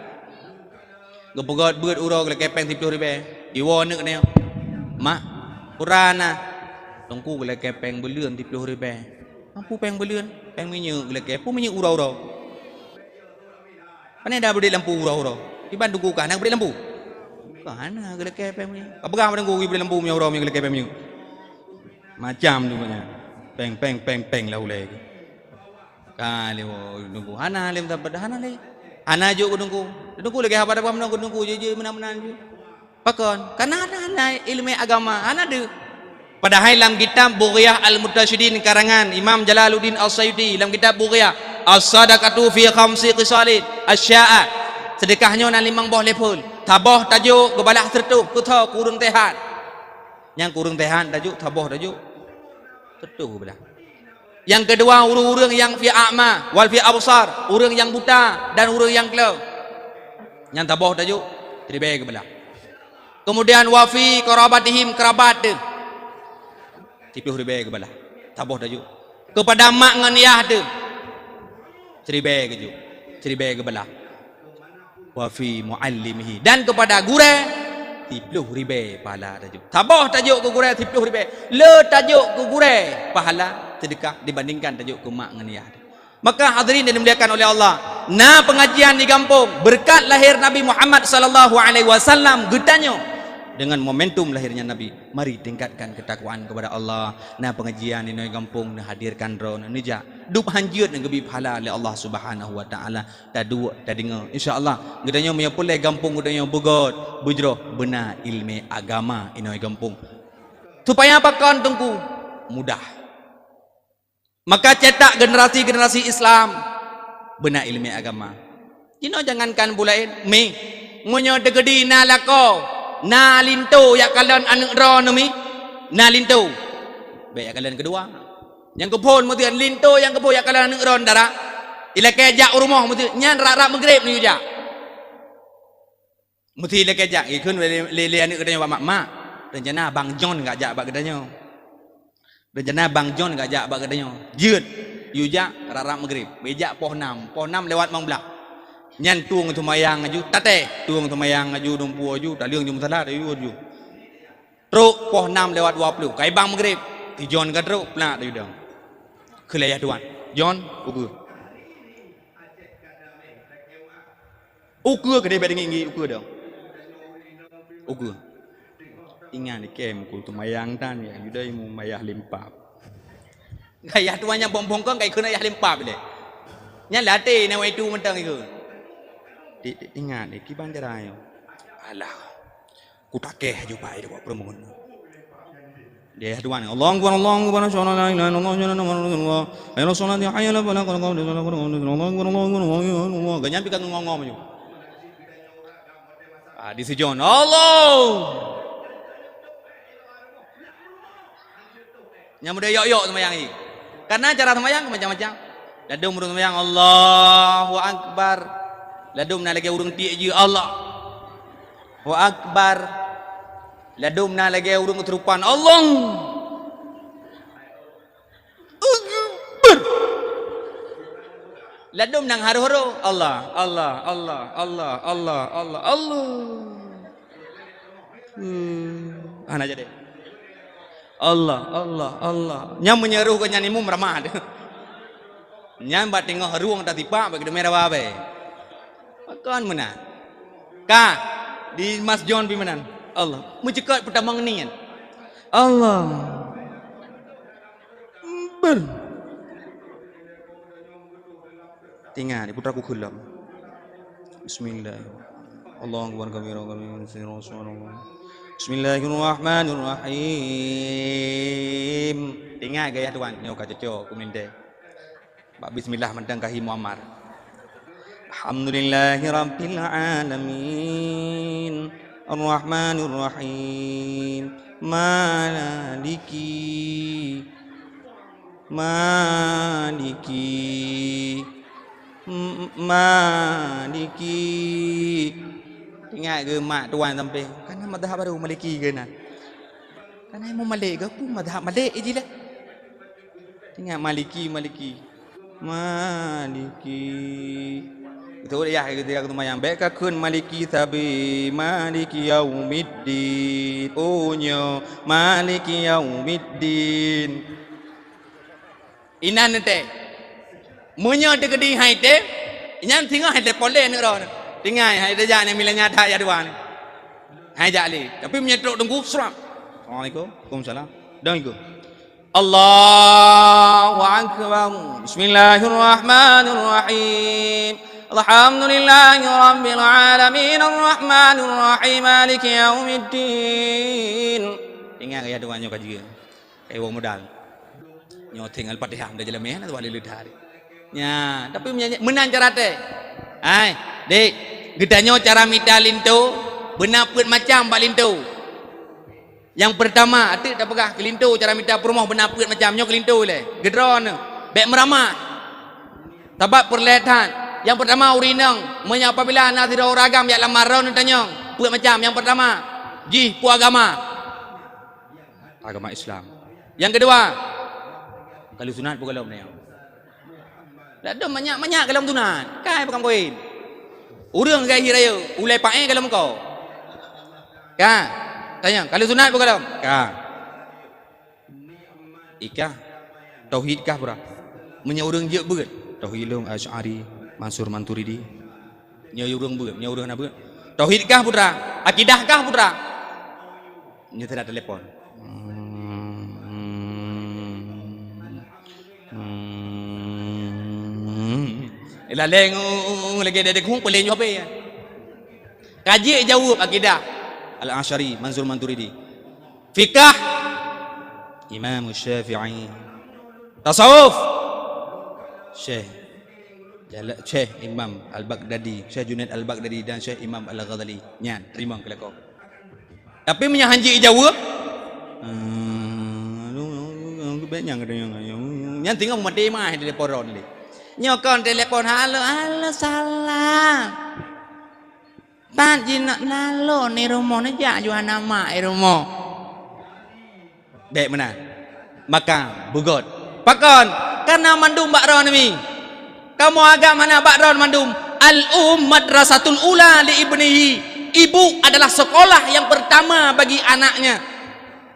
Geupeugöt beuet uroe geulakèe péng siplôh ribèe. Iwoe aneuk nyoe, "Mak, peue na?" "Teungku geulakèe péng beuleuen siplôh ribèe." "Peue péng beuleuen?" "Péng minyeuk geulakèe." "Peue minyeuk uroe-uroe?" "Pane dak beudéh lampu uroe-uroe?" "Iban teungku ka hana beudéh lampu." "Ka hana geulakèe péng minyeuk." "Ka peugah bak teungku beudéh lampu meunyoe uroe meunyoe geulakèe péng minyeuk." Macam tu nyan. Péng, péng, péng, péng lah ulèe. Ka lé woe teungku. Hana lé meusapat, hana lé. Hana jok keu teungku. Teungku lagèe haba-haba meunan keu teungku, jeuet-jeuet meunan-meunan jeuet. Pakon? Karena hana, hana ileumèe agama, hana deuh. Padahai lam kitab Bughyah Al-Murtasyidin karangan Imam Jalaluddin As-Sayuti, lam kitab Bughyah, "As-sadaqatu fi khamsi khisalin asya'a." Seudeukah nyoe na limong boh level. Saboh tajok geubalah seureutôh, keu soe? Keu ureueng seuhat. Nyang keu ureuëng sehat tajok, saboh tajok. Teutoh beulah. Nyang keudua, ureuëng-ureuëng nyang fi a'ma wal fi absar, ureuëng nyang buta dan ureuëng nyang kleu. Nyang saboh tajok, siribée geubeulah. Keumudian wa fi qarabatihim, keurabat teuh. Siploh ribée geubeulah. Saboh tajok. Keupada mak ngon yah teuh. Siribée geujok. Siribée geubeulah. Wa fi muallimihi, dan keupada gurée siploh ribée pahala tajok. Saboh tajok keu gurée siploh ribée, le tajok keu gurée pahala seudeukah dibandingkan tajok keu mak ngon yah. Maka hadirin yang dimuliakan oleh Allah, na pengajian di gampông, beureukat lahé Nabi Muhammad sallallahu alaihi wasallam geutanyoe dengan momentum lahirnya Nabi. Mari tingkatkan ketakwaan kepada Allah. Na pengajian inoe gampông, neuhadirkan droe, neujak. Dub hanjeuet neugeubi pahala lé Allah Subhanahu wa Taala. Taduek, tadeungoe. Insya Allah, geutanyoe meunyoe peureulée gampông geutanyoe beugét, beujroh, beuna iéleumé agama inoe gampông. Supaya pakon teungku? Mudah. Maka cetak generasi-generasi Islam beuna iéleumé agama. Jinoe jangankan buleuen, mi, meunyoe teukeudi na lakoe, na linto jak kalon aneuëk droeneuh mi, na linto, bék jak kalon keudua. Nyang keuphon meuteuen, linto nyang keuphon jak kalon aneuëk droeneuh dara, ilakée jak u rumoh meuteuen, nyan rab-rab meugreb neuyue jak. Meusti ilakée jak, ikheun lé, lé, lé aneuëk geutanyoe bak mak, "Mak, rencana Bang John ka jak bak geutanyoe." Rencana Bang John ka jak bak geutanyoe. Jeuet, yue jak rab-rab meugreb. Beu jak poh nam, poh nam lewat limong blah. Nyan tueng seumayang laju, taté. Tueng seumayang laju, dumpeue laju, taleueng ju meusalat laju, laju. Trok poh nam lewat dua ploh. Kai bang meugreb. Si John ka trok, plak laju dong. Kheun lé yah tuan, "John, ukeue." Ukeue keudeh bék deungi-ngi ukeue dong. Ukeue. Ingat ikém ku teumayang tan ya, yue dai mu mayah limpab. Gaya tuan nyang bong-bong kon kai kheun ayah limpab lé. Nyan lateh na wai tu mantong ikeu. Di, di, ingat di kiban jarai. Alah. Kutakeh ju pai dewa perumun. Dia tuan, Allahu Akbar, Allahu Akbar, asyhadu an la ilaha illallah, asyhadu anna Muhammadar Rasulullah. Hayya 'alas shalah, hayya 'alal falah, qad qamat shalah, qad qamat shalah, Allahu Akbar, Allahu Akbar, Allahu Akbar. Ganyan pih ka ngong-ngong ju. Ah, di sijon, Allah. Nyang muda yok-yok seumayang jih. Karena cara seumayang macam-macam. Ladôm ureuëng seumayang, Allahu Akbar. Ladôm na lagée ureuëng tiek jih, Allah. Allahu Akbar. Ladôm na lagée ureuëng keuturopan, Allah. Akbar. Ladôm nyang harôh-harôh, Allah, Allah, Allah. Hmm. Hana jadi. Allah, Allah, Allah. Nyang meunyeurôh keu nyan imum ramah. Nyan bak teungoh rueng tatipak bak keudeume rawa be. Pakon meunan. Ka di Mas John pih meunan. Allah. Meuceukat peutamong nian. Allah. Ber. Tinggai, putra ku keulam. Bismillah. Allahu Akbar kabira, kabira, kabira, subhanallah. Bismillahirrahmanirrahim. Tinggai gaya tuan, nyoe ka cocok, ku mintée. Bak bismillah mantong kahi muammar. Alhamdulillahi rabbil alamin. Arrahmanirrahim. Maliki. Maliki. M-, Maliki. Ingat ke mak tuan sampai? Kan mazhab baru Maliki ke na? Kan ai mu Malik ke? Pun mazhab Malik je lah. Ingat Maliki, Maliki. Maliki. Betul ya, kita yang semayang. Baik ka kheun Maliki sabe, Maliki yaumiddin. Oh nyo, Maliki yaumiddin. Inan teuntée. Meunyoe teukeudi hai tém, nyan singoh hai tém poleh aneuk droe. Tinggai hai tém jak nyan mila nyan that ya dua nyan. Hai jak lé. Tapi meunyoe trok teungku, seurap. Assalamualaikum. Waalaikumsalam. Dan ikut. Allahu Akbar. Bismillahirrahmanirrahim. Alhamdulillahirabbil alamin, arrahmanirrahim, maliki yaumiddin. Ingat ya dua nyoe kaji. Kayu modal. Nyoe teuh Al-Fatihah dah jalan meh, nah, tu balik leudah. Nya, tapi meunan cara teh. Hai, dek, geutanyoe cara mita linto, beuna peuet macam bak linto. Nyang peurtama, ateueh tapeugah keulinto cara mita peurumoh beuna peuet macam, nyoe keulinto ilée. Geudroe neuh, bék meuramah. Sabab peureulée that. Nyang peurtama, ureuëng inong, meunyoe apabila na sidroe ureuëng agam jak lamar droeneuh tanyong, peuet macam. Nyang peurtama, jih peue agama? Agama Islam. Nyang keudua, ka lheueh sunat peue gohlom nyoe? Dak dum manyak-manyak gohlom sunat. Kai pakon poin. Ureuëng gaya rayeuk, ulée paéh gohlom ko. Ka. Tanyong, ka lheueh sunat peue gohlom? Ka. Ikah, tauhid kah peue? Meunyoe ureuëng jeuet beuet, tauhid lôn Asy'ari, Mansur Maturidi. Nyoe ureuëng beuet, nyoe ureuëng hana beuet. Tauhid kah peue? Akidah kah peue? Nyoe teudah telepon. Laleng lagée dek hong peleng jawab ya. Kaji jawab akidah Al-Asy'ari, Mansur Maturidi. Fikah, Imam Syafi'i. Tasawuf, Syekh Jala-, Syekh Imam Al-Baghdadi, Syekh Junaid Al-Baghdadi dan Syekh Imam Al-Ghazali. Nyan, teurimong keu lakoe. Tapi meunyoe hanji jaweueb, hmm, bék nyang kata nyang, nyang tinggai meumaté mah di telepon lé. Nyoe kon telepon, "Halo, halo, salam." Pat jinoe nalô ni rumoh, neujak ju hana mak i rumoh. Bék meunan. Maka beugöt. Pakon? Karena mandum bak droe nami. Kamoe agam hana bak droe mandum. Al-um madrasatul ula li ibnihi. Ibu adalah sekolah yang pertama bagi anaknya.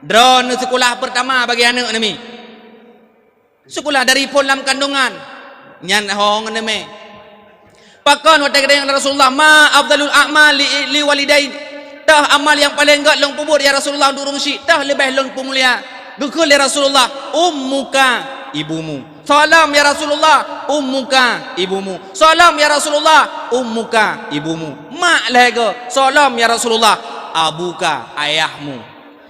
Droeneuh sekolah pertama bagi aneuk nami. Sekolah dari phon lam kandungan. Nyan ho ngon neumé. Pakon watée geutanyong lé Rasulullah, "Ma afdalul a'mal li, li walidain?" Toh amal nyang paleng göt lôn peubuet ya Rasulullah untuk ureuëng syik, toh leubeh lôn peumulia. Geukheun lé Rasulullah, "Ummuka, ibumu." Salam ya Rasulullah, "Ummuka, ibumu." Salam ya Rasulullah, "Ummuka, ibumu." Mak lhée go, "Salam ya Rasulullah, abuka, ayahmu."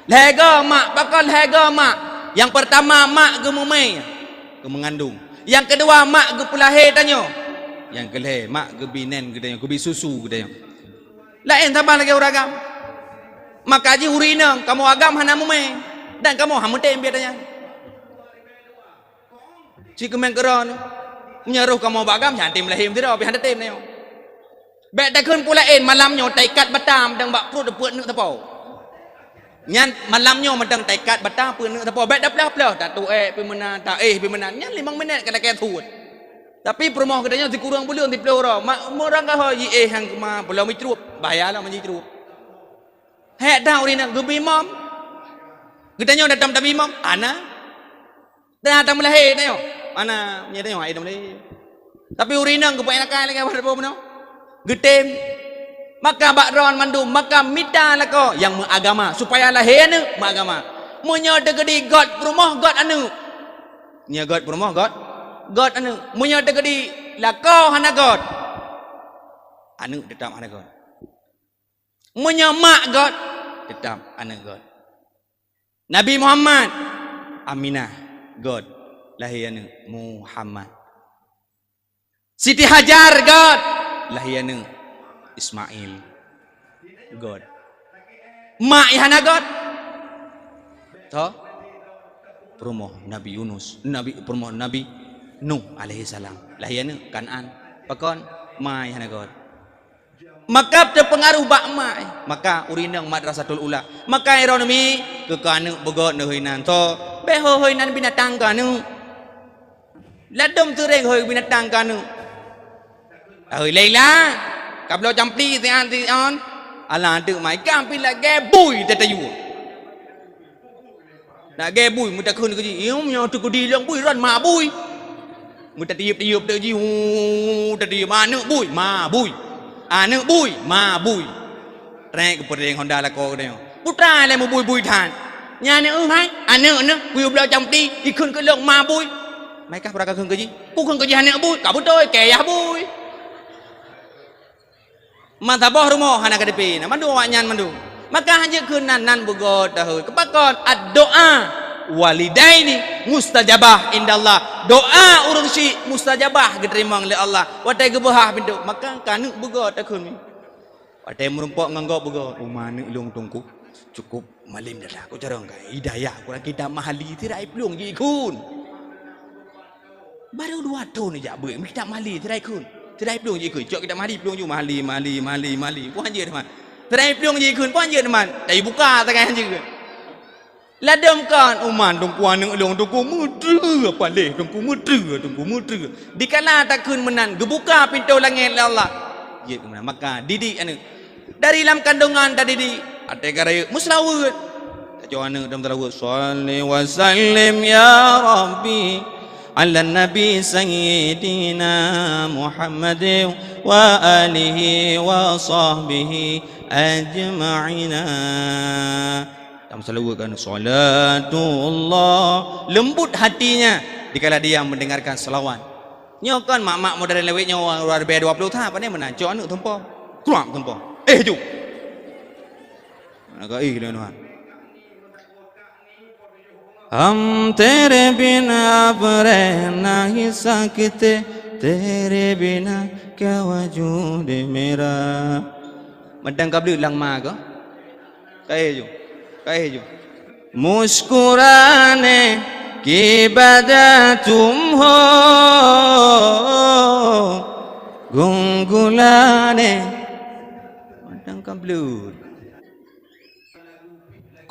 Lhée go mak, pakon lhée go mak? Nyang peurtama mak geumumé, geumeungandung. Nyang keudua mak geupeulahé tanyoe. Nyang keulhée mak geubi nén geutanyoe, geubi susu geutanyoe. Laén saban lagée ureuëng agam. Maka jih ureuëng inong, kamoe agam hana mumé dan kamoe hana meutem biet nyan. Ci keumeung keudroe nyoe. Meunyoe roh kamoe bak agam, nyan tem lahé meusidroe, pih hana tem nyoe. Bék takheun peue laén, malam nyoe taikat bata mantong bak pruet peuet neuk teupeu. Nyan malam nyoe mantong taikat bata peuet neuk teupeu. Bék taplah-plah, tatuek pih meunan, taéh pih meunan. Nyan limong minét ka lakée suet. Tapi peurumoh geutanyoe sikureueng buleuen siplôh uroe. Ma-, meurangkaho jiéh nyang keuma pulo micrup. Bahaya lom jicrup. Hék that ureuëng inong geubri mom. Geutanyoe datang tabri mom, ana. Dah tameulahé tanyoe. Mana? Meunyoe tanyoe hai tameulahé. Tapi ureuëng inong geupeuék lakée lagée apa bunoe? Geutem. Maka bak droe mandum, maka mita lakoe nyang meuagama supaya lahé aneuk meuagama. Meunyoe teukeudi göt peurumoh göt aneuk. Nyoe göt peurumoh göt, göt aneuk. Meunyoe teukeudi lakoe hana göt, aneuk teutap hana göt. Meunyoe mak göt, teutap aneuk göt. Nabi Muhammad, Aminah göt, lahé aneuk Muhammad. Siti Hajar göt, lahé aneuk Ismail. Göt. Mak nyang hana göt? Toh? Peurumoh Nabi Yunus, Nabi, peurumoh Nabi Nuh alaihissalam. Lahé aneuk Kan'an. Pakon? Mak nyang hana göt. Maka teupeungaruh bak mak, maka ureuëng inong madrasatul ula. Maka droe nami keu aneuk beugöt neuh inan tho, bék ho-ho inan binatang keu aneuk. Ladom seuréng ho binatang keu aneuk. Ahoi Laila, kabloe campli sian sion. Alah teuk mai gampang lagée bui tatayu. Lagée bui meutakheun keu jih, "Ium nyoe teukeudi lôn bui ron ma bui." Meutatiup-tiup teuk jih, "Hu, tatiup aneuk bui, ma bui. Aneuk bui, ma bui." Trek geupeudeng honda lakoe geutanyoe. Putra lé meubui-bui that. Nyan aneuk hai, aneuk neuh, kuyue bloe campli, ikheun keu lôn ma bui. Mai kah peue ka kheun keu jih? Kukheun keu jih aneuk bui, ka beutôi, keu yah bui. Meusaboh rumoh hana kadeupi, na mandum awaknyan mandum. Maka hanjeuet keu nan, nan beugöt dahôi. Keupakon, ad-doa walidaini mustajabah indallah. Doa ureuëng syik mustajabah geuteurimong lé Allah. Watée geubeuhah pintoe, maka keuneuk beugöt takheun. Watée meurumpok ngon gob beugöt, uma aneuk lôn teungku. Cukup malem dah lah, kok carông kai. Hidayah kurang kitab Mahalli, tirai plueng jikheun. Baru dua thon jak beuet, kitab Mahalli, tirai kheun. Tirai plueng jikheun. Cok kitab Mahalli, plueng ju Mahalli, Mahalli, Mahalli, Mahalli. Puan jeuet teuma. Tirai plueng jikheun, puan jeuet teuma. Tapi buka tangai jeuet. Ladôm kon, uman teungku aneuk lôn teungku meutreue paléh, teungku meutreue, teungku meutreue. Dikala takheun meunan, geubuka pintoe langét lé Allah. Jeuet keu meunan. Maka didik aneuk. Dari lam kandongan tadidik, até ka rayeuk meuseulaweuet. Tajoe aneuk dum seulaweuet, "Shalli wa sallim ya Rabbi ala Nabi Sayyidina Muhammad wa alihi wa sahbihi ajma'ina." Tam seulaweuet kan, "Shalatullah." Lembut hatinya dikala dia mendengarkan selawat. Nyoe kon mak-mak modern lewat nyoe, luar biasa dua puluh tahun, pandai meunan, cok aneuk teumpo. Kruak teumpo. Eh, ju. Agak ih, lé Tuhan. Hum tere bina ab rehna hi sakte, tere bina kya wujud mera. Mantong ka bleuet lam ma ko. Kaé ju. Kaé ju. Muskurane ki bada tum ho. Gunggulane. Mantong ka bleuet.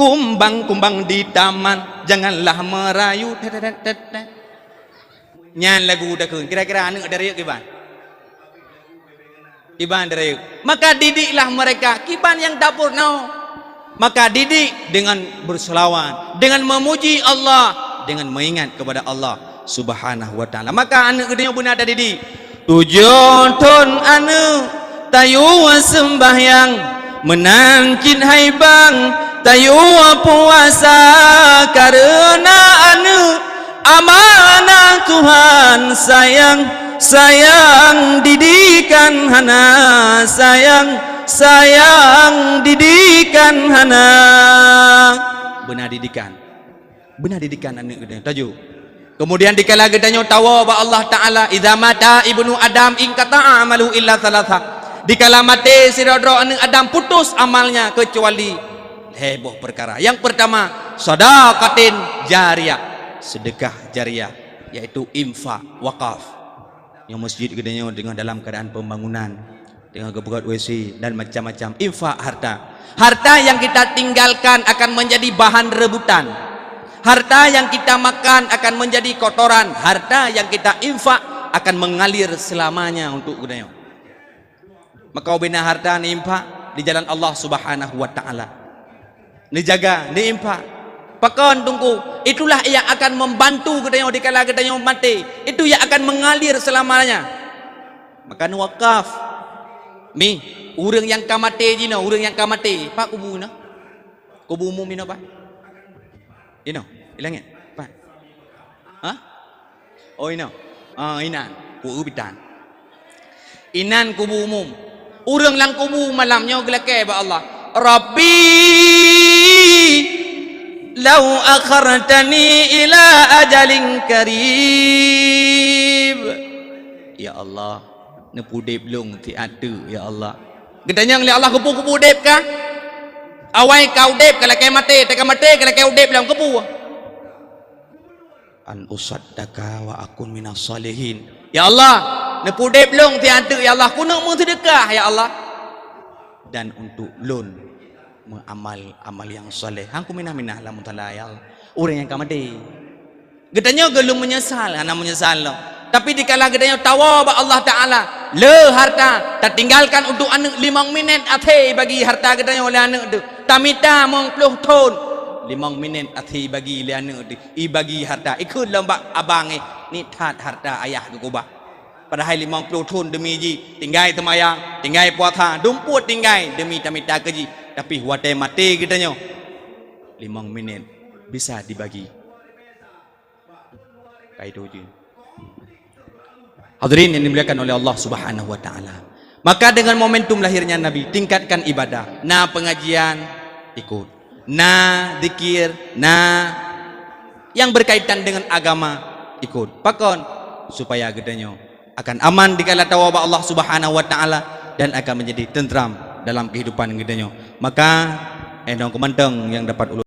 Kumbang-kumbang di taman, janganlah merayu. Tet, tet, tet, tet. Nyan lagu takheun. Kira-kira aneuk darayeuk kiban? Kiban darayeuk. Maka didiklah mereka. Kiban nyang tapeurunoe. Maka didik dengan berselawat, dengan memuji Allah, dengan mengingat kepada Allah Subhanahu wa Ta'ala. Maka aneuk geutanyoe beuna tadidik. Tujoh thon aneuk tayue seumbahyang, meunan cit hai bang tayue puasa, kareuna aneuk amanah Tuhan sayang. Sayang didikan hana, sayang, sayang didikan hana. Beuna didikan. Beuna didikan aneuk geutanyoe. Tajoe. Kemudian dikala geutanyoe tawoe bak Allah Ta'ala, "Idza mata ibnu Adam inqata'a amalu illa tsalatsa." Dikala maté sidroe-droe aneuk Adam, putus amalnya kecuali lhèe boh peukara. Yang pertama, shadaqatin jariyah, sedekah jariah, yaitu infak, wakaf. Nyoe masjid geutanyoe teungoh dalam keadaan pembangunan. Teungoh geupeugöt W C dan macam-macam. Infak harta. Harta yang kita tinggalkan akan menjadi bahan rebutan. Harta yang kita makan akan menjadi kotoran. Harta yang kita infak akan mengalir selamanya untuk geutanyoe. Maka ubena harta neuinfak di jalan Allah Subhanahu wa Ta'ala. Neujaga, neuinfak. Pakon, Teungku? Itulah yang akan membantu geutanyoe dikala geutanyoe maté. Itu yang akan mengalir selamanya. Maka neuwakaf. Mi, ureuëng nyang ka maté jinoe, ureuëng nyang ka maté, pat kubu na? Kubu umum inoe, pat? Inoe, i langét, pat? Ha? Oh, inoe. Ah, inan, kubu bitan. Inan kubu umum. Ureuëng lam kubu malam nyoe geulakée bak Allah, "Rabbi, lau akhartani ila ajalin qarib." Ya Allah, neupudeb lôn siat teuk, ya Allah. Geutanyong lé Allah, "Keupeue kubu udeb kah?" Awai ka udeb, ka lakée maté, teuka maté, ka lakée udeb lam kubu. "An usaddaqa wa akun minas shalihin." Ya Allah, neupudeb lôn siat teuk, ya Allah, keuneuk meuseudeukah, ya Allah. Dan untuk lôn meuamal amal nyang saleh. Han kuminah-minah lam musala, ya Allah. Ureuëng nyang ka maté. Geutanyoe gohlom meunyeusal, hana meunyeusal lom. Tapi dikala geutanyoe tawoe bak Allah Ta'ala, le harta, tatinggalkan untuk aneuk limong minét até bagi harta geutanyoe lé aneuk teuh. Tamita limong ploh thon, limong minét até bagi lé aneuk teuh. Ibagi harta, ikheun lom bak abang, eh, niet that harta ayah geukeubah. Padahai limong ploh thon deumi jih, tinggai teumayang, tinggai puasa, dumpot tinggai deumi tamita keu jih. Tapi watée maté geutanyoe, limong minét bisa dibagi. Kai tu je. Hadirin yang dimuliakan oleh Allah Subhanahu wa Ta'ala. Maka dengan momentum lahirnya Nabi, tingkatkan ibadah. Na pengajian, ikut. Na zikir, na yang berkaitan dengan agama, ikut. Pakon? Supaya geutanyoe akan aman dikala tawoe bak Allah Subhanahu wa Ta'ala dan akan menjadi tentram dalam kehidupan geutanyoe. Maka eh, nyoe keumantong nyang dapat ulôn